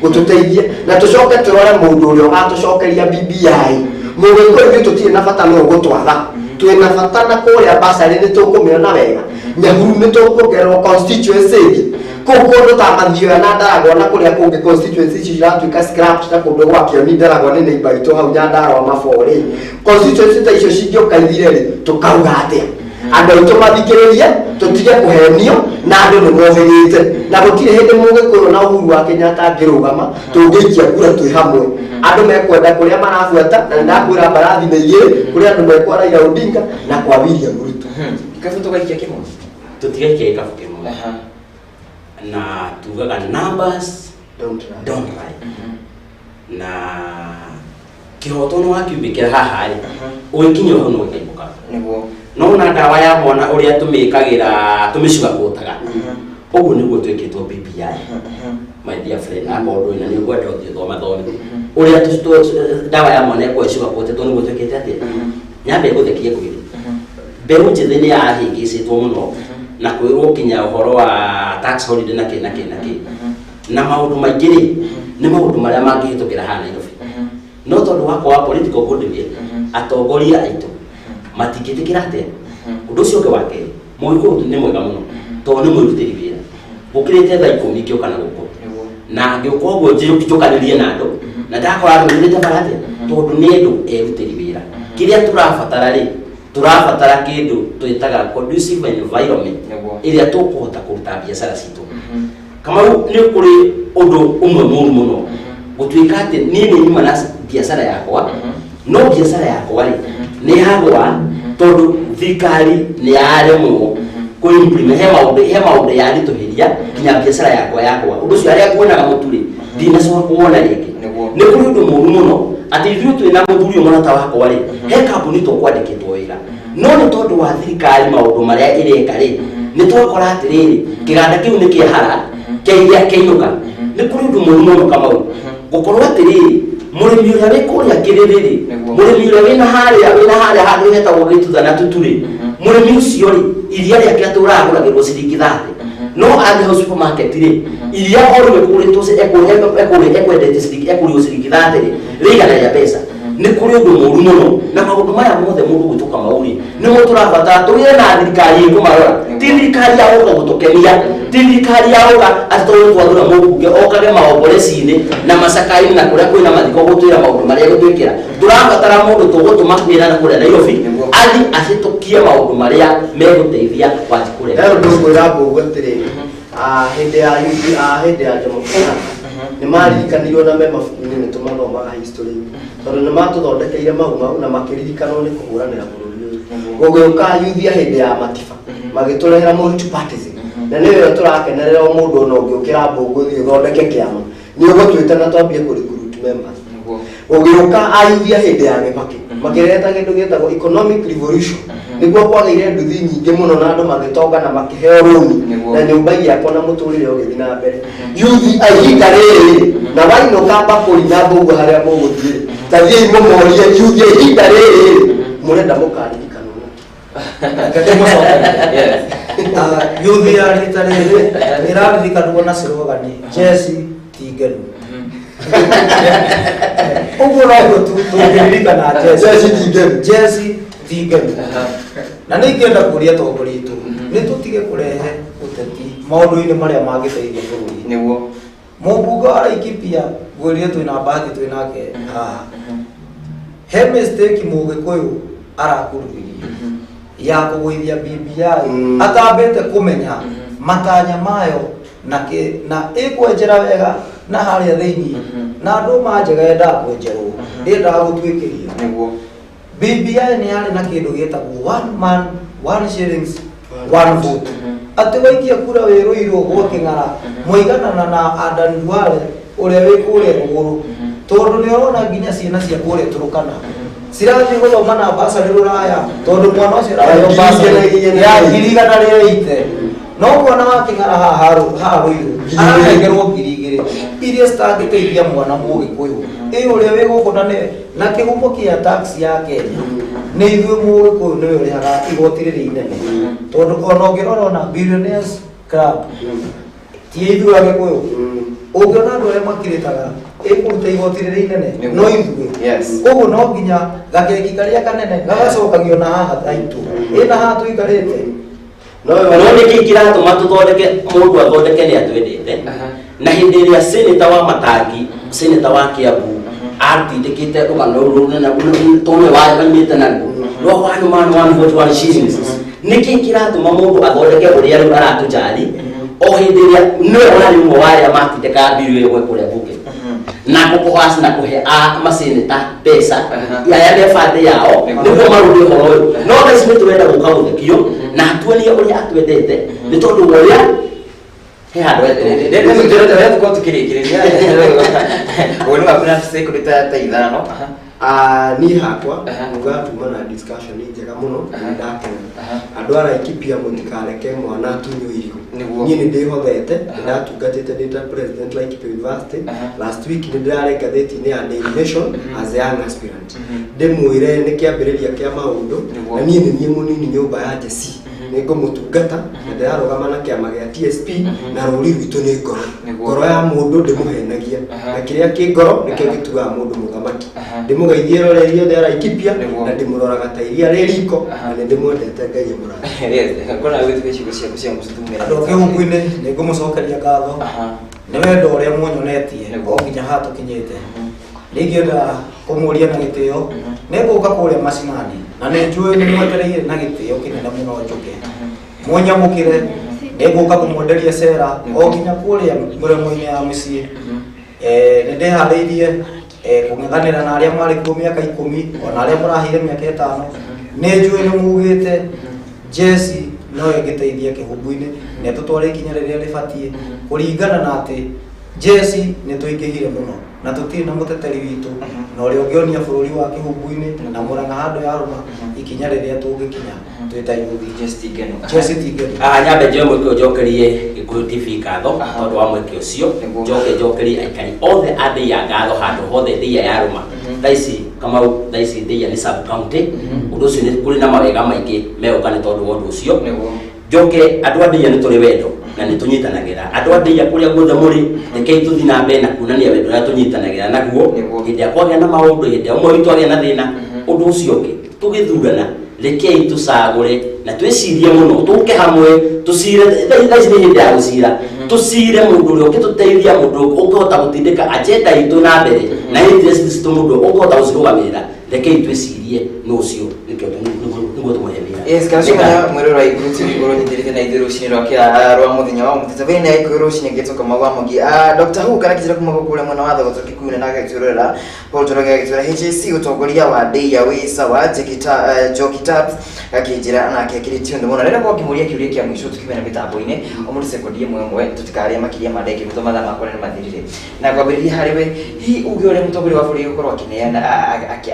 gũtũteithia, na tũcoke tũrore mũndũ ũrĩa ũgatũcokeria BBI. Mũgĩkũyũ ithuĩ tũtirĩ na bata no gũtwatha, twĩna bata na kũrĩa basarĩ nĩ tũkũmĩona wega, Nyahururu nĩ tũkuongererwo constituency ĩngĩ kũu kũndũ ta Mathioya na Ndaragwa na kũrĩa kũngĩ. Constituency icio iratuĩka scrapped, na kũndũ gwa Kĩoni, Ndaragwa nĩ neighbor itũ hau Nyandarua maborĩ. Constituency ta icio cingĩũka ithire rĩ, tũkauga atĩa? Andũ aitũ mathikĩrĩrie, tũtige kũhenio, na andũ nĩ mohĩgĩte, na gũtirĩ hĩndĩ Mũgĩkũyũ na Uhuru wa Kenyatta angĩrũgama tũngĩikia kura twĩ hamwe. Andũ mekwenda kũrĩa marabuata, na nĩndakwĩra mbarathi nĩ igĩrĩ, kũrĩ andũ mekwa Raila Odinga na kwa William Ruto. Gĩkabu tũgaikia kĩmwe? Tũtigaikia gĩkabu kĩmwe, na tugaga numbers don't lie. Don't lie. Na kĩhoto nĩ wakiumbĩkĩra haha rĩ, ũgĩkinya hau no gĩkaimũka. No na ndawa ya mwana ũrĩa tũmĩkagĩra, tũmĩcugakotaga ũguo nĩguo twĩkĩtwo BBI, my dear friend. Akorwo ndũĩ na nĩ ũkwenda ũthiĩ thoma thome ũrĩa ndawa ya mwana ĩkorwo ĩcugakotetwo nĩguo twĩkĩte atĩa. Nyambe ngũthekie ngwĩre, mbeũ njĩthĩ nĩ yahĩngĩcĩtwo mũno na kwĩrwo kinya ũhoro wa tax holiday na kĩ na kĩ na kĩ na maũndũ maingĩ rĩ, nĩ maũndũ marĩa mangĩhĩtũkĩra haha Nairobi, no tondũ wa kwaga political goodwill, atongoria aitũ matingĩtĩkĩra atĩa. Ũndũ ũcio ũngĩ wa kerĩ, Mũgĩkũyũ nĩ mwega mũno tondũ nĩ mwĩrutĩri wĩra. Gũkĩrĩte thaa 10 ngĩũka na gũkũ, na ngĩũka ũguo njũkanĩrie na andũ, na ndakora andũ mĩrĩte bara atĩa, tondũ nĩ andũ erutĩri wĩra. Kĩrĩa tũrabatara rĩ, tũrabatara kĩndũ twĩtaga conducive environment ĩrĩa tũkũhota kũruta biacara citũ. Kamau, nĩ kũrĩ ũndũ ũmwe mũru mũno gũtuĩka atĩ niĩ nĩ nyuma na biacara yakwa, no biacara yakwa rĩ, nĩ yagwa tondũ thirikari nĩ yaremwo kũ-implement. He maũndũ yaritũhĩria nginya biacara yakwa yakwa. Ũndũ ũcio arĩa nguonaga mũtu rĩ, ndinacoka kuwona rĩngĩ. Nĩ kũrĩ ũndũ mũru mũno atĩ ithuĩ twĩ na mũthuri ũyũ mũrata wakwa rĩ, he kambuni tũkwandĩkĩtwo wĩra, no nĩ tondũ wa thirikari maũndũ marĩa ĩreka rĩ, nĩ twakora atĩrĩrĩ, kĩganda kĩu nĩ kĩahara kĩairia kĩainũka. Nĩ kũrĩ ũndũ mũru mũno, Kamau, gũkorwo atĩrĩrĩ, mũrĩmi ũrĩa wĩ kũrĩa kĩrĩrĩ rĩ, mũrĩmi ũrĩa wĩna harĩa handũ hetagwo gĩtutha na tutu rĩ, mũrĩmi ũcio rĩ, iria rĩake atũraga agũragĩrwo ciringi 30, no athiĩ hau supermarket rĩ, iria o rĩu ekũgũrĩtwo ekwendetie ciringi, ekũrĩhwo ciringi 30 rĩ, rĩ igana rĩa mbeca. Nĩ kũrĩ ũndũ mũru mũno, na maũndũ maya mothe, mũndũ gwĩtwo Kamau rĩ, nĩmo tũrabatara tũgĩe na thirikari ĩkũmarora, ti thirikari ya gũka gũtũkenia, ti thirikari ya gũka atĩ tondũ twathura mũmbunge okage maomboreci-inĩ na macakainĩ na kũrĩa kwĩna mathiko gũtwĩra maũndũ marĩa gũtwĩkĩra. Tũrabatara mũndũ tũgũtũma wĩra na kũrĩa Nairobi, athi ahĩtũkie maũndũ marĩa megũteithia Wanjikũrĩa. He ũndũ ngwĩra mbũgũ atĩrĩrĩ, hĩndĩ ya Jomo Kenyatta nĩ maririkanirwo na me mabuku-inĩ, nĩ tũmathomaga history, tondũ nĩ matũthondekeire mau mau na makĩririkanwo nĩ kũhũranĩra bũrũri ũyũ. Gũgĩũka yuthia hĩndĩ ya Matiba, magĩtũrehera multipartism, na nĩyo tũrakenerera. O mũndũ ona ũngĩũkĩra mbũngũ thiĩ ũthondeke kĩama, nĩ ũgũtwĩta na twambie kũ recruit members. Ũgĩũka ayuthia hĩndĩ ya Gĩbakĩ, makĩreta kĩndũ gĩtagwo economic revolution, nĩguo kwagĩire nduthi nyingĩ mũno na andũ magĩtonga na makĩheo rũni na nyũmba igĩakwo na mũtũrĩre ũgĩthiĩ na mbere. Yuthi a ihinda rĩrĩ, na wainũka mbakũri na mbũguo harĩa mũgũthiĩ. Tathiĩi mũmorie yuthie ihinda rĩrĩ mũrenda mũkaririkanwo na yuthi ya rita rĩrĩ ĩraririkanwo na cirogani Jesse ti ngenu. Ũguo noguo tũngĩririkana Jesse ti ngenu. Jesse ti ngenu. Na nĩ ingĩenda kũria atongoria aitũ nĩ tũtige kũrehe ũteti maũndũ-inĩ marĩa mangĩteithia bũrũri. Nĩguo. Mũmbunge wa Laikipia ngwĩrire twĩna bahati twĩ nake haha. He mistake Mũgĩkũyũ arakururirie ya kũgũithia BBI atambĩte kũmenya matanya mayo na na ĩkwenjera wega na harĩa thĩinĩ na andũ manjega yendaga kwenjerwo ndĩendaga gũtuĩkĩrio. Nĩguo. BBI nĩ yarĩ na kĩndũ gĩtagwo one man one shillings one vote, atĩ waikia kura wĩ Ruiru gwa Kĩng'ara mũiganana na Adan Duale ũrĩa wĩ kũrĩa rũgũrũ, tondũ nĩ ũrona nginya ciana cia kũrĩa Turkana cirathiĩ gũthoma na basarĩ rũraya, tondũ mwana ũcio araheo basarĩ ya 180,000, no mwana wa Kĩng'ara haha Ruiru aranengerwo 2,000 iria citangĩteithia mwana Mũgĩkũyũ ĩ ũrĩa wĩ gũkũ na na kĩhumo kĩa tax ya Kenya nĩ ithuĩ Mũgĩkũyũ nĩwe ũrĩhaga igoti rĩrĩ inene, tondũ ona ũngĩrora ona Billionaires Club ti ithuĩ Agĩkũyũ, ũngĩona andũ arĩa makirĩtaga ĩkũruta igoti rĩrĩ inene no ithuĩ. Koguo no nginya gakeki karĩa kanene gagacokagio na haha haitũ ĩna haha tũikarĩte. No nĩkĩ kĩratũma tũthondeke mũndũ athondeke nĩ atwendete na hĩndĩ ĩrĩa senator wa Matangi, senator wa Kiambu atindĩkĩte rũgano rũu rũnene tondũ waimĩte naruo rwa one man one vote one shillings, nĩkĩ kĩratũma mũndũ athondeke ũrĩa rĩu aratũjari o hĩndĩ ĩrĩa nĩwe ũrarĩ ũmwe wa arĩa matindĩkaga mbiru ĩyo gwĩ kũrĩa bunge na gũkũhaca na kũhe maseneta mbeca aya me bandĩ yao nĩguo marũge ũhoro ũyũ. No thaa ici nĩ tũrenda gũka gũthekio na atuonie ũrĩa atwendete nĩ tondũ wa ũrĩa he handũ etũrĩa tũkorwo tũkĩrĩkĩrĩria woni waku na sekondi ta 5. Niĩ hakwa nguga tuma na discussion njega mũno, nĩ ndakena. Andũ a Laikipia mũtikareke mwana atunywo irigũ. Niĩ nĩ ndĩhothete, nĩ ndatungatĩte ndĩ ta president Laikipia University. Last week nĩ ndĩrarĩ ngathĩti-inĩ ya Daily Nation as a young aspirant, ndĩmwĩre nĩ kĩambĩrĩria kĩa maũndũ, na niĩ nĩ niĩ mũnini nyũmba ya Jesse, nĩ ngũmũtungata na ndĩrarũgama na kĩama gĩa TSP na rũri rwitũ nĩ ngoro. Ngoro ya mũndũ ndĩmũhenagia, na kĩrĩa kĩ ngoro nĩkĩo gĩtuaga mũndũ mũthamaki. Ndĩmũgeithie roreri othe a Laikipia na ndĩmũroraga ta iria rĩ riko, na nĩ ndĩmwendete. Ngai amũrathime. Ngona gwĩtuka ciugo ciaku cia mũico tumĩra. Andũ a Kĩhumbu-inĩ nĩ ngũmũcokeria ngatho nĩ wendo ũrĩa muonyonetie o nginya haha tũkinyĩte. Nĩ ingĩenda kũmũria na gĩtĩo nĩ ngũka kũrĩa macinani, na nĩ njũĩ nĩ mwetereire na gĩtĩo kĩnene mũno njũke mũnyamũkĩre. Nĩ ngũka kũmwenderia cera o nginya kũrĩa mĩromo-inĩ ya mĩciĩ. Nĩ ndĩharĩirie kũng'ethanĩra na arĩa marĩ kuo mĩaka 10 ona arĩa mũraheire mĩaka 5. Nĩ njũĩ nĩ mugĩte Jesse no ĩngĩteithia Kĩhumbu-inĩ na ĩtũtware ikinya rĩrĩa rĩbatiĩ, kũringana na atĩ Jesse nĩ tũingĩhire mũno na tũtirĩ na mũteteri witũ na ũrĩa ũngĩonia bũrũri wa Kĩhumbu-inĩ na Mũrang'a handũ ya rũma ikinya rĩrĩa tũngĩkinya twĩ ta yuthi. Jesse ti ngenu. Jesse ti ngenu. Nyambe njoe mweke ũyũ njokerie Gĩkũyũ TV ngatho tondũ wa mweke ũcio, njoke njokerie aikari othe a Ndeiya ngatho handũ hothe Ndeiya yarũma. Thaa ici Kamau, thaa ici Ndeiya nĩ sub county. Ũndũ ũcio nĩ kũrĩ na mawega maingĩ megũka nĩ tondũ wa ũndũ ũcio. Njoke andũ a Ndeiya nĩ tũrĩ wendo na nĩ tũnyitanagĩra. Andũ a Ndeiya kũrĩa guothe mũrĩ, rekei tũthiĩ na mbere na kuonania wendo ũrĩa tũnyitanagĩra naguo hĩndĩ ĩrĩa kwagĩa na maũndũ, hĩndĩ ĩrĩa ũmwe witũ agĩa na thĩna. Ũndũ ũcio ũngĩ, tũgĩthurana rekei tũcagũre na twĩcirie mũno, tũke hamwe tũcire. Thaa ici nĩ hĩndĩ ya gũcira, tũcire mũndũ ũrĩa ũngĩtũteithia, mũndũ ũngĩhota gũtindĩka agenda itũ na mbere na interest citũ, mũndũ ũngĩhota gũcirũgamĩrĩra. Rekei twĩcirie nũ ũcio nĩguo tũmũhe wĩra. Yes, kana cumana mwĩrora wa Gĩkũyũ TV ũrĩa ũnyitanĩte na ithuĩ rũcinĩ rwa kĩa rwa mũthenya wa ũmũthĩ tabĩrĩ ya Gĩkũyũ rũcinĩ ngĩtwo Kamau wa Mwangi. Dr. Hu kana kĩnjĩra kuma kũrĩa mwena wa Thogoto Kikuyu na agagĩtwĩrorera Paul Njoroge agĩtwĩra HAC ũtongoria wa Ndeiya wĩ sawa. Njoki Tabs gakĩnjĩra nake akĩrĩ tuned mũno. Rĩrĩa ngũkĩmũria kĩũria kĩa mũico tũkiumia mĩtambo-inĩ o mũndũ sekondi ĩmwe ĩmwe, tũtikarĩe makĩria ma ndagĩka 3, mathaa makwa nĩ mathirire, na kwambĩrĩria harĩ we, hihi uge ũrĩa mũtongoria wa bũrũri gũkorwo akĩneana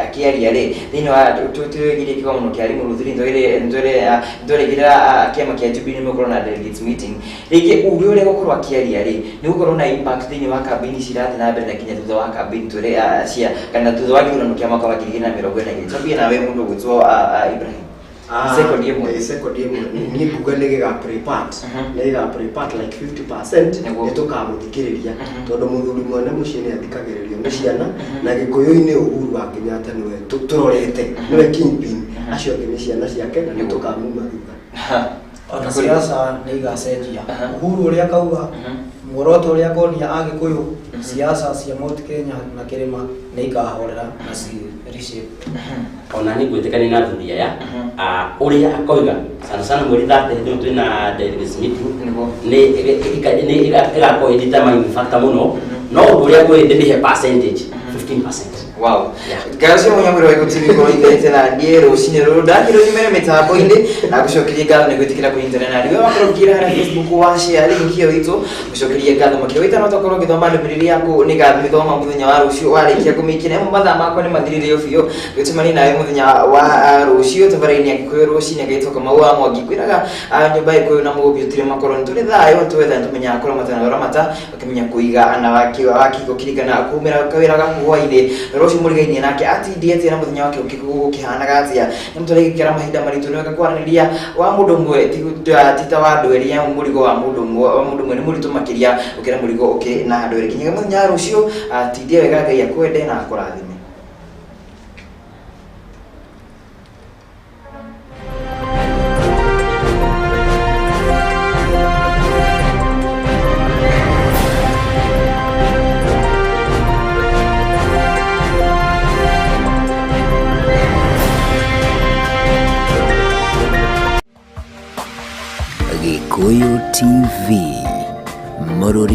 akĩaria rĩ thĩinĩ wa twĩgirie kĩgomano kĩa Limuru nĩtwaregire kĩama kĩa Jubilee. Jubilee nĩ megũkorwo na delegates meeting. Rĩngĩ uge ũrĩa gũkorwo akĩaria rĩ, nĩ gũkorwo na impact thĩinĩ wa campaign ici irathiĩ na mbere na nginya thutha wa campaign twĩre cia kana thutha wa gĩthurano kĩa mwaka wa 2022. Twambie nawe mũndũ ũgwĩtwo Ibrahim. Second ĩmwe. Second ĩmwe niĩ nguga nĩ gĩga play part, nĩ gĩga play part like 50%. Nĩ tũkamũthikĩrĩria tondũ mũthuri mwene mũciĩ nĩ athikagĩrĩrio nĩ ciana, na Gĩkũyũ-inĩ Uhuru wa Kenyatta nĩwe tũrorete, nĩwe kingpin, acio angĩ nĩ ciana ciake na nĩ tũkamuma thutha. Ona siasa nĩ igacenjia. Uhuru ũrĩa akauga, muoroto ũrĩa akonia Agĩkũyũ, siasa cia Mount Kenya na kĩrĩma nĩ ikahorera na ci reshape. Ona nĩ ngwĩtĩkania na athuri aya. Ũrĩa akoiga sana sana mweri 30 hĩndĩ ĩyo twĩna delegates meeting, nĩ ĩgakorwo ĩ determining factor mũno, no ũndũ ũrĩa ngwĩ ndĩmĩhe percentage 15%. Wow. Ngai cio mũnyamwĩro wa TV korwo ikarĩte na niĩ rũcinĩ rũrũ, ndakĩrwo nyumĩre mĩtambo-inĩ na gũcokeria ngatho nĩ gwĩtĩkĩra kũnyitana na niwe. Wakorwo ũkĩra harĩa Facebook wa share link ĩyo itũ, gũcokeria ngatho makĩria. Wĩtano tokorwo ũgĩthoma ndũmĩrĩri yaku, nĩ ngamĩthoma mũthenya wa rũciũ warĩkia kũmĩikia. Nĩ mathaa makwa nĩ mathirire o biũ. Gũcemania nawe mũthenya wa rũciũ tabarĩra-inĩ ya Gĩkũyũ rũcinĩ. Ngaitwo Kamau wa Mwangi, kwĩraga nyũmba ya Gĩkũyũ na Mũgũmbi ũtirĩ makoro, nĩ tũrĩ thayũ, twetha nĩ tũmenyaga kũramata na ũramata ũkĩmenya kũiga na wakĩgo kĩririkana kumĩra kawĩra gaku hwainĩ rũciũ mũrigainie nake atindie atĩa na mũthenya wake ũkĩhanaga atĩa. Nĩ mũtũrĩgĩkĩra mahinda maritũ, nĩ wega kwaranĩria wa mũndũ ũmwe ti ta wa andũ erĩ, amu mũrigo wa mũndũ ũmwe nĩ mũritũ makĩria gũkĩra mũrigo ũkĩrĩ na andũ erĩ. Kinyagia mũthenya wa rũciũ, tindia wega, Ngai akwende na akũrathime. Gikuyu TV, Mũrũri.